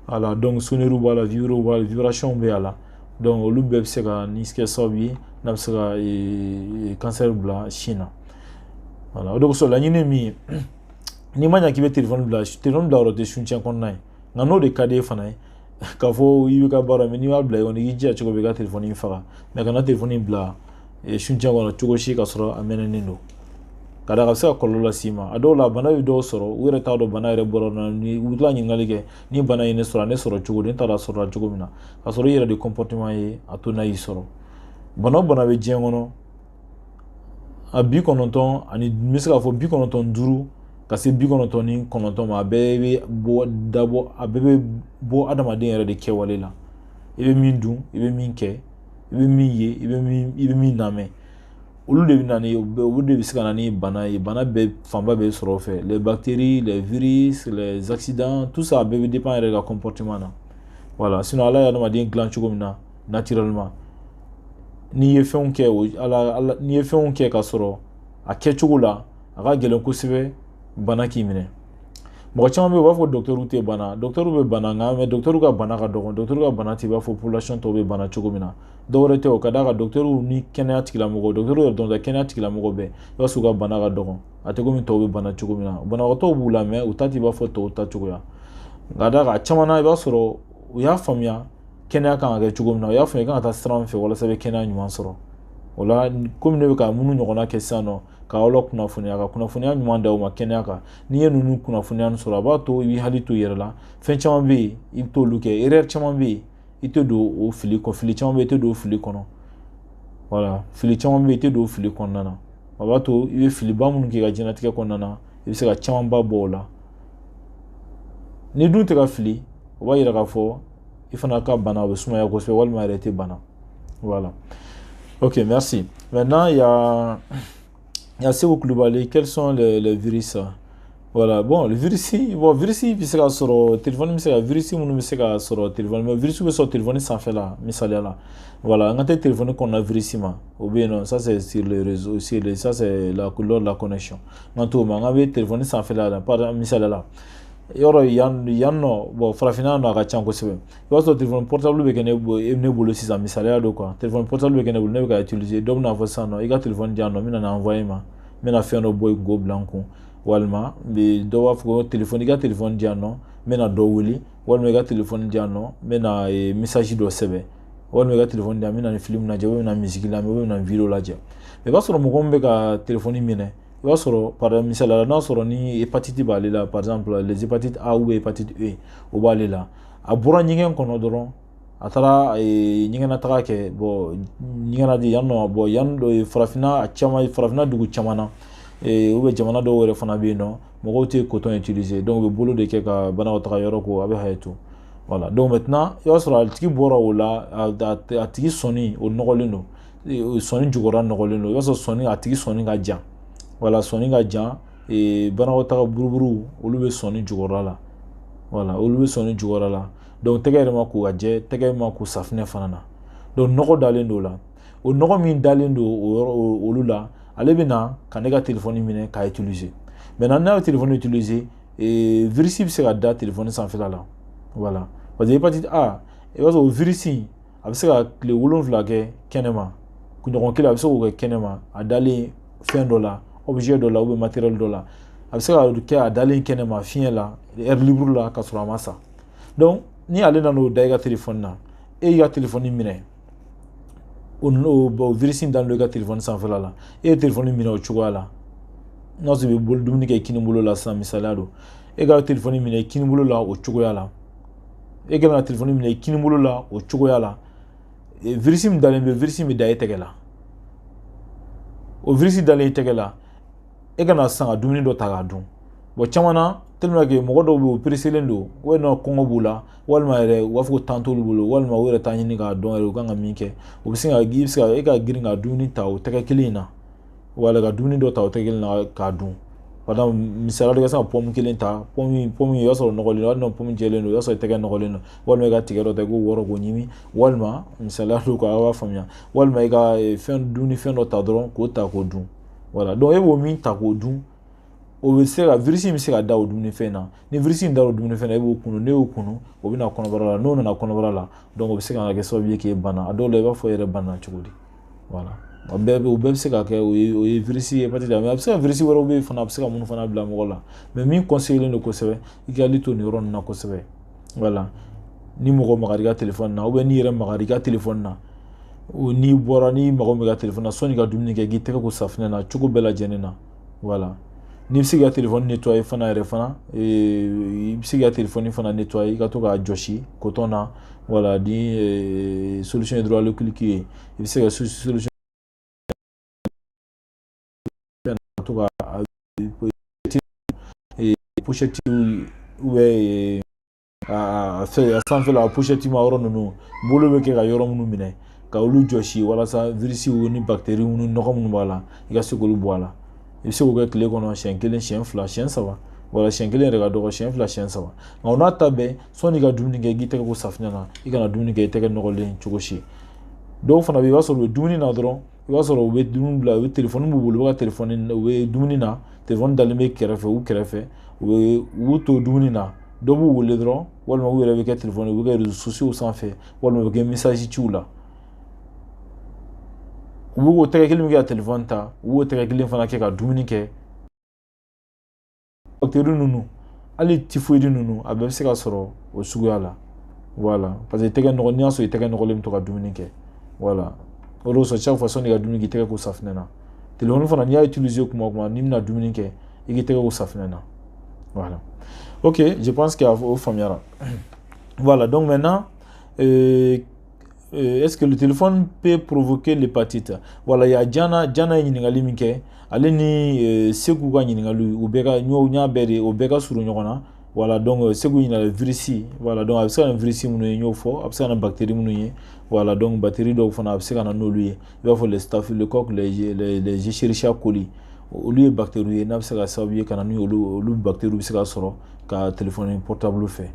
Voilà, donc sonnerie b'a la, vibrer b'a la, vibration bɛ a la. Donc olu bɛɛ bɛ se ka ni kɛ sababu ye n'a bɛ se ka cancer bila sin na. Voilà, o de kosɔn laɲini ye min ye, n'i ma ɲɛ k'i bɛ téléphone bila, téléphone bila yɔrɔ tɛ soutien kɔnɔna ye, nka n'o de ka di e fana ye, k'a fɔ i bɛ ka baara, mais n'i b'a bila i kɔnɔ, i k'i jija cogo bɛɛ i ka téléphone faga, mais kana téléphone bila soutien kɔnɔ cogo si ka sɔrɔ a mɛnɛnen don. Ka d'a kan a bɛ se ka kɔlɔlɔ las'i ma. A dɔw la bana bɛ dɔw sɔrɔ, u yɛrɛ t'a dɔn bana yɛrɛ bɔra na, ni u bɛ tila ɲininkali kɛ, ni bana ye ne sɔrɔ, a ne sɔrɔ cogo di, ne t'a dɔn a sɔrɔla cogo min na, ka sɔrɔ i yɛrɛ de comportement ye a to n'a y'i sɔrɔ. Bana o bana bɛ diɲɛ kɔnɔ, a 90 ani n bɛ se k'a fɔ 95 ka se 99 ma, a bɛɛ bɛ bɔ dabɔ, a bɛɛ bɛ bɔ adamaden yɛrɛ de kɛwale la. I bɛ min dun, i bɛ min kɛ, i bɛ min ye, i bɛ min lamɛn, olu de bɛ na ni, olu de bɛ se ka na ni bana ye. Bana bɛɛ fanba bɛ sɔrɔ o fɛ, les bactéries, les virus, les accidents, tout ça, a bɛɛ bɛ dépend yɛrɛ ka comportement na. Voilà, sinon Ala ye adamaden dilan cogo min na naturellement, n'i ye fɛnw kɛ o ala ala, n'i ye fɛnw kɛ ka sɔrɔ a kɛcogo la, a ka gɛlɛn kosɛbɛ bana k'i minɛ. Mɔgɔ caman bɛ yen, u b'a fɔ dɔkitɛriw tɛ bana, dɔkitɛriw bɛ bana, nka mais dɔkitɛriw ka bana ka dɔgɔ, dɔkitɛriw ka bana tɛ i b'a fɔ population tɔw bɛ bana cogo min na. Dɔwɛrɛ tɛ, o ka d'a kan dɔkitɛriw ni kɛnɛya tigilamɔgɔw, dɔkitɛriw yɛrɛ dɔrɔn tɛ, kɛnɛya tigilamɔgɔw bɛɛ, i b'a sɔrɔ u ka bana ka dɔgɔ, a tɛ komi tɔw bɛ bana cogo min na. Banabagatɔw b'u la, mais u ta tɛ i b'a fɔ tɔw ta cogoya. Nka d'a kan a caman na, i b'a sɔrɔ u y'a faamuya kɛnɛya kan ka kɛ cogo min na, u y'a faamuya i kan ka taa sira min fɛ walasa i bɛ kɛnɛya ɲuman sɔrɔ. O la, komi ne bɛ ka minnu ɲɔgɔnna kɛ sisan nɔ, k'aw la kunnafoniya, ka kunnafoniya ɲuman d'aw ma kɛnɛya kan, n'i ye ninnu kunnafoniya sɔrɔ, a b'a to i b'i hakili to i yɛrɛ la. Fɛn caman bɛ yen, i bɛ t'olu kɛ, erreur caman bɛ yen, i tɛ don o fili kɔ, fili caman bɛ yen, i tɛ don o fili kɔnɔ. Voilà, fili caman bɛ yen, i tɛ don o fili kɔnɔna na. A b'a to i bɛ filiba minnu kɛ i ka diɲɛlatigɛ kɔnɔna na, i bɛ se ka camanba bɔ o la. Ni dun tɛ ka fili, o b'a yira k'a fɔ i fana ka bana bɛ sumaya kosɛbɛ, walima yɛrɛ tɛ bana. Voilà, ok, merci. Maintenant, il y a Sékou Koulibaly. Quels sont les virus? Voilà, bon, le virus, bon, virus bɛ se ka sɔrɔ téléphone, bɛ se ka virus minnu bɛ se ka sɔrɔ téléphone, mais virus bɛ sɔrɔ téléphone sanfɛla misaliya la. Voilà, an ka tɛ téléphone kɔnɔna virus ma, o bɛ yen nɔ, ça c'est sur les réseaux, sur les, ça c'est la couleur de la connexion. N ka t'o ma, an ka bɛ téléphone sanfɛla la, par misaliya la. Yɔrɔ yan yan nɔ, bon, farafinna nɔ a ka ca kosɛbɛ. I b'a sɔrɔ téléphone portable bɛ kɛ ne bolo sisan, misaliya don quoi, téléphone portable bɛ kɛ ne bolo, ne bɛ ka utiliser, dɔ bɛna fɔ sisan nɔ, i ka téléphone di yan nɔ, n bɛna na envoyer ma, n bɛna fɛn dɔ bɔ yen k'o bila n kun, walima dɔw b'a fɔ ko téléphone, i ka téléphone di yan nɔ, n bɛna dɔ wele, walima i ka téléphone di yan nɔ, n bɛna message dɔ sɛbɛn, walima i ka téléphone di yan, n bɛna nin film lajɛ, ou bien n bɛna musique lamɛn, ou bien n bɛna vidéo lajɛ. Mais i b'a sɔrɔ mɔgɔ min bɛ ka téléphone minɛ, i b'a sɔrɔ par misaliya la, n'a sɔrɔ ni hépatite b'ale la, par exemple les hépatites A ou hépatite E, o b'ale la, a bɔra ɲɛgɛn kɔnɔ dɔrɔn, a taara ɲɛgɛnna kɛ, bon, ɲɛgɛnna di yan nɔ, bon, yan farafinna, a caman, farafinna dugu caman na, ou bien jamana dɔw yɛrɛ fana bɛ yen nɔ, mɔgɔw tɛ coton utiliser, donc u bɛ bolo de kɛ ka banakɔtaga yɔrɔ ko, a bɛ hakɛ to. Voilà, donc maintenant i b'a sɔrɔ a tigi bɔra o la, a tigi sɔnni o nɔgɔlen don, sɔnni jukɔrɔla nɔgɔlen don, i b'a sɔrɔ sɔnni, a tigi sɔnni ka jan. Voilà, sɔnni ka jan, banakɔtaga buruburu olu bɛ sɔnni jukɔrɔla la. Voilà, olu bɛ sɔnni jukɔrɔla la. Donc tɛgɛ yɛrɛ ma ko ka jɛ, tɛgɛ ma ko safunɛ fana na. Donc nɔgɔ dalen don o la, o nɔgɔ min dalen don o yɔrɔ olu la, ale bɛ na ka ne ka téléphone minɛ k'a utiliser. Maintenant, n'a ye téléphone utiliser, virus bɛ se ka da téléphone sanfɛla la. Voilà, parce que hépatite A, i b'a sɔrɔ o virus a bɛ se ka tile 7 kɛ kɛnɛma, kunɲɔgɔn kelen a bɛ se k'o kɛ kɛnɛma, a dalen fɛn dɔ la, objet dɔ la, ou bien matériel dɔ la, a bɛ se ka kɛ a dalen kɛnɛma fiɲɛ la, air libre la, ka sɔrɔ a ma sa. Donc Ni ale nan'o da i ka telefɔni na, e y'i ka telefɔni minɛ, o virus in dalen don i ka telefɔni sanfɛla la, e ye telefɔni minɛ o cogoya la. N'a sɔrɔ i bɛ bolo dumuni kɛ kini bolo la sisan, misaliya don, e ka telefɔni minɛ kini bolo la o cogoya la, e kɛlen ka telefɔni minɛ kini bolo la o cogoya la, virus min dalen bɛ, virus min bɛ da e tɛgɛ la, o virus dalen i tɛgɛ la, e kana sisan ka dumuni dɔ ta k'a dun. Bon, caman na, tellement que mɔgɔ dɔw bɛ yen, u pereselen don, walima kɔngɔ b'u la, walima yɛrɛ u b'a fɔ ko temps t'olu bolo, walima u yɛrɛ t'a ɲini k'a dɔn yɛrɛ u kan ka min kɛ. U bɛ se ka, i bɛ se ka, e ka girin ka dumuni ta o tɛgɛ kelen in na, wala ka dumuni dɔ ta o tɛgɛ kelen na k'a dun. Par exemple, misaliya la, i ka se ka pomme kelen ta, pomme i b'a sɔrɔ nɔgɔlen don, walima pomme jɛlen don, i b'a sɔrɔ i tɛgɛ nɔgɔlen don, walima i ka tigɛ dɔ ta, i k'o wɔrɔ k'o ɲimi, walima misaliya don k'aw b'a faamuya, walima i ka fɛn dumunifɛn dɔ ta dɔrɔn k'o ta k'o dun. Voilà, donc e b'o min ta k'o dun, o bɛ se ka, virus in bɛ se ka da o dumunifɛn na. Ni virus in da o dumunifɛn na, e b'o kunu, n'e y'o kunu, o bɛ na kɔnɔbara la. N'o nana kɔnɔbara la, donc o bɛ se ka kɛ sababu ye k'e bana. A dɔw la, i b'a fɔ e yɛrɛ banna cogo di? Voilà, o bɛɛ o bɛɛ bɛ se ka kɛ, o ye virus ye hépatite. Mais a bɛ se ka, virus wɛrɛw bɛ yen fana, a bɛ se ka minnu fana bila mɔgɔ la. Mais min conseillé don kosɛbɛ, i ka hakili to nin yɔrɔ ninnu na kosɛbɛ. Voilà, ni mɔgɔ magar'i ka téléphone na, ou bien n'i yɛrɛ magar'i ka téléphone na, n'i bɔra, n'i mago bɛ ka téléphone na, sɔnni ka dumuni kɛ, k'i tɛgɛ ko safunɛ na cogo bɛɛ lajɛlen na. Voilà, n'i bɛ se k'i ka téléphone nettoyer fana yɛrɛ fana, i bɛ se k'i ka téléphone fana nettoyer, i ka to k'a jɔsi coton na, voilà, ni solution hydroalcoolique ye. I bɛ se ka solution to ka pochette ou bien a fɛn a sanfɛla, a pochette ma yɔrɔ ninnu, bolo bɛ kɛ ka yɔrɔ minnu minɛ, ka olu jɔsi, walasa virus ni bactéries ni nɔgɔ minnu b'a la, i ka se k'olu bɔ a la. I bɛ se k'o kɛ tile kɔnɔ siɲɛ kelen, siɲɛ fila, siɲɛ saba. Wala siɲɛ kelen yɛrɛ ka dɔgɔ, siɲɛ fila, siɲɛ saba. Nka o n'a ta bɛɛ, sɔnni ka dumuni kɛ, i k'i tɛgɛ ko safunɛ na. I kana dumuni kɛ i tɛgɛ nɔgɔlen cogo si. Dɔw fana bɛ yen, i b'a sɔrɔ u bɛ dumuni na dɔrɔn, i b'a sɔrɔ u bɛ dumuni bila, u bɛ telefɔni b'u bolo, u bɛ ka telefɔni, u bɛ dumuni na, telefɔni dalen bɛ kɛrɛfɛ, u kɛrɛfɛ, u bɛ u b'u to dumuni na, dɔ b'u wele dɔrɔn, walima u yɛrɛ bɛ kɛ telefɔni, u bɛ kɛ réseaux sociaux sanfɛ, walima u bɛ kɛ message ciw la. U b'o tɛgɛ kelen min kɛ ka telefɔni ta, u b'o tɛgɛ kelen fana kɛ ka dumuni kɛ. Bactérie ninnu, hali typhoïde ninnu, a bɛɛ bɛ se ka sɔrɔ o suguya la. Voilà, parce que tɛgɛ nɔgɔ, n'i y'a sɔrɔ i tɛgɛ nɔgɔlen bɛ to ka dumuni kɛ. Voilà, o de kosɔn, chaque fois, sɔnni ka dumuni kɛ, i tɛgɛ ko safunɛ na. Téléphone fana, n'i y'a utiliser kuma o kuma, n'i bɛna dumuni kɛ, i k'i tɛgɛ ko safunɛ na. Voilà, ok, je pense que o faamuyara. Voilà, donc maintenant, est-ce que le téléphone peut provoquer l'hépatite? Voilà, il y a Jana, Jana ye ɲininkali min kɛ, ale ni Segu ka ɲininkali, u bɛɛ ka, n y'a bɛɛ de, o bɛɛ ka surun ɲɔgɔn na. Voilà, donc Segu ɲininkali virus. Voilà, donc a bɛ se ka na virus minnu ye, n y'o fɔ, a bɛ se ka na bactérie minnu ye. Voilà, donc bactérie dɔw fana, a bɛ se ka na n'olu ye, i b'a fɔ les staphylocoques, les Escherichia coli, olu ye bactéries ye n'a bɛ se ka sababu ye ka na ni olu. Olu bactéries bɛ se ka sɔrɔ ka téléphone portable fɛ.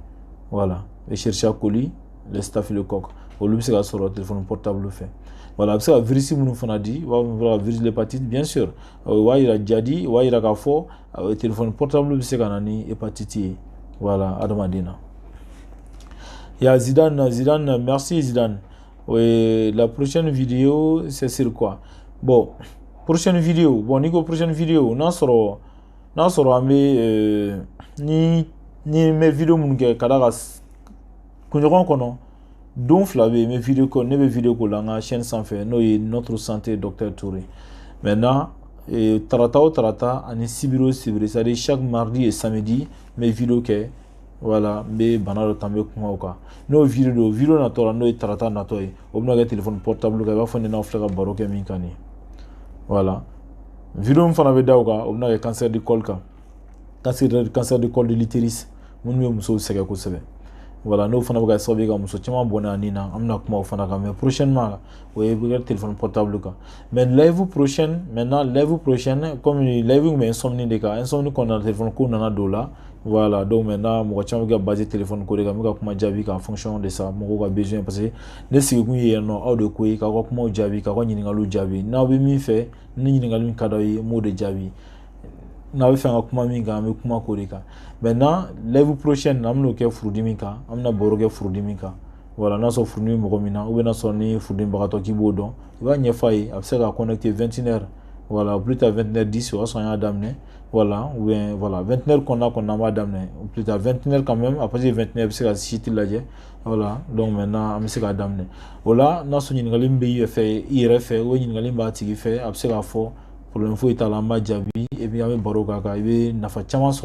Voilà, Escherichia coli, les staphylocoques, olu bɛ se ka sɔrɔ téléphone portable fɛ. Voilà, a bɛ se ka virus minnu fana di, u b'a fɔ virus l'hépatite, bien sûr. O b'a yira jadi, o b'a yira k'a fɔ téléphone portable bɛ se ka na ni hépatite ye, voilà, adamaden na. Il y a Zidane, Zidane, merci Zidane. Oui, la prochaine vidéo, c'est sur quoi? Bon, prochaine vidéo, bon, n'i ko prochaine vidéo, n'a sɔrɔ an bɛ ni n bɛ vidéo minnu kɛ ka d'a kan kunɲɔgɔn kɔnɔ, don fila bɛ yen, n bɛ vidéo kɛ, ne bɛ vidéo k'o la n ka chaîne sanfɛ, n'o ye Notre Santé Docteur Touré. Maintenant, tarata o tarata ani sibiri o sibiri, c'est à dire chaque mardi et samedi, n bɛ vidéo kɛ. Voilà, n bɛ bana dɔ ta, n bɛ kuma o kan. N'o vidéo don, vidéo natɔ la, n'o ye tarata natɔ ye, o bɛna kɛ téléphone portable kan, i b'a fɔ ne n'aw filɛ ka baro kɛ min kan nin ye. Voilà, vidéo min fana bɛ da o kan, o bɛna kɛ cancer du col kan, cancer du col de l'utérus, minnu bɛ musow sɛgɛn kosɛbɛ. Voilà, n'o fana bɛ kɛ sababu ye ka muso caman bɔnɛ a nin na, an bɛna kuma o fana kan. Mais prochainement, o ye bɛ kɛ téléphone portable kan. Mais live prochaine, maintenant, live prochaine, comme live kun bɛ insomnie de kan, insomnie kɔnɔna na, téléphone ko nana don o la. Voilà, donc maintenant, mɔgɔ caman bɛ ka baser téléphone ko de kan. N bɛ ka kuma jaabi kan en fonction de ça, mɔgɔw ka besoin, parce que ne sigikun ye yan nɔ, aw de ko ye k'aw ka kumaw jaabi, k'aw ka ɲininkaliw jaabi. N'aw bɛ min fɛ, ni ɲininkali min ka d'aw ye, n b'o de jaabi. N'aw bɛ fɛ ka kuma min kan, an bɛ kuma k'o de kan. Maintenant, live prochaine, an bɛn'o kɛ furudimi kan, an bɛna baro kɛ furudimi kan. Voilà, n'a sɔrɔ furudimi mɔgɔ min na, ou bien n'a sɔrɔ ni furudibagatɔ k'i b'o dɔn, i b'a ɲɛfɔ a ye, a bɛ se ka connecter 21 heures. Voilà, plus tard 21h10, o y'a sɔrɔ an y'a daminɛ. Voilà, ou bien voilà, 21h kɔnɔna an b'a daminɛ. Plus tard 21h quand même, à partir de 21h, i bɛ se ka site lajɛ. Voilà, donc maintenant an bɛ se k'a daminɛ. O la, n'a sɔrɔ ɲininkali min bɛ i fɛ, i yɛrɛ fɛ, o ɲininkali b'a tigi fɛ, a bɛ se k'a fɔ, problème foyi t'a la, an b'a jaabi et puis an bɛ baro k'a kan, i bɛ nafa caman sɔrɔ.